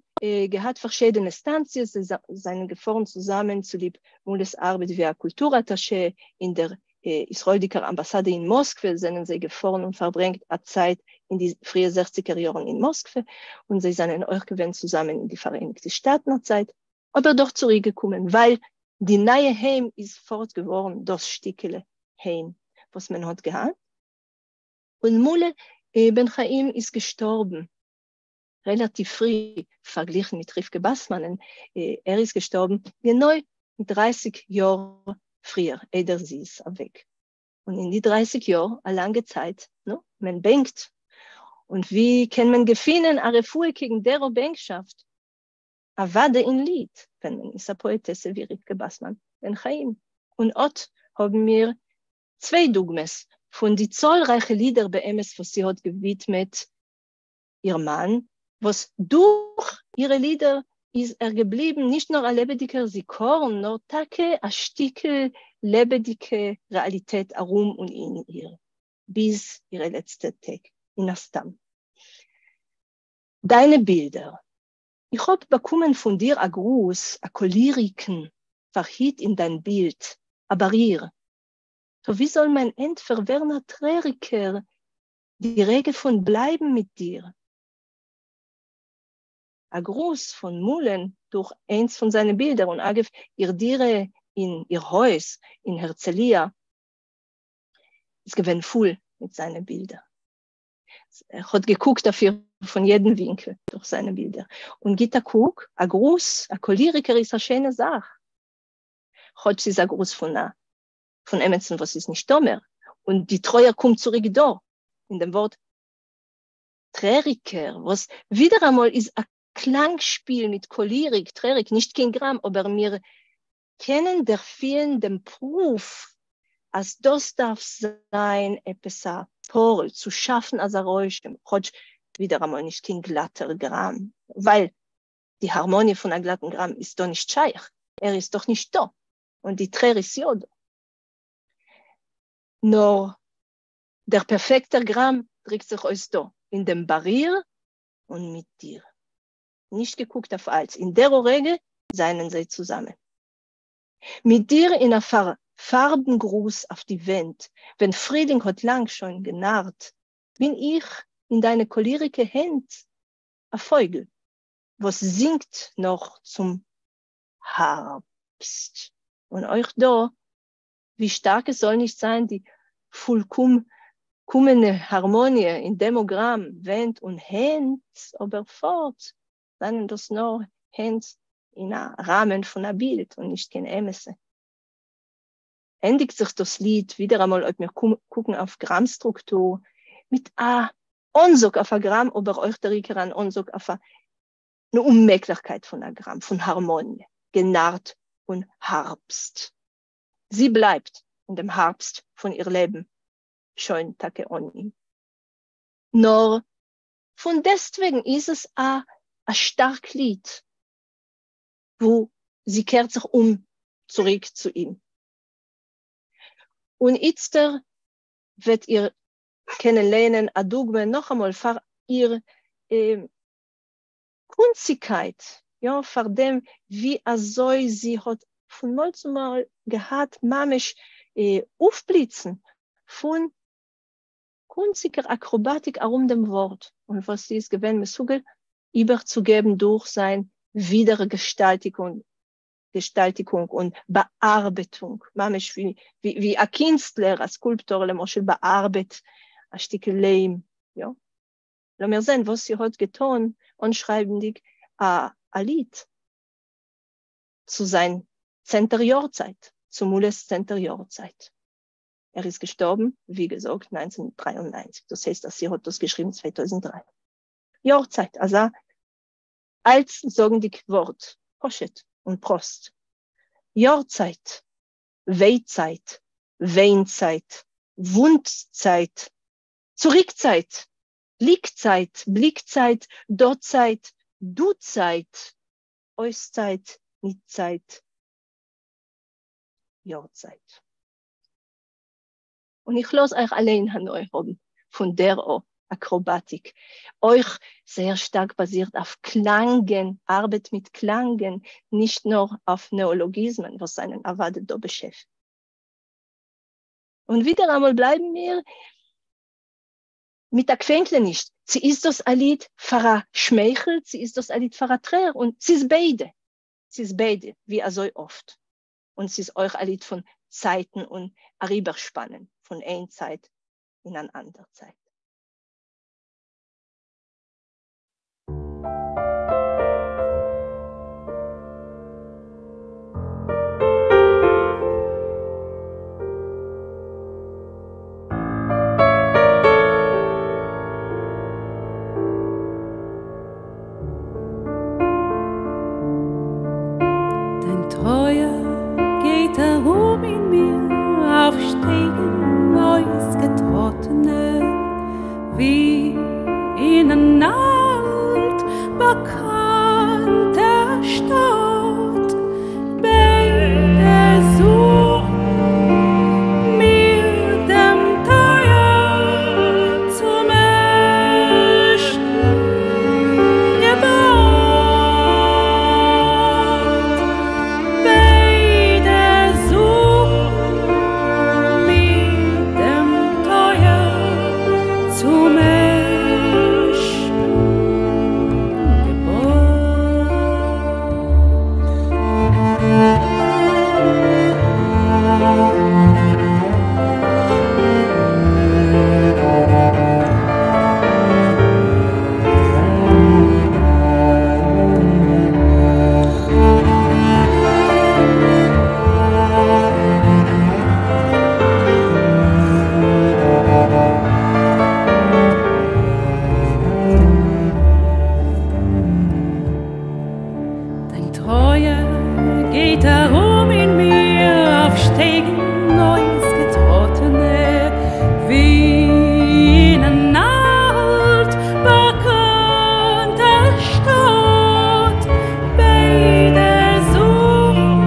געהאט פארשידענע סטאנציעס, זיי זענען געפארן צוזאמען צוליב מולה'ס ארבעט ווי א קולטור אטאשע אין דער ישראל'דיגער אמבאסאדע אין מאסקווע, זענען זיי געפארן און פארברענגט א צייט אין די פריע זעכציגער יארן אין מאסקווע, און זיי זענען אויך געווען צוזאמען אין די פאראייניגטע שטאטן א צייט, אבער דאך צוריקגעקומען ווייל די נייע היים איז פארט געווארן דאס שטיקעלע היים וואס מען האט געהאט, און מולה בן חיים איז געשטארבן. רעלאַטיוו פֿרי פֿאַרגליכן מיט רבֿקה באַסמאַנען. ער איז געשטאָרבן גענוי 30 יאָר פֿריִער, איידער זי איז אַוועק. און אין די 30 יאָר, אַ לאַנגע צײַט, נו, מען בענקט. און ווי קען מען געפֿינען אַ רפֿואה קעגן דער בענקשאַפֿט? אַוודאי אין ליד, ווען מען איז אַ פּאָעטעסע ווי רבֿקה באַסמאַן בן חיים. און אָט האָבן מיר צוויי דוגמאות פֿון די צאָלרײַכע לידער באמת וואָס זי האָט געווידמעט איר מאַן, וואָס דורך אירע לידער איז ער געבליבן נישט נאָר אַ לעבעדיקער זיכּרון, נאָר טאַקע אַ שטיקל לעבעדיקע רעאַליטעט אַרום און אין איר, ביז אירע לעצטע טעג, מן הסתּם. דײַנע בילדער. איך האָב באַקומען פֿון דיר אַ גרוס, אַ קאָליריקן, פֿאַרהיט אין דײַן בילד, אַ באַריר. טאָ ווי זאָל מײַן ענטפֿער ווערן אַ טרעריקער די רגע פֿון בלײַבן מיט דיר? אַ גרוס פֿון מולען דורך איינס פֿון זײַנע בילדער, און אַגבֿ, איר דירה אין איר הויז אין הרצליה איז געווען פֿול מיט זײַנע בילדער. ער האָט געקוקט אויף איר פֿון יעדן ווינקל דורך זײַנע בילדער. און גיט אַ קוק, אַ גרוס, אַ קאָליריקער איז אַ שיינע זאַך, כאָטש ס'איז אַ גרוס פֿון אַ פֿון עמעצן וואָס איז נישטאָ מער. און די טרויער קומט צוריק דאָ, אין דעם וואָרט טרעריקער, וואָס ווידער אַמאָל איז אַ קלאַנגשפּיל מיט קאָליריק, טרעריק, נישט קיין גראַם, אָבער מיר קענען דערפֿילן דעם פּרוּוו, אַז דאָס דאַרף זײַן עפּעס אַ פּאָרל צו שאַפֿן אַזאַ רושם, כאָטש ווידער אַמאָל נישט קיין גלאַטער גראַם, ווײַל די האַרמאָניע פֿון אַ גלאַטן גראַם איז דאָ נישט שייך, ער איז דאָך נישטאָ, און די טרער איז יאָ דאָ. נאָר דער פּערפֿעקטער גראַם דריקט זיך אויס דאָ, אין דעם באַריר און מיט דיר. נישט געקוקט אויף אַלץ, אין דער רגע זײַנען זיי צוזאַמען. מיט דיר אין אַ פֿאַר פֿאַרבן-גרוס אויף די ווענט, ווען פֿרילינג האָט לאַנג שוין גענאַרט, בין איך אין דײַנע קאָליריקע הענט אַ פֿויגל, וואָס זינגט נאָך צום האַרבסט. און אויך דאָ, ווי שטאַרק עס זאָל נישט זײַן די פֿולקומענע האַרמאָניע אין דעם גראַם, ווענט און הענט, אָבער פֿאָרט זײַנען דאָס נאָר הענט אין אַ ראַמען פֿון אַ בילד און נישט קיין אמתע. ענדיקט זיך דאָס ליד, ווידער אַמאָל אויב מיר קוקן אויף גראַם-סטרוקטור, מיט אַ אָנזאָג אויף אַ גראַם, אָבער אויך דער עיקר אַן אָנזאָג אויף אַ אוממעגלעכקייט פֿון אַ גראַם, פֿון האַרמאָניע, גענאַרט און האַרבסט. זי בלײַבט אין דעם האַרבסט פֿון איר לעבן שוין טאַקע אָן אים. נאָר פֿון דעסטוועגן איז עס אַ אַ שטאַרק ליד, וווּ זי קערט זיך אום צוריק צו אים. און איצטער וועט איר קענען לייענען אַ דוגמא נאָכאַמאָל פֿאַר איר קונציקייט, יא, פאר דעם ווי אזוי זי האט פון מאל צו מאל געהאט ממש אויפבליצן פון קונציקער אקראבאטיק ארום דעם ווארט, און וואס זי איז געווען מסוגל איבערצוגעבן דורך זיין ווידערגעשטאלטיקונג געשטאלטיקונג און באארבעטונג, ממש ווי ווי א קינסטלער, א סקולפטאר למשל באארבעט א שטיקל ליים, יא. לאמיר זען וואס זי האט געטאן אנשרייבנדיג א א ליד צו זיין צענטער יארצייט, צו מולעס צענטער יארצייט. ער איז געשטארבן, ווי געזאגט, 1993, דאס הייסט אז זי האט דאס געשריבן 2003. יארצייט, אזא אלץ זאגנדיג ווארט, פשוט און פראסט. יארצייט, וויי-צייט, וויין-צייט, וואונד-צייט, צוריק-צייט, גליק-צייט, בליק-צייט, דא-צייט, דו-צייט, אויסצייט, ניט-צייט, יארצייט. און איך לאז אייך אליין הנאה האבן פון דער אקראבאטיק, אויך זייער שטארק באזירט אויף קלאנגען, ארבעט מיט קלאנגען, נישט נאר אויף נעאלאגיזמען וואס זענען אוודאי דא בשפע. און ווידעראמאל בלייבן מיר מיט א קווענקלעניש, צו איז דאס א ליד פאר א שמייכל, צו איז דאס א ליד פאר א טרער, און ס'איז ביידע, ס'איז ביידע, ווי אזוי אפט, און ס'איז אויך א ליד פון צייטן און אריבערשפאנען פון איין צייט אין אן אנדער צייט. דיין טרויער גייט ארום אין מיר אויף שטעגן אויסגעטראטענע, ווי אין אן אלט באקאנטער שטאט. ביידע זוכן מיר דעם טויער צום ערשטן געבאט. ביידע זוכן מיר דעם טויער צום ערשטן געבאט. דיין טרויער גייט ארום אין מיר אויף שטעגן אויסגעטראטענע, ווי אין אן אלט באקאנטער שטאט. ביידע זוכן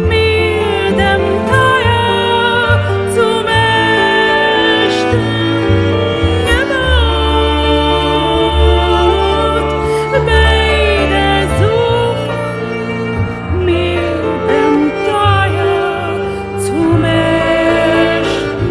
מיר דעם טויער צום ערשטן געבאט. ביידע זוכן מיר דעם טויער צום ערשטן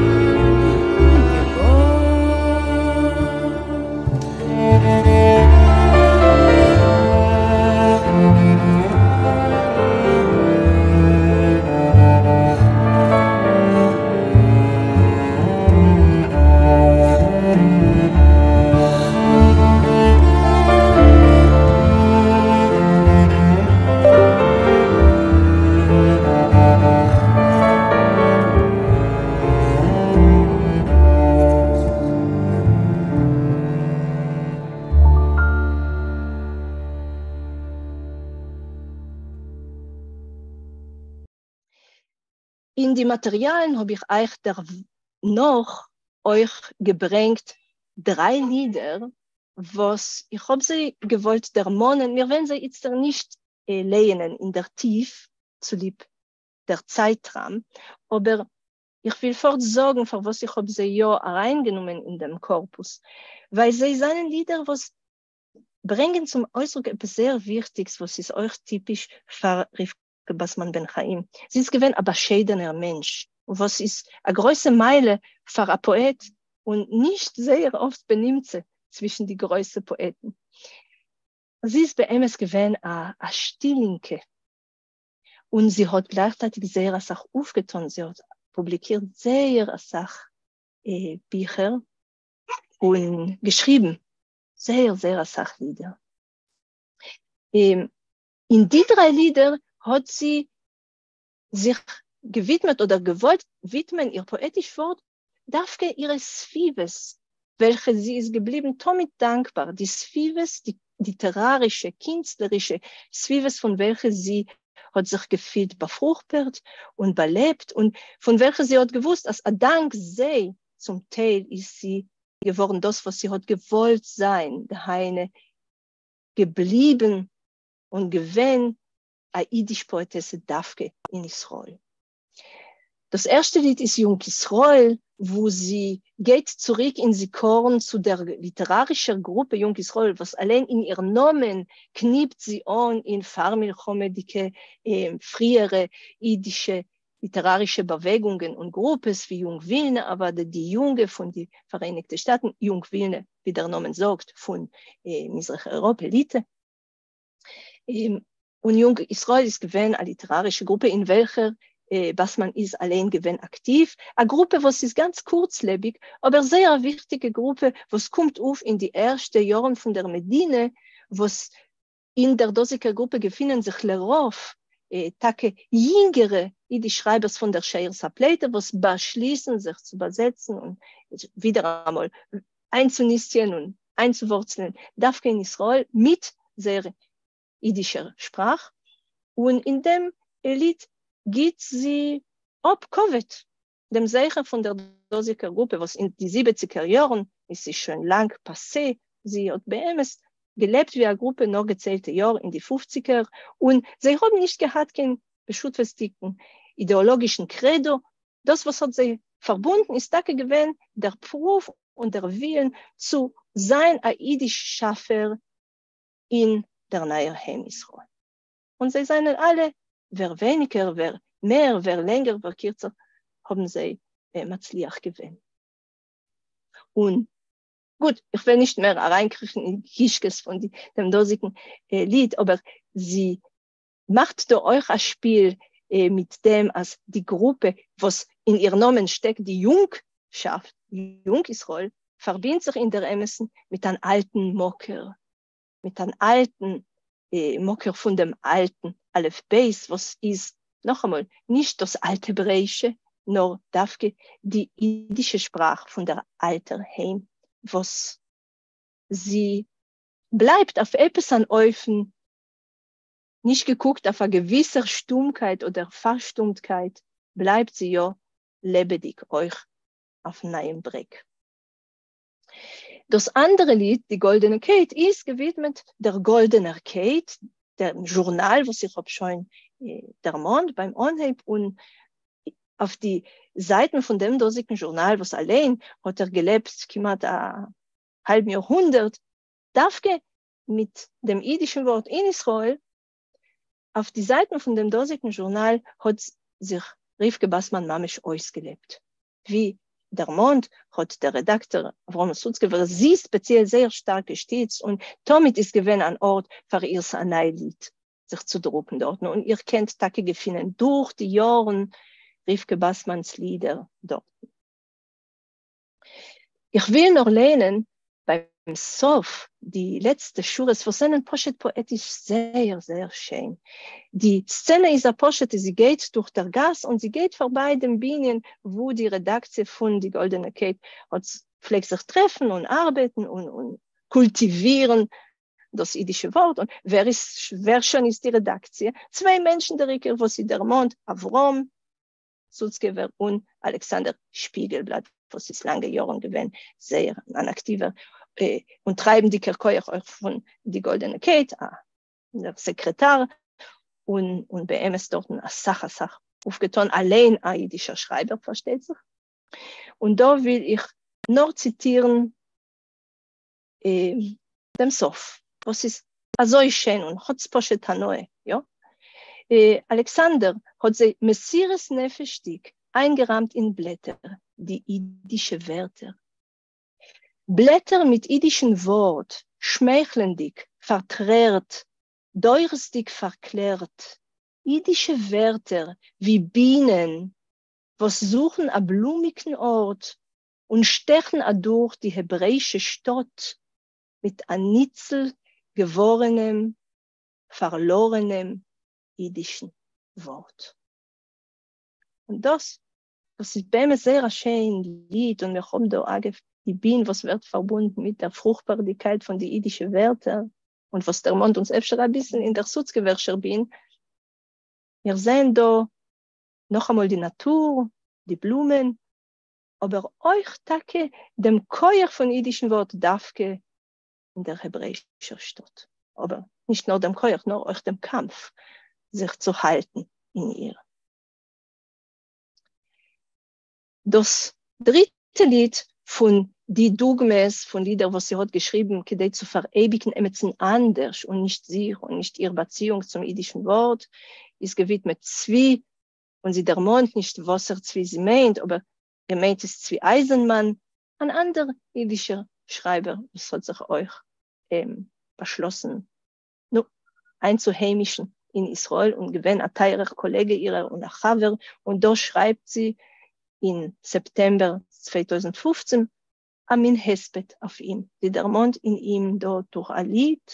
אין די מאטעריאלן האב איך אייך דערנאך אויך געברענגט דריי לידער וואס איך האב זיי געוואלט דערמאנען, מיר וועלן זיי איצטער נישט לייענען אין דער טיף צוליב דער צייטראם, אבער איך וויל פארט זאגן פארוואס איך האב זיי יא אריינגענומען אין דעם קארפוס, ווייל זיי זענען לידער וואס ברענגען צום אויסדרוק עפעס זייער וויכטיגס וואס איז אויך טיפיש פאר רבקה באסמאן בן חיים. זי איז געווען א באשיידענער מענטש, וואס איז א גרויסע מעלה פאר א פאעט און נישט זייער אפט בנמצא צווישן די גרויסע פאעטן. זי איז באמת געווען א שטילינקע, און זי האט גלייכצייטיג זייער אסאך אויפגעטון, זי האט פובליקירט זייער אסאך ביכער און געשריבן זייער זייער אסאך לידער. אין די דריי לידער האט זי זיך געווידמעט אדער געוואלט ווידמען איר פאעטיש ווארט דווקא אירע סביבות וועלכע זי איז געבליבן תמיד דאנקבאר, די סביבות, די ליטערארישע, קינסטלערישע סביבות פון וועלכע זי האט זיך געפילט באפרוכפערט און באלעבט און פון וועלכע זי האט געוואוסט אז אדאנק זיי צום טייל איז זי געווארן דאס וואס זי האט געוואלט זיין, דהיינו געבליבן און געווען א אידיש פאעטעסע דווקא אין ישראל. דאס ערשטע ליד איז יונג ישראל, וואו זי גייט צוריק אין זיכרון צו דער ליטערארישער גרופע יונג ישראל, וואס אליין אין איר נאמען קניפט זי אן אין פאר-מלחמה'דיגע פריערע אידישע ליטערארישע באוועגונגען און גרופעס ווי יונג ווילנע, אוודאי די יונגע פון די פאראייניגטע שטאטן, יונג ווילנע, ווי דער נאמען זאגט, פון מזרח אייראפע, ליטע. און יונג ישראל איז געווען א ליטערארישע גרופע אין וועלכער באסמאן איז אליין געווען אקטיוו, א גרופע וואס איז גאנץ קורצלעביג, אבער זייער א וויכטיגע גרופע וואס קומט אויף אין די ערשטע יארן פון דער מדינה, וואס אין דער דאזיגער גרופע געפינען זיך לרוב טאקע יונגערע אידיש שרייבערס פון דער שארית הפליטה וואס באשליסן זיך צו באזעצן און ווידעראמאל איינצוניסטיען און איינצואווארצלען דווקא אין ישראל מיט זייער אידישער שפראך. און אין דעם ליד גיט זי אָפּ כּבֿוד דעם זכר פֿון דער דאָזיקער גרופּע, וואָס אין די זיבעציקער יאָרן איז זי שוין לאַנג פּאַסע, זי האָט באמת געלעבט ווי אַ גרופּע נאָר געציילטע יאָר אין די פֿופֿציקער, און זיי האָבן נישט געהאַט קיין בשותּפֿותדיקן אידעאָלאָגישן קרעדאָ. דאָס, וואָס האָט זיי פֿאַרבונדן, איז טאַקע געווען דער פּרוּוו און דער ווילן צו זײַן אַ ייִדיש-שאַפֿער אין דער נײַער היים ישראל. און זיי זײַנען אַלע, ווער ווייניקער, ווער מער, ווער לענגער, ווער קירצער, האָבן זיי מצליח געווען. און גוט, איך וועל נישט מער אַרײַנקריכן אין די קישקעס פֿון די, דעם דאָזיקן ליד, אָבער זי מאַכט דאָ אויך אַ שפּיל מיט דעם, אַז די גרופּע, וואָס אין איר נאָמען שטעקט די יונגשאַפֿט, יונג ישראל, פֿאַרבינדט זיך אין דער אמתן מיט אַן אַלטן מקור, מיט אַן אַלטן מקור פֿון דעם אַלטן אלף-בית, וואָס איז, נאָכאַמאָל, נישט דאָס אַלט-העברעיִשע, נאָר דווקא די ייִדישע שפּראַך פֿון דער אַלטער היים, וואָס זי בלײַבט אויף עפּעס אַן אופֿן, נישט געקוקט אויף אַ געוויסער שטומקייט אָדער פֿאַרשטומטקייט, בלײַבט זי יאָ לעבעדיק אויך אויפֿן נײַעם ברעג. דאָס אַנדערע ליד, די גאָלדענע קייט, איז געווידמעט דער גאָלדענער קייט, דעם זשורנאַל, וואָס איך האָב שוין דערמאָנט ביים אָנהייב, און אויף די זייטן פֿון דעם דאָזיקן זשורנאַל, וואָס אַליין האָט ער געלעבט כּמעט אַ האַלבן יאָרהונדערט, דווקא מיט דעם ייִדישן וואָרט אין ישׂראל, אויף די זייטן פֿון דעם דאָזיקן זשורנאַל האָט זיך רבֿקה באַסמאַן ממש אויסגעלעבט. ווי דערמאנט האט דער רעדאקטאר אברהם סוצקעווער זי ספעציעל זייער שטארק געשטיצט און תמיד איז געווען אן ארט פאר אירס א ניי ליד זיך צו דרוקן דארטן און איר קענט טאקע געפינען דורך די יארן רבקה באסמאן'ס לידער דארטן. איך וויל נאר ליינען ביים סוף די לעצטע שורות וואס זענען פשוט פאעטיש זייער זייער שיין. די סצענע איז א פשוטע, זי גייט דורך דער גאס און זי גייט פארביי דעם בנין וואו די רעדאקציע פון די גאלדענע קייט האט פלעגט זיך טרעפן און ארבעטן און און קולטיווירן דאס אידישע ווארט, און ווער איז ווער שוין איז די רעדאקציע? צוויי מענטשן דער עיקר וואס זי דערמאנט, אברהם סוצקעווער און אלכסנדר שפיגלבלאט וואס איז לאנגע יארן געווען זייער אן אקטיווער און טרייבנדיקער כח אויך פון די גאלדענע קייט, דער סעקרעטאר, און און באמת דארטן אסאך אסאך אויפגעטון, אליין א אידישער שרייבער פארשטייט זיך. און דא וויל איך נאר ציטירן דעם סוף, וואס איז אזוי שיין און האט פשוט הנאה, יא? אלכסנדר האט זיי מסירות נפש'דיג איינגעראמט אין בלעטער די אידישע ווערטער. בלעטער מיט אידישן ווארט, שמייכלענדיג, פארטרערט, דורסטיג פארקלערט. אידישע ווערטער ווי בינען וואס זוכן א בלומיקן ארט און שטעכן אדורך די העברעאישע שטאט מיט א ניצל געווארענעם, פארלארענעם אידישן ווארט. און דאס, דאס איז באמת זייער א שיין ליד, און מיר האבן דא אגב די בין וואס ווערט פארבונדן מיט דער פרוכפערדיגקייט פון די אידישע ווערטער, און וואס דערמאנט אונז אפשר אביסל אין דער סוצקעווערשער בין. מיר זעען דא נאכאמאל די נאטור, די בלומען, אבער אויך טאקע דעם כח פון אידישן ווארט דווקא אין דער העברעאישער שטאט, אבער נישט נאר דעם כח, נאר אויך דעם קאמף זיך צו האלטן אין איר. דאס דריטע ליד פון די דוגמאות פון לידער וואס זי האט געשריבן כדי צו פאראייביגן עמיצן אנדערש און נישט זיך און נישט איר באציאונג צום אידישן ווארט, איז געווידמעט צבי און זי דערמאנט נישט וואסער צבי זי מיינט, אבער געמיינט איז צבי אייזענמאן, אן אנדער אידישער שרייבער וואס האט זיך אויך באשלאסן נו, איינצוהיימישן אין ישראל און געווען א טייערער קאלעגע אירער און א חבר, און דא שרייבט זי אין סעפטעמבער 2015 א מין הספד אויף אים, זי דערמאנט אין אים דא דורך א ליד,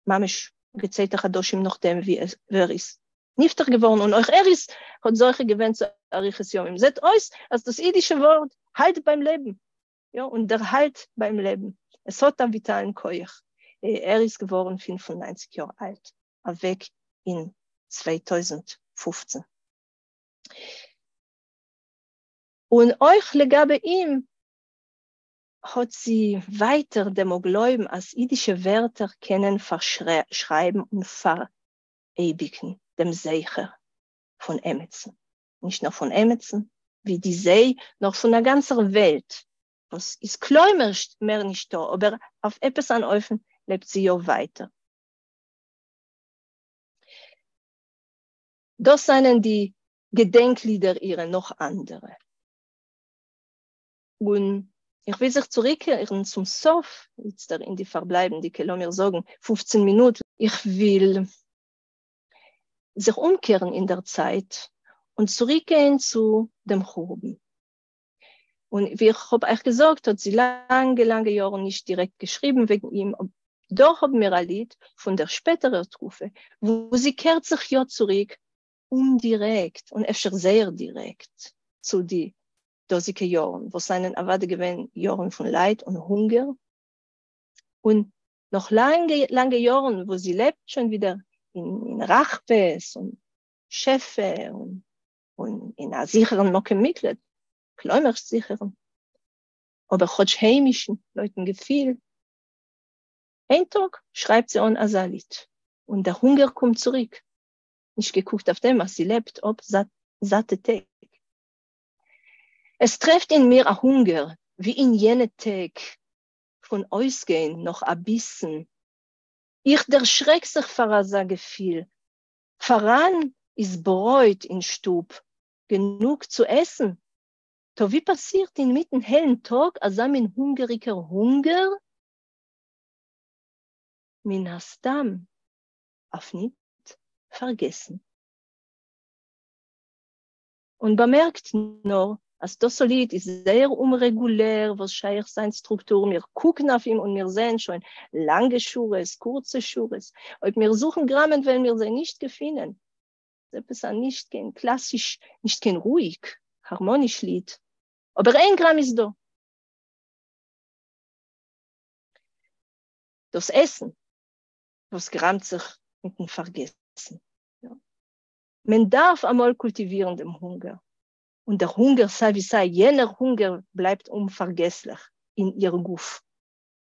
ממש געציילטע חדשים נאכדעם ווי ער איז נפטר געווארן, און אויך ער איז האט זוכה געווען צו אריכות ימים. זעט אויס אז דאס אידישע ווארט האלט ביים לעבן, יא, און דערהאלט ביים לעבן, עס האט א וויטאלן כח. ער איז געווארן 95 יאר אלט. אַוועק אין 2015. און אויך לגבי אים האָט זי ווײַטער דעם גלויבן, אַז ייִדישע ווערטער קענען פֿאַרשרײַבן און פֿאַראייביקן דעם זכר פֿון עמעצן. נישט נאָר פֿון עמעצן, ווי די זיי, נאָר פֿון אַ גאַנצער וועלט, וואָס איז כּלומרשט מער נישטאָ, אָבער אויף עפּעס אַן אופֿן לעבט זי יאָ ווײַטער. דאָס זײַנען די געדענקלידער אירע, נאָך אַנדערע. און איך וויל זיך צוריקקערן צום סוף, איצטער אין די פֿאַרבלײַבנדיקע, לאָמיר זאָגן, 15 מינוט. איך וויל זיך אומקערן אין דער צײַט און צוריקגיין צו דעם חורבן. און ווי איך האָב אײַך געזאָגט, האָט זי לאַנגע, לאַנגע יאָרן נישט דירעקט געשריבן וועגן אים. דאָ האָבן מיר אַ ליד פֿון דער שפּעטערער תּקופֿה, וווּ זי קערט זיך יאָ צוריק אומדירעקט און אפֿשר זייער דירעקט צו די דאָזיקע יאָרן, וואָס זײַנען אַוודאי געווען יאָרן פֿון לייד און הונגער. און נאָך לאַנגע, לאַנגע יאָרן, וווּ זי לעבט שוין ווידער אין רחבֿות און שפֿע און, און אין אַ זיכערן מקום-מיקלט, כּלומרשט זיכערן, אָבער כאָטש היימישן, לויטן געפֿיל. איין טאָג שרײַבט זי אָן אַזאַ ליד, און דער הונגער קומט צוריק, נישט געקוקט אויף דעם, אַז זי לעבט אָפּ זאַטע טעג. עס טרעפֿט אין מיר אַ הונגער, ווי אין יענע טעג פֿון אויסגיין נאָך אַ ביסן. איך דערשרעק זיך פֿאַר אַזאַ געפֿיל. פֿאַראַן איז ברויט אין שטוב, גענוג צו עסן. טאָ ווי פּאַסירט אין מיטן העלן טאָג אַזאַ מין הונגעריקער הונגער? מן-הסתּם אויף ניט פֿאַרגעסן. און באַמערקט נאָר, אַז דאָס ליד איז זייער אומרעגולער, וואָס שייך זײַן סטרוקטור. מיר קוקן אויף אים און מיר זעען שוין לאַנגע שורות, קורצע שורות. אויב מיר זוכן גראַמען, וועלן מיר זיי נישט געפֿינען. ס'איז עפּעס אַ נישט קיין קלאַסיש, נישט קיין רואיק, האַרמאָניש ליד. אָבער איין גראַם איז דאָ. דאָס עסן, וואָס גראַמט זיך מיטן פֿאַרגעסן. מען דארף אמאל קולטיווירן דעם הונגער, און דער הונגער סיי ווי סיי, יענער הונגער בלייבט אומפארגעסליך אין איר גוף,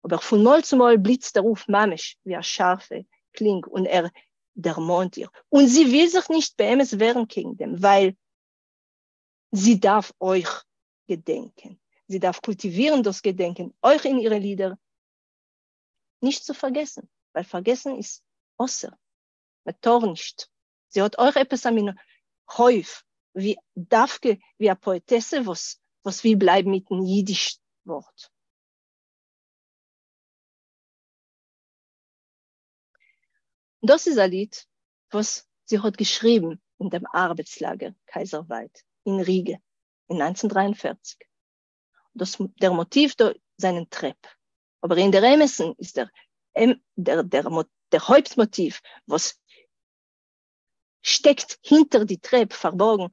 אבער פון מאל צו מאל בליצט ער אויף ממש ווי א שארפע קלינג און ער דערמאנט איר, און זי וויל זיך נישט באמת ווערן קעגן דעם, ווייל זי דארף אויך געדענקען, זי דארף קולטיווירן דאס געדענקען אויך אין אירע לידער, נישט צו פארגעסן, ווייל פארגעסן איז אסור, מען טאר נישט. זי האט אויך עפעס א מין חוב, ווי דווקא ווי א פאעטעסע וואס וואס וויל בלייבן מיטן אידיש ווארט. דאס איז א ליד וואס זי האט געשריבן אין דעם ארבעטס-לאגער קייזערוואלד אין ריגע אין 1943. דאס דער מאטיוו דא זענען טרעפ. אבער אין דער אמת'ן איז דער דער דער דער הויפט מאטיוו וואס שטעקט הינטער די טרעפ פארבארגן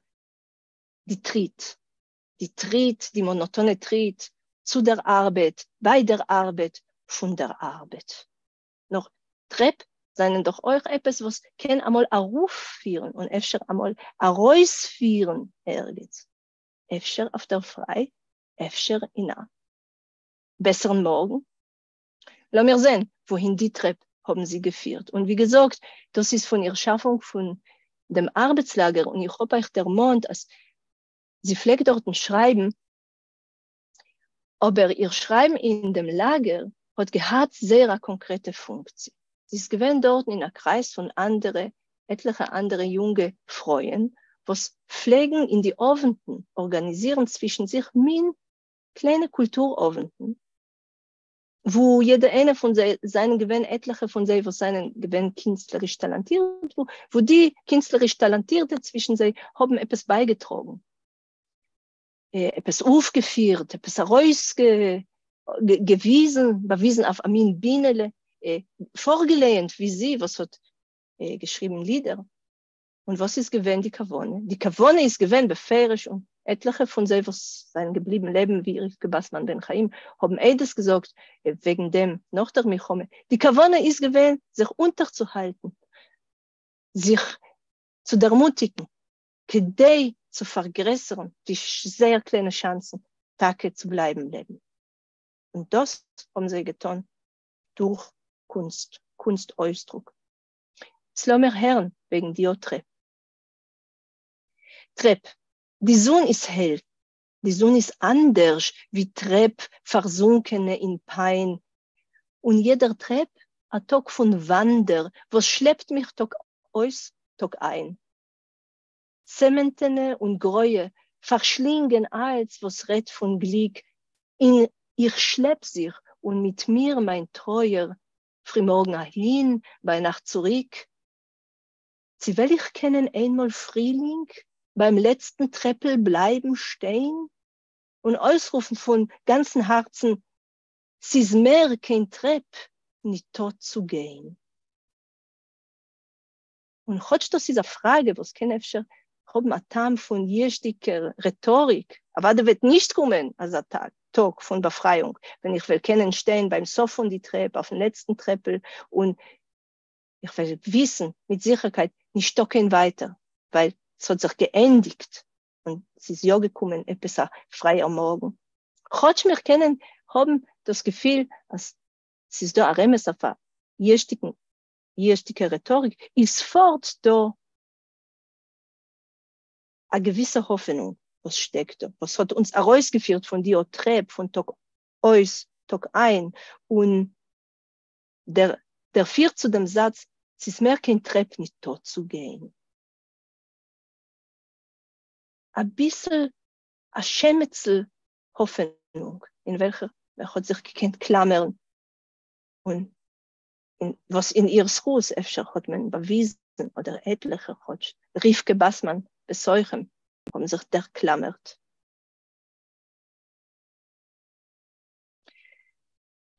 די טריט, די טריט, די מאנאטאנע טריט צו דער ארבעט, ביי דער ארבעט, פון דער ארבעט. נאר טרעפ זענען דאך אויך עפעס וואס קען אמאל ארויפפירן און אפשר אמאל ארויספירן ערגעץ, אפשר אויף דער פריי, אפשר אין א בעסערן מארגן. לאמיר זען וואוהין די טרעפ האבן זי געפירט. און ווי געזאגט, דאס איז פון איר שאפונג פון דעם ארבעטס-לאגער, און איך האב אייך דערמאנט אז זי פלעגט דארטן שרייבן, אבער איר שרייבן אין דעם לאגער האט געהאט זייער א קאנקרעטע פונקציע. זי איז געווען דארטן אין א קרייז פון אנדערע, עטליכע אנדערע יונגע פרויען, וואס פלעגן אין די אוונטן ארגאניזירן צווישן זיך מין קליינע קולטור-אוונטן, וואו יעדע איינע פון זיי זענען געווען עטליכע פון זיי וואס זענען געווען קינסטלעריש טאלאנטירט, וואו די קינסטלעריש טאלאנטירטע צווישן זיי האבן עפעס בייגעטראגן, עפעס אויפגעפירט, עפעס ארויסגעוויזן, באוויזן אויף א מין בינעלע, פארגעלייענט ווי זי וואס האט געשריבן לידער. און וואס איז געווען די כוונה? די כוונה איז געווען בפירוש, און עטליכע פון זיי וואס זענען געבליבן לעבן ווי רבקה באסמאן בן חיים האבן עדות געזאגט וועגן דעם נאך דער מלחמה, די כוונה איז געווען זיך אונטערצוהאלטן. זיך צו דערמוטיקן, כּדי צו פֿאַרגרעסערן די זייער קליינע שאַנסן טאַקע צו בלײַבן לעבן. און דאָס האָבן זיי געטאָן דורך קונסט, קונסט-אויסדרוק. איצט לאָמיר הערן וועגן די אָ טרעפּ. טרעפּ. די זון איז העל. די זון איז אַנדערש ווי טרעפּ פֿאַרזונקענע אין פּײַן. און יעדער טרעפּ, אַ טאָג פֿון וואַנדער, וואָס שלעפּט מיך טאָג אויס, טאָג אײַן. צעמענטענע און גרויע פֿאַרשלינגען אַלץ וואָס רעדט פֿון גליק, און איך שלעפּ זיך און מיט מיר מײַן טרויער, פֿרימאָרגן אַהין, בײַ נאַכט צוריק. צי וועל איך קענען איינמאָל פֿרילינג בײַם לעצטן טרעפּל בלײַבן שטיין און אויסרופֿן פֿון גאַנצן האַרצן, ס'איז מער קיין טרעפּ ניטאָ צו גיין? און כאָטש דאָס איז אַ פֿראַגע, וואָס קען אפֿשר האָבן אַ טעם פֿון ייִאושדיקער רעטאָריק, אַוודאי וועט נישט קומען אַזאַ טאָג, טאָג פֿון באַפֿרײַונג, ווען איך וועל קענען שטיין בײַם סוף פֿון די טרעפּ, אויפֿן לעצטן טרעפּל, און איך וועל וויסן מיט זיכערקייט, נישטאָ קיין ווײַטער, ווײַל ס'האָט זיך געענדיקט און ס'איז יאָ געקומען עפּעס אַ פֿרײַער מאָרגן. כאָטש מיר קענען האָבן דאָס געפֿיל, אַז ס'איז דאָ אַ רמז אויף אַ ייִאושדיקן ייִאושדיקע רעטאָריק, איז פֿאָרט דאָ אַ געוויסע האָפֿענונג, וואָס שטעקט דאָ, וואָס האָט אונדז אַרויסגעפֿירט פֿון די אָ טרעפּ פֿון טאָג אויס, טאָג אײַן, און דער דערפֿירט צו דעם זאַץ, ס'איז מער קיין טרעפּ ניטאָ צו גיין. אַ ביסל, אַ שמעצל האָפֿענונג, אין וועלכער מע האָט זיך געקענט קלאַמערן און אין וואס אין איר זכות אפשר האט מען באוויזן, אדער עטליכע כאטש, רבקה באסמאן בתוכם, האבן זיך דערקלאמערט.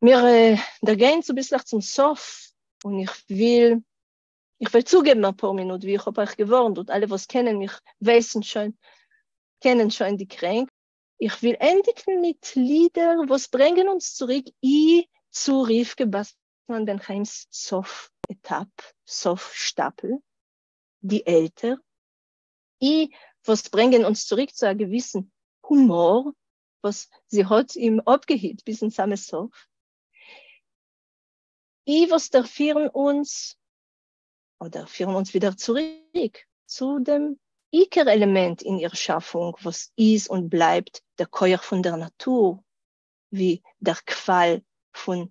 מיר דערגייען צוביסלעך צום סוף, און איך וויל, איך וועל צוגעבן אפאר מינוט, ווי איך האב אייך געווארנט, און אלע וואס קענען מיך ווייסן שוין, קענען שוין די קרענק. איך וויל ענדיגן מיט לידער וואס ברענגען אונז צוריק אי צו רבקה באסמאן בן חיים'ס סוף עטאפ, סוף שטאפל, די עלטער, אי וואס ברענגען אונז צוריק צו א געוויסן הומאר וואס זי האט אים אפגעהיט ביזן סאמע סוף, אי וואס דערפירן אונז אדער פירן אונז ווידער צוריק צו דעם עיקר עלעמענט אין איר שאפונג וואס איז און בלייבט דער כח פון דער נאטור, ווי דער קוואל פון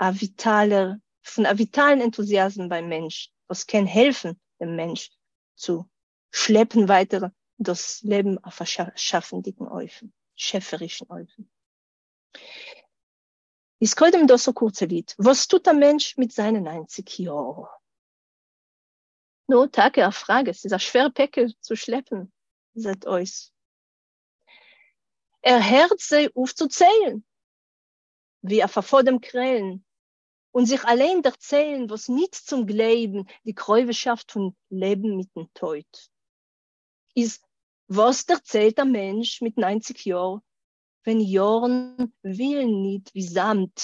א וויטאלער, פון א וויטאלן ענטוזיאזם ביים מענטש וואס קען העלפן דעם מענטש צו שלעפן ווייטער דאס לעבן אויף א שאפנדיגן אופן, שעפערישן אופן. איז קודם דאס א קורצע ליד, וואס טוט א מענטש מיט זיינע ניינציג יאר? נו, טאקע א פראגע, ס'איז א שווער פעקל צו שלעפן, זעט אויס. ער הערט זיי אויף צו ציילן, ווי אויף א פאדעם קרעלן, און זיך אליין דערציילן וואס ניט צום גלייבן די קרובהשאפט פון לעבן מיטן טויט. איז וואס דערציילט א מענטש מיט ניינציג יאר ווען יארן ווילן ניט ווי זאמד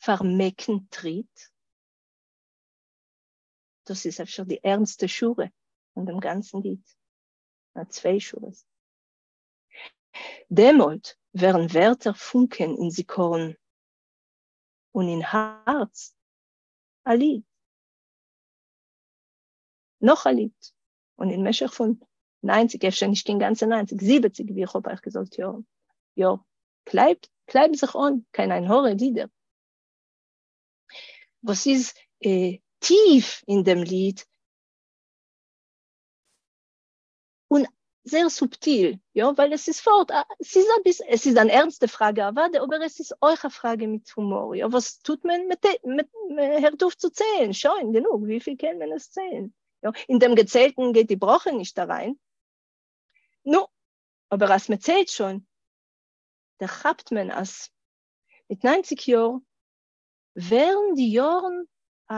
פארמעקן טריט? דאס איז אפשר די ערנסטע שורה פון דעם גאנצן ליד, צוויי שורות. דעמאלט ווערן ווערטער פונקען אין זיכרון און אין הארץ א ליד. נאך א ליד. און אין משך פון ניינציג, אפשר נישט קיין גאנצע ניינציג, זיבעציג, ווי איך האב אייך געזאגט יארן, יא, קלייבט, קלייבן זיך אן קיין עין הרע לידער. וואס איז טיף אין דעם ליד, און זייער סובטיל, יא, ווייל עס איז פארט, עס איז אביסל, עס איז אן ערנסטע פראגע אוודאי, אבער עס איז אויך א פראגע מיט הומאר, יא, וואס טוט מען? מען הערט אויף צו ציילן, שוין, גענוג, וויפיל קען מען עס ציילן? יא, אין דעם געציילטן גייט די ברכה נישט אריין. נו, אבער אז מען ציילט שוין, דערכאפט מען אז מיט ניינציג יאר ווערן די יארן א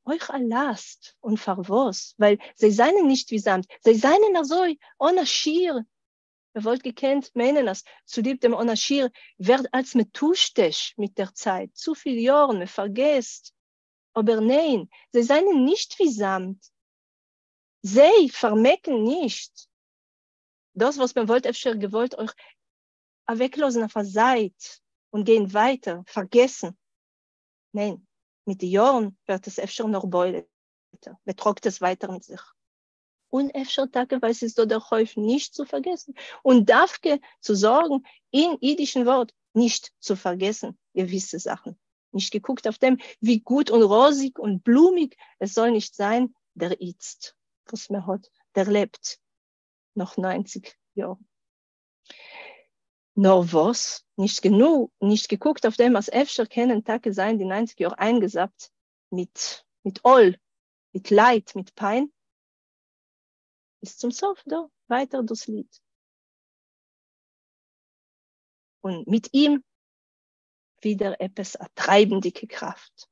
אויך א לאסט, און פארוואס? ווייל זיי זענען נישט ווי זאמד, זיי זענען אזוי אן א שיעור, מען וואלט געקענט מיינען אז צוליב דעם אן א שיעור ווערט אלץ מטושטש מיט דער צייט, צופיל יארן, מען פארגעסט, אבער ניין, זיי זענען נישט ווי זאמד. זיי פארמעקן נישט דאס וואס מען וואלט אפשר געוואלט אויך אוועקלאזן אויף א זייט און גיין ווייטער, פארגעסן. ניין, מיט די יארן ווערט עס אפשר נאך בולט'ער, מען טראגט עס ווייטער מיט זיך. און אפשר טאקע ווייל ס'איז דא דער חוב נישט צו פארגעסן, און דווקא צו זארגן אין אידישן ווארט נישט צו פארגעסן געוויסע זאכן, נישט געקוקט אויף דעם ווי גוט און ראזיג און בלומיג עס זאל נישט זיין דער איצט וואס מען האט דערלעבט נאך ניינציג יאר. נאר וואס, נישט גענוג, נישט געקוקט אויף דעם אז אפשר קענען טאקע זיין די ניינציג יאר איינגעזאפט מיט מיט עול, מיט לייד, מיט פיין, איז צום סוף דא ווייטער דאס ליד. און מיט אים ווידער עפעס א טרייבנדיקע קראפט.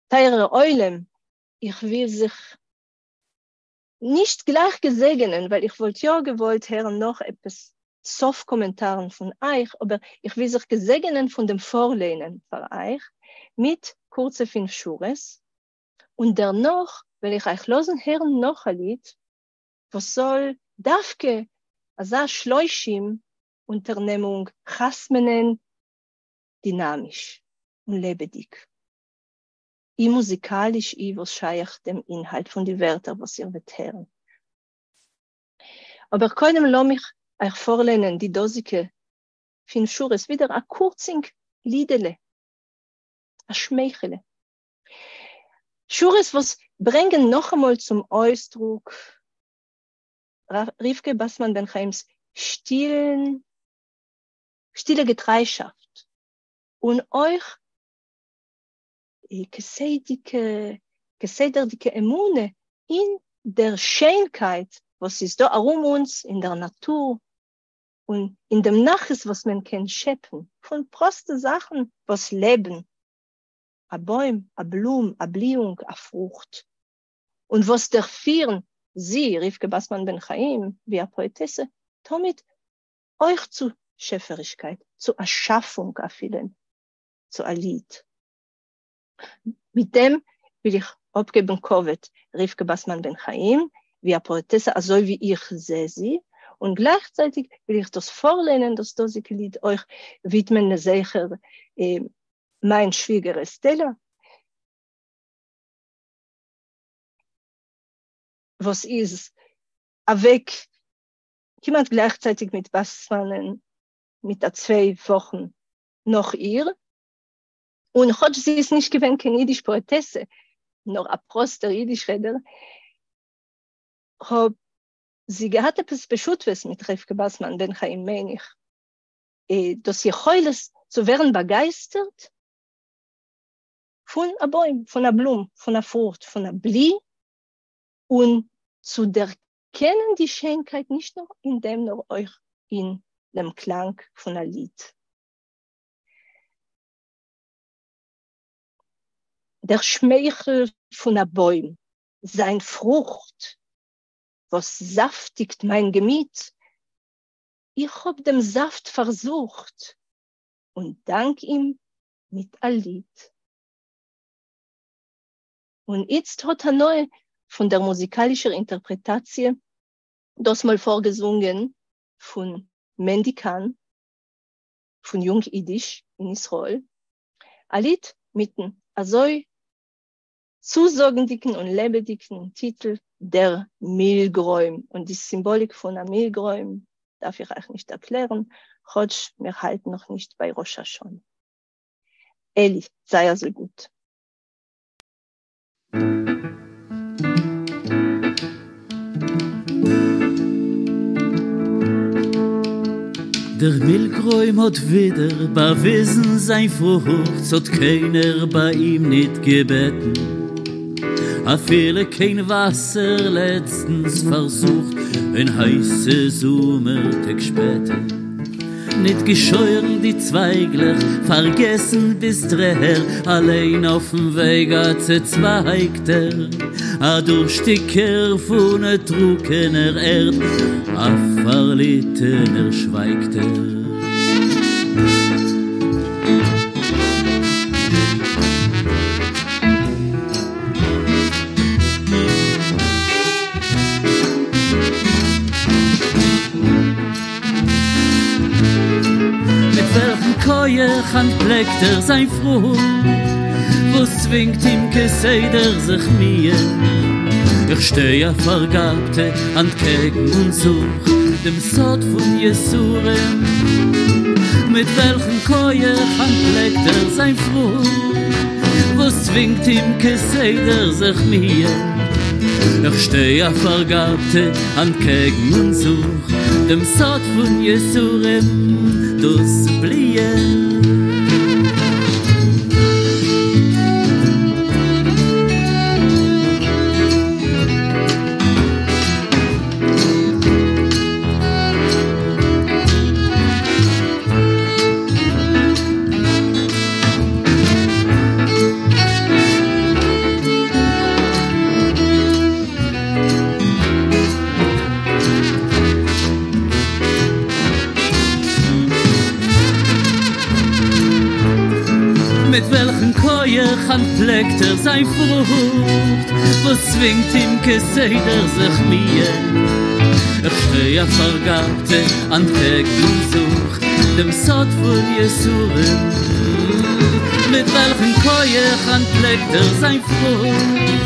טייערער עולם, איך וויל זיך נישט גלייך געזעגענען, ווייל איך וואלט יא געוואלט הערן נאך עפעס סוף קאמענטארן פון אייך, אבער איך וויל זיך געזעגענען פון דעם פארליינען פאר אייך מיט קורצע פינף שורות, און דערנאך וועל איך אייך לאזן הערן נאך א ליד וואס זאל דווקא אזא שלושים אונטערנעמונג חתמ'נען דינאמיש און לעבעדיג. אי מוזיקאליש אי וואס שייך דעם אינהאלט פון די ווערטער וואס איר וועט הערן. אבער קודם לאמיך אייך פארליינען די דאזיגע פינף שורות, ווידער א קורצינק לידעלע, א שמייכעלע. שורות וואס ברענגען נאכאמאל צום אויסדרוק רבקה באסמאן בן חיים'ס שטילן, שטילע געטריישאפט, און אויך כסדר'דיגע כסדר'דיגע אמונה אין דער שיינקייט וואס איז דא ארום אונז אין דער נאטור, און אין דעם נחת וואס מען קען שעפן פון פראסטע זאכן וואס לעבן, א בוים, א בלום, א בליאונג, א פרוכט, און וואס דערפירן זי, רבקה באסמאן בן חיים, ווי א פאעטעסע, תמיד אויך צו שעפערישקייט, צו א שאפונג אפילו, צו א ליד. מיט דעם וויל איך אפגעבן כבוד רבקה באסמאן בן חיים ווי א פאעטעסע אזוי ווי איך זע זי, און גלייכצייטיג וויל איך דאס פארליינען דאס דאזיגע ליד אויך ווידמען לזכר מיין שוויגער אסטעלא, וואס איז אוועק כמעט גלייכצייטיג מיט באסמאנען מיט א צוויי וואכן נאך איר, און כאטש זי איז נישט געווען קיין אידיש פאעטעסע, נאר א פראסטער אידיש רעדער, האב זי געהאט עפעס בשותפות מיט רבקה באסמאן בן חיים מיין איך, דאס יכולת צו ווערן באגייסטערט פון א בוים, פון א בלום, פון א פרוכט, פון א בלי, און צו דערקענען די שיינקייט נישט נאר אין דעם נאר אויך אין דעם קלאנג פון א ליד. דער שמייכל פון א בוים, זיין פרוכט וואס זאפטיגט מיין געמיט, איך האב דעם זאפט פארזוכט, און דאנק אים מיט א ליד. און איצט האט הנאה פון דער מוזיקאלישער אינטערפרעטאציע, דאסמאל פארגעזונגען פון מענדי קאהן פון יונג אידיש אין ישראל, א ליד מיטן אזוי צוזאגנדיקן און לעבעדיקן טיטל דער מילגרוים, און די סימבאליק פון א מילגרוים דארף איך אייך נישט ערקלערן, כאטש מיר האלטן נאך נישט ביי ראש השנה. אלי, זיי אזוי גוט. דער מילגרוים האט ווידער באוויזן זיין פרוכט, ס'האט קיינער ביי אים ניט געבעטן, אפילו קיין וואסער לעצטנס פארזוכט אין הייסע זומער טעג שפעטער. ניט געשוירן די צווייגלעך, פארגעסן ביז דר'ערד, אליין אויפן וועג א צעצווייגטער, א דורשטיקער פון טרוקענער ערד, א פארליטענער שווייגט ער. כח אנטפלעקט ער זיין פרוכט, וואס צווינגט אים כסדר זיך מיען? איך שטיי א פארגאפטע אנטקעגן און זוך דעם סוד פון יסורים, מיט וועלכן כח אנטפלעקט ער זיין פרוכט, וואס צווינגט אים כסדר זיך מיען? איך שטיי א פארגאפטע אנטקעגן און זוך דעם סוד פון יסורים, דאס בליען. מיט וועלכן כח אנטפלעקט ער זיין פרוכט, וואס צווינגט אים כסדר זיך מיען? איך שטיי א פארגאפטע אנטקעגן און זוך דעם סוד פון יסורים, מיט וועלכן כח אנטפלעקט ער זיין פרוכט,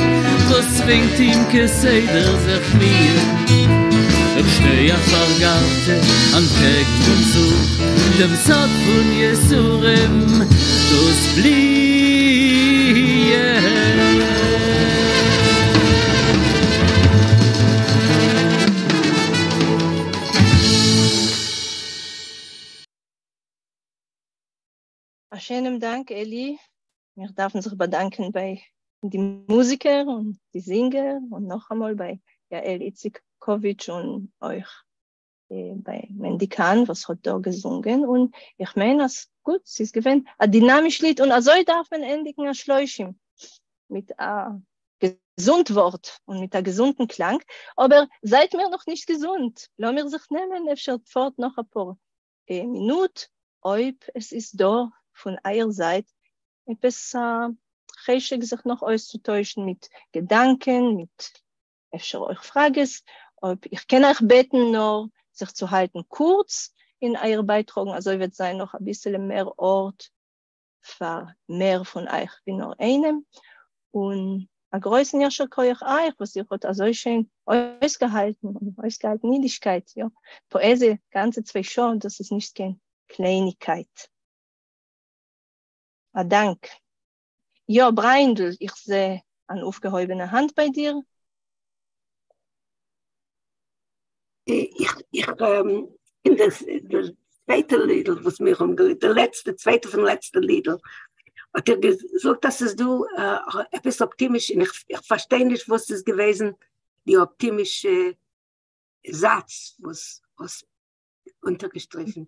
וואס צווינגט אים כסדר זיך מיען? איך שטיי א פארגאפטע אנטקעגן און זוך דעם סוד פון יסורים, דאס בליען. א שענעם דאנק אלי, מיר דארפן זיך באדאנקען ביי די מוזיקער און די זינגער, און נאכאמאל ביי יעל איציקאוויטש און אויך ביי מענדי קאהן וואס האט דא געזונגען, און איך מיין אז גוט, ס'איז געווען א דינאמיש ליד, און אזוי דארף מען ענדיגן א שלושים, מיט א געזונט ווארט און מיט א געזונטן קלאנג, אבער זייט מיר נאך נישט געזונט, לאמיר זיך נעמען אפשר פארט נאך אפאר מינוט, אויב עס איז דא פון אייער זייט עפעס א חשק זיך נאך אויסצוטוישן מיט געדאנקען, מיט אפשר אויך פראגעס, אויב איך קען אייך בעטן נאר זיך צו האלטן קורץ אין אייער בייטראגן, אזוי וועט זיין נאך אביסעלע מער ארט פאר מער פון אייך ווי נאר איינעם, און א גרויסן יישר כח אייך וואס איר האט אזוי שיין אויסגעהאלטן און אויסגעהאלטן אידישקייט, יא, פאעזיע גאנצע צוויי שעה, דאס איז נישט קיין קלייניגקייט. א דאנק. יא, בריינדל, איך זע אן אויפגעהויבענע האנט ביי דיר. איך, איך, אין דער צווייטע לידל וואס מיר האבן געליינט, די לעצטע, צווייטע פון לעצטע לידל, האט איר געזאגט אז ס'איז דא עפעס אפטימיש, און איך פארשטיי נישט וואס איז געוועזן די אפטימישע זאץ וואס האסט אונטערגעשטריכן.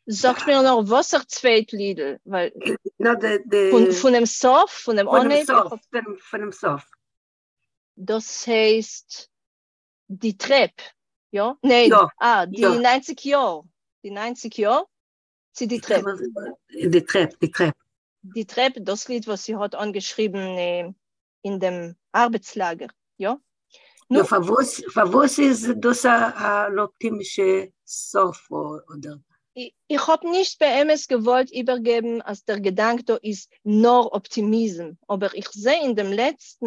זאגט מיר נאר וואסער צווייט לידל, ווייל פונעם סוף, פונעם אנהייב? פונעם סוף. דאס הייסט די טרעפ, יא? ניין, אה, די ניינציג יאר, די ניינציג יאר, צי די טרעפ? די טרעפ, די טרעפ. די טרעפ, דאס ליד וואס זי האט אנגעשריבן אין דעם ארבעטס-לאגער, יא? נו, פארוואס, פארוואס איז דאס אן אפטימישע סוף אדער? איך האב נישט באמת געוואלט איבערגעבן אז דער געדאנק דא איז נאר אפטימיזם, אבער איך זע אין דעם לעצטן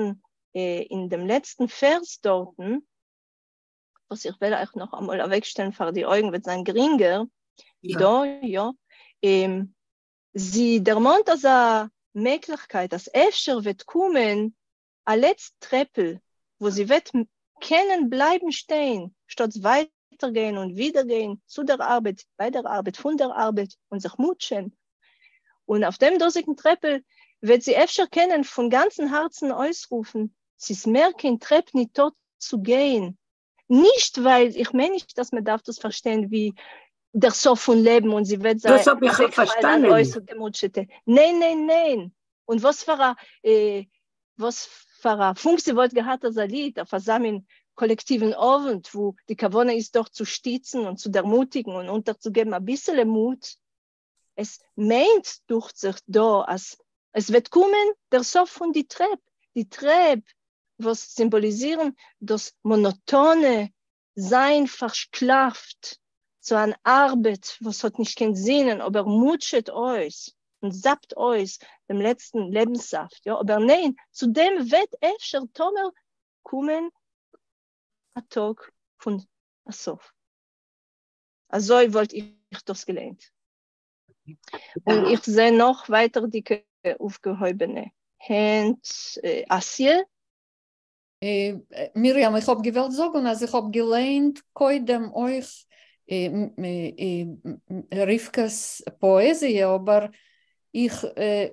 אין דעם לעצטן פערס דארטן, וואס איך וועל אייך נאך אמאל אוועקשטעלן פאר די אויגן וועט זיין גרינגער, דא, יא, זי דערמאנט אזא מעגליכקייט אז אפשר וועט קומען א לעצט טרעפל וואו זי וועט קענען בלייבן שטיין, שטאטס ווייטער גיין און ווידער גיין צו דער ארבעט, ביי דער ארבעט, פון דער ארבעט, און זיך מוטשען. און אויף דעם דאזיגן טרעפל וועט זי אפשר קענען פון גאנצן הארצן אויסרופן, ס'איז מער קיין טרעפ ניטא צו גיין. נישט ווייל, איך מיין נישט אז מ'דארף דאס פארשטיין ווי דער סוף פון לעבן און זי וועט זיי דאס האב איך אוועקפאלן אן אויסגעמוטשעטע. ניין ניין ניין! און וואס פאר א וואס פאר א פונקציע וואלט געהאט אזא ליד אויף אזא מין קאלעקטיוון אוונט וואו די כוונה איז דאך צו שטיצן און צו דערמוטיגן און אונטערצוגעבן אביסעלע מוט, עס מיינט דוכט זיך דא אז עס וועט קומען דער סוף פון די טרעפ, די טרעפ וואס סימבאליזירן דאס מאנאטאנע זיין פארשקלאפט. צו אַן אַרבעט, וואָס האָט נישט קיין זינען, אָבער מוטשעט אויס און זאַפּט אויס דעם לעצטן לעבנס-זאַפֿט, יאָ, אָבער ניין, צו דעם וועט אפֿשר טאָמער קומען אַ טאָג פֿון אַ סוף. אַזוי וואָלט איך דאָס געלייענט. און איך זע נאָך ווײַטערדיקע אויפֿגעהויבענע הענט. אַסיע? מרים, איך האב געוואלט זאגן אז איך האב געליינט קודם אויך רבקה'ס פאעזיע, אבער איך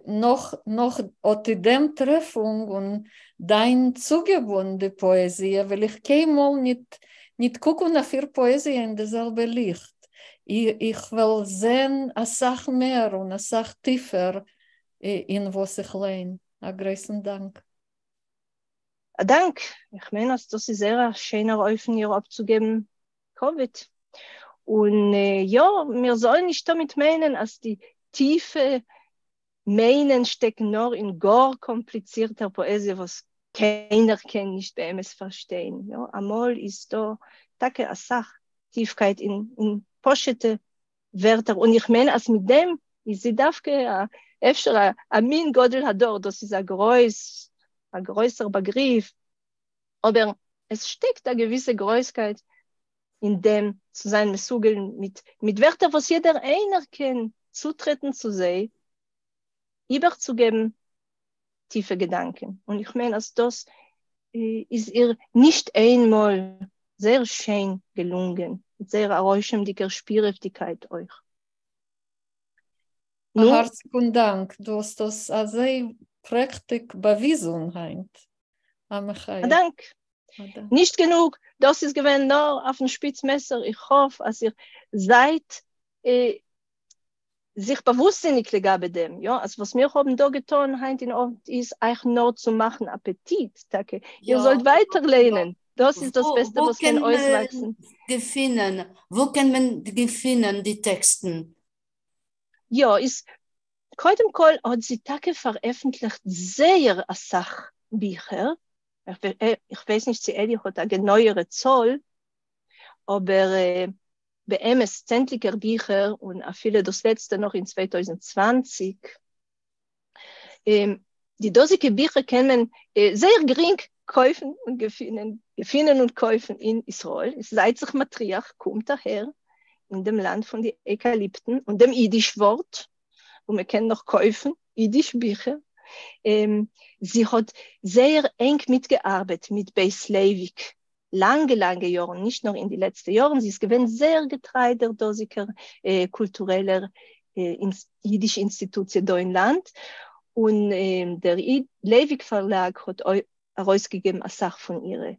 נאך נאך אט דעם טרעפונג און דיין צוגעבן די פאעזיע וועל איך קיינמאל ניט ניט קוקן אויף איר פאעזיע אין די זעלבע ליכט, איך וועל זען אסאך מער און אסאך טיפער אין וואס איך ליין. א גרויסן דאנק. א דאנק, איך מיין אז דאס איז זייער א שענער אופן איר אפצוגעבן כבוד. און יא, מיר זאלן נישט תמיד מיינען אז די טיפע מיינען שטעקן נאר אין גאר קאמפליצירטער פאעזיע וואס קיינער קען נישט באמת פארשטיין. יא, אמאל איז דא טאקע אסאך טיפקייט אין פשוט'ע ווערטער, און איך מיין אז מיט דעם איז זי דווקא אפשר א מין גדול הדור, דאס איז א גרויס, א גרויסער באגריף, אבער עס שטעקט א געוויסע גרויסקייט אין דעם צו זיין מסוגל מיט מיט ווערטער וואס יעדער איינער קען צוטרעטן צו זיי, איבערצוגעבן טיפע געדאנקען, און איך מיין אז דאס איז איר נישט איינמאל זייער שיין געלונגען, מיט זייער א רושם'דיגער שפירעוודיגקייט אויך. א הארציגן דאנק, דו האסט דאס אזוי פרעכטיג באוויזן היינט. א מחיה. א דאנק. נישט גענוג, דאס איז געווען נאר אויפן שפיץ מעסער, איך האף אז איר זייט זיך באוואוסטזיניג לגבי דעם, יא, אז וואס מיר האבן דא געטון היינט אין אוונט איז אייך נאר צו מאכן אפעטיט, טאקע, איר זאלט ווייטער לייענען, דאס איז דאס בעסטע וואס קען אויסוואקסן. געפינען, וואו קען מען געפינען די טעקסטן? יא, איז קודם כל האט זי טאקע פארעפנטליכט זייער אסאך ביכער, איך ווייס נישט צו אלי האט א גענויערע צאל, אבער באמת צענדליגער ביכער און אפילו דאס לעצטע נאך אין 2020. די דאזיגע ביכער קען מען זייער גרינג קויפן און געפינען, געפינען און קויפן אין ישראל, זייט זיך מטריח, קומט אהער אין דעם לאנד פון די עקאליפטן און דעם אידיש ווארט, וואו מען קען נאך קויפן אידיש ביכער. זי האט זייער ענג מיטגעארבעט מיט בית לייוויק לאנגע לאנגע יארן, נישט נאר אין די לעצטע יארן, זי איז געווען זייער געטריי דער דאזיגער קולטורעלער אידיש אינסטיטוציע דא אין לאנד, און דער לייוויק פארלאג האט ארויסגעגעבן אסאך פון אירע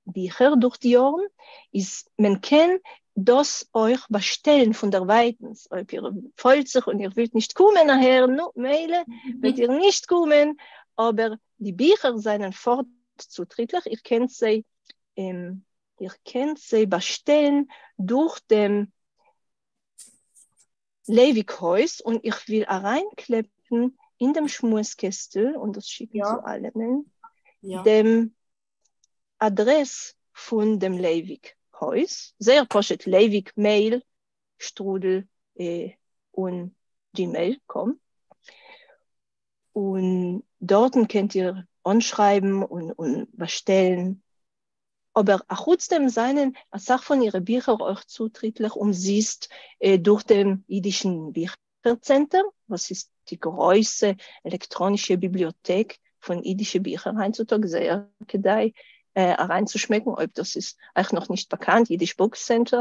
ביכער דורך די יארן, איז מען קען דאס אויך באשטעלן פון דערווייטנס, אויב איר פוילט זיך און איר ווילט נישט קומען אהער, נו, מילא וועט איר נישט קומען, אבער די ביכער זענען פארט צוטריטליך, איר קענט זיי, איר קענט זיי באשטעלן דורך דעם לייוויק הויז, און איך וויל אריינקלעפן אין דעם שמועס קעסטל און דאס שיקן צו אלעמען, דעם אדרעס פון דעם לייוויק הויז, זייער פשוט, לייוויק מעיל שטרודל און דזשימעיל קאם. און דארטן קענט איר אנשרייבן און באשטעלן, אבער אחוץ דעם זענען אסאך פון אירע ביכער אויך צוטריטליך אומזיסט דורך דעם אידישן ביכער צענטער, וואס איז די גרויסע עלעקטראנישע ביבליאטעק פון אידישע ביכער היינטצוטאג, זייער כדאי אריינצושמעקן אויב דאס איז אייך נאכנישט באקאנט, אידיש בוק סענטער,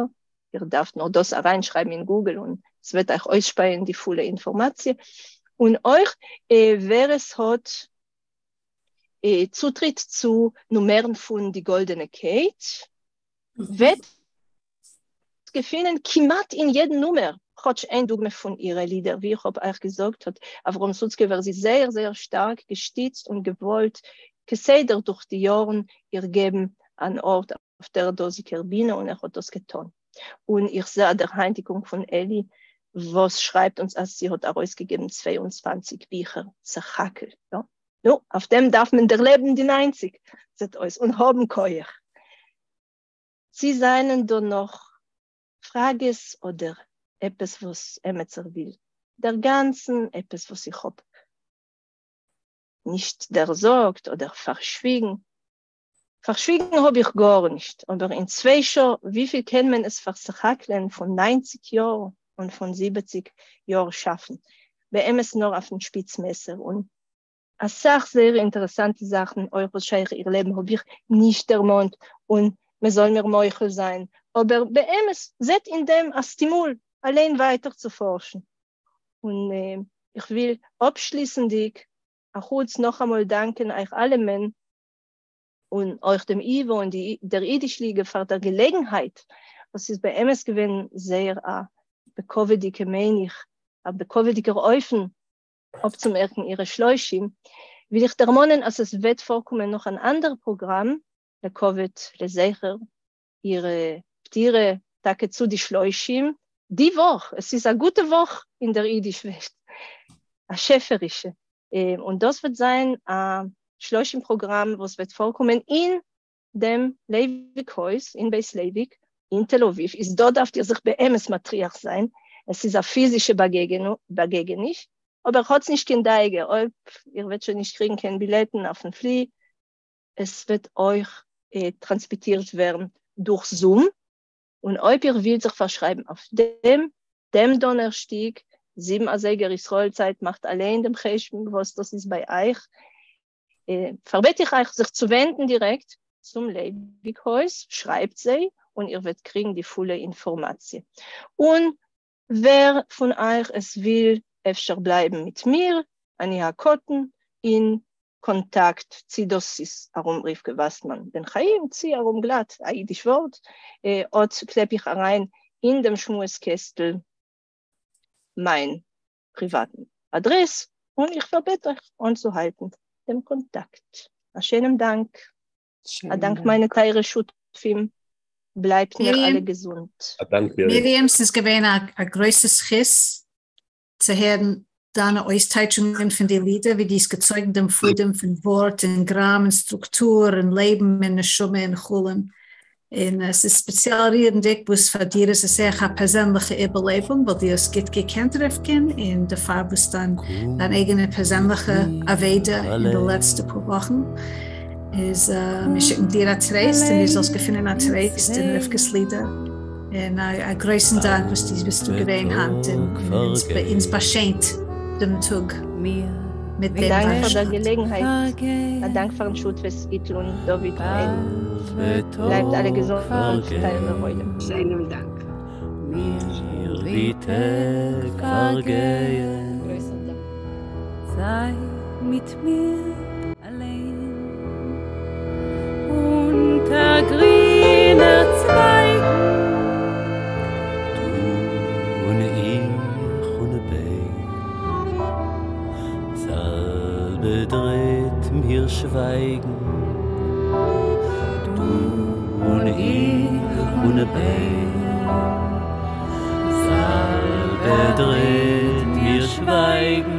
איר דארפט נאר דאס אריינשרייבן אין גוגל און עס וועט אייך אויסשפייען די פולע אינפארמאציע, און אויך ווער עס האט צוטריט צו נומערן פון די גאלדענע קייט וועט געפינען כמעט אין יעדן נומער כאטש איין דוגמא פון אירע לידער, ווי איך האב אייך געזאגט האט אברהם סוצקעווער זי זייער זייער שטארק געשטיצט און געוואלט כסדר דורך די יארן איר געבן אן ארט אויף דער דאָזיקער בינע און ער האָט דאָס געטאָן. און איך זע אַ דערהײַנטיקונג פֿון אלי, וואָס שרײַבט אונדז, אַז זי האָט אַרויסגעגעבן 22 ביכער סך-הכּל. יאָ, נו, אויף דעם דאַרף מען דערלעבן די 90, זעט אויס, און האָבן כּוח. צי זײַנען דאָ נאָך פֿראַגעס אָדער עפּעס וואָס עמעצער וויל דערגאַנצן, עפּעס וואָס איך האָב נישט דערזאָגט אָדער פֿאַרשוויגן. פֿאַרשוויגן האָב איך גאָרנישט, אָבער אין צוויי שעה, וויפֿיל קען מען עס פֿאַרסך-הכּלען פֿון 90 יאָר און פֿון 70 יאָר שאַפֿן? באמת נאָר אויפֿן שפּיץ מעסער. און אַ סך זייער אינטערעסאַנטע זאַכן, אויך וואָס שייך איר לעבן, האָב איך נישט דערמאָנט, און מע זאָל מיר מוחל זײַן. אָבער באמת זעט אין דעם אַ סטימול, אַליין ווײַטער צו פֿאָרשן. און איך וויל אָפּשליסנדיק, אַחוץ נאָך אַ מאָל דאַנקען אײַך אַלעמען, און אויך דעם ייִוואָ און די, דער ייִדיש-ליגע פֿאַר דער געלעגנהייט, וואָס איז באמת געווען זייער אַ בכּבֿודיקע, מיין איך, אַ בכּבֿודיקער אופֿן אָפּצומערקן אירע שלושים, וויל איך דערמאָנען, אַז עס וועט פֿאָרקומען נאָך אַן אַנדער פּראָגראַם לכּבֿוד, לזכר אירע פּטירה, טאַקע צו די שלושים, די וואָך, עס איז אַ גוטע וואָך אין דער ייִדיש-וועלט, אַ שעפֿערישע, און דאָס וועט זײַן אַ שלושים-פּראָגראַם, וואָס וועט פֿאָרקומען אין דעם לייוויק-הויז, אין בית לייוויק, אין תּל-אָבֿיבֿ, איז דאָ דאַרפֿט איר זיך באמת מטריח זײַן, עס איז אַ פֿיזישע באַגעגעניש, אָבער האָטס נישט קיין דאגה, אויב איר וועט שוין נישט קריגן קיין בילעטן אויפֿן פֿלי, עס וועט אויך טראַנסמיטירט ווערן דורך זום, און אויב איר ווילט זיך פֿאַרשרײַבן אויף דעם, דעם דאָנערשטיק, 7 אַזייגער ישׂראל-צײַט, מאַכט אַליין דעם חשבון, וואָס דאָס איז בײַ אײַך, פֿאַרבעט איך אײַך זיך צו ווענדן דירעקט צום לייוויק-הויז, שרײַבט זיי, און איר וועט קריגן די פֿולע אינפֿאָרמאַציע. און ווער פֿון אײַך עס וויל אפֿשר בלײַבן מיט מיר, אני הקטן, אין קאָנטאַקט, צי דאָס איז אַרום רבֿקה וואַסמאַן בן חיים, צי אַרום גלאַט, אַ ייִדיש וואָרט, אָט קלעפּ איך אַרײַן אין דעם שמועס-קעסטל מײַן פּריוואַטן אַדרעס, און איך פֿאַרבעט אײַך אָנצוהאַלטן דעם קאָנטאַקט. אַ שענעם דאַנק. אַ דאַנק מײַנע טײַערע שותּפֿים. בלײַבט מיר אַלע געזונט. אַ דאַנק, מרים. מרים, ס'איז געווען אַ גרויסע זכות צו הערן דײַנע אויסטײַטשונגען פֿון די לידער, ווי דו האסט געצויגן דעם פֿאָדעם פֿון וואָרט און גראַם און סטרוקטור און לעבן און נשמה און חלום. און עס איז ספעציעל רירנדיק וואס פאר דיר איז עס אויך א פערזענליכע איבערלעבונג ווייל דו האסט גוט געקענט רבקה'ן און דערפאר וואס דיין דיין אייגענע פערזענליכע אבידה אין די לעצטע פאר וואכן איז מיר שיקן דיר א טרייסט און דו זאלסט געפינען א טרייסט אין רבקה'ס לידער און א גרויסן דאנק וואס דו ביסט דא געווען היינט און אונז באשיינט דעם טאג מיט דעם דאנק פאר דער געלעגנהייט, א דאנק פארן שותפות גיטל און דוד און אלי. בלייבט אלע געזונט, טייערער עולם. שיינעם דאנק. מיר ווי טעג פארגייען. זיי מיט מיר אליין אונטער גרינע צווייגן. דו און איך און ביים זאַלבעדריט מיר שווייגן. דו און איך און ביים זאַלבעדריט מיר שווייגן.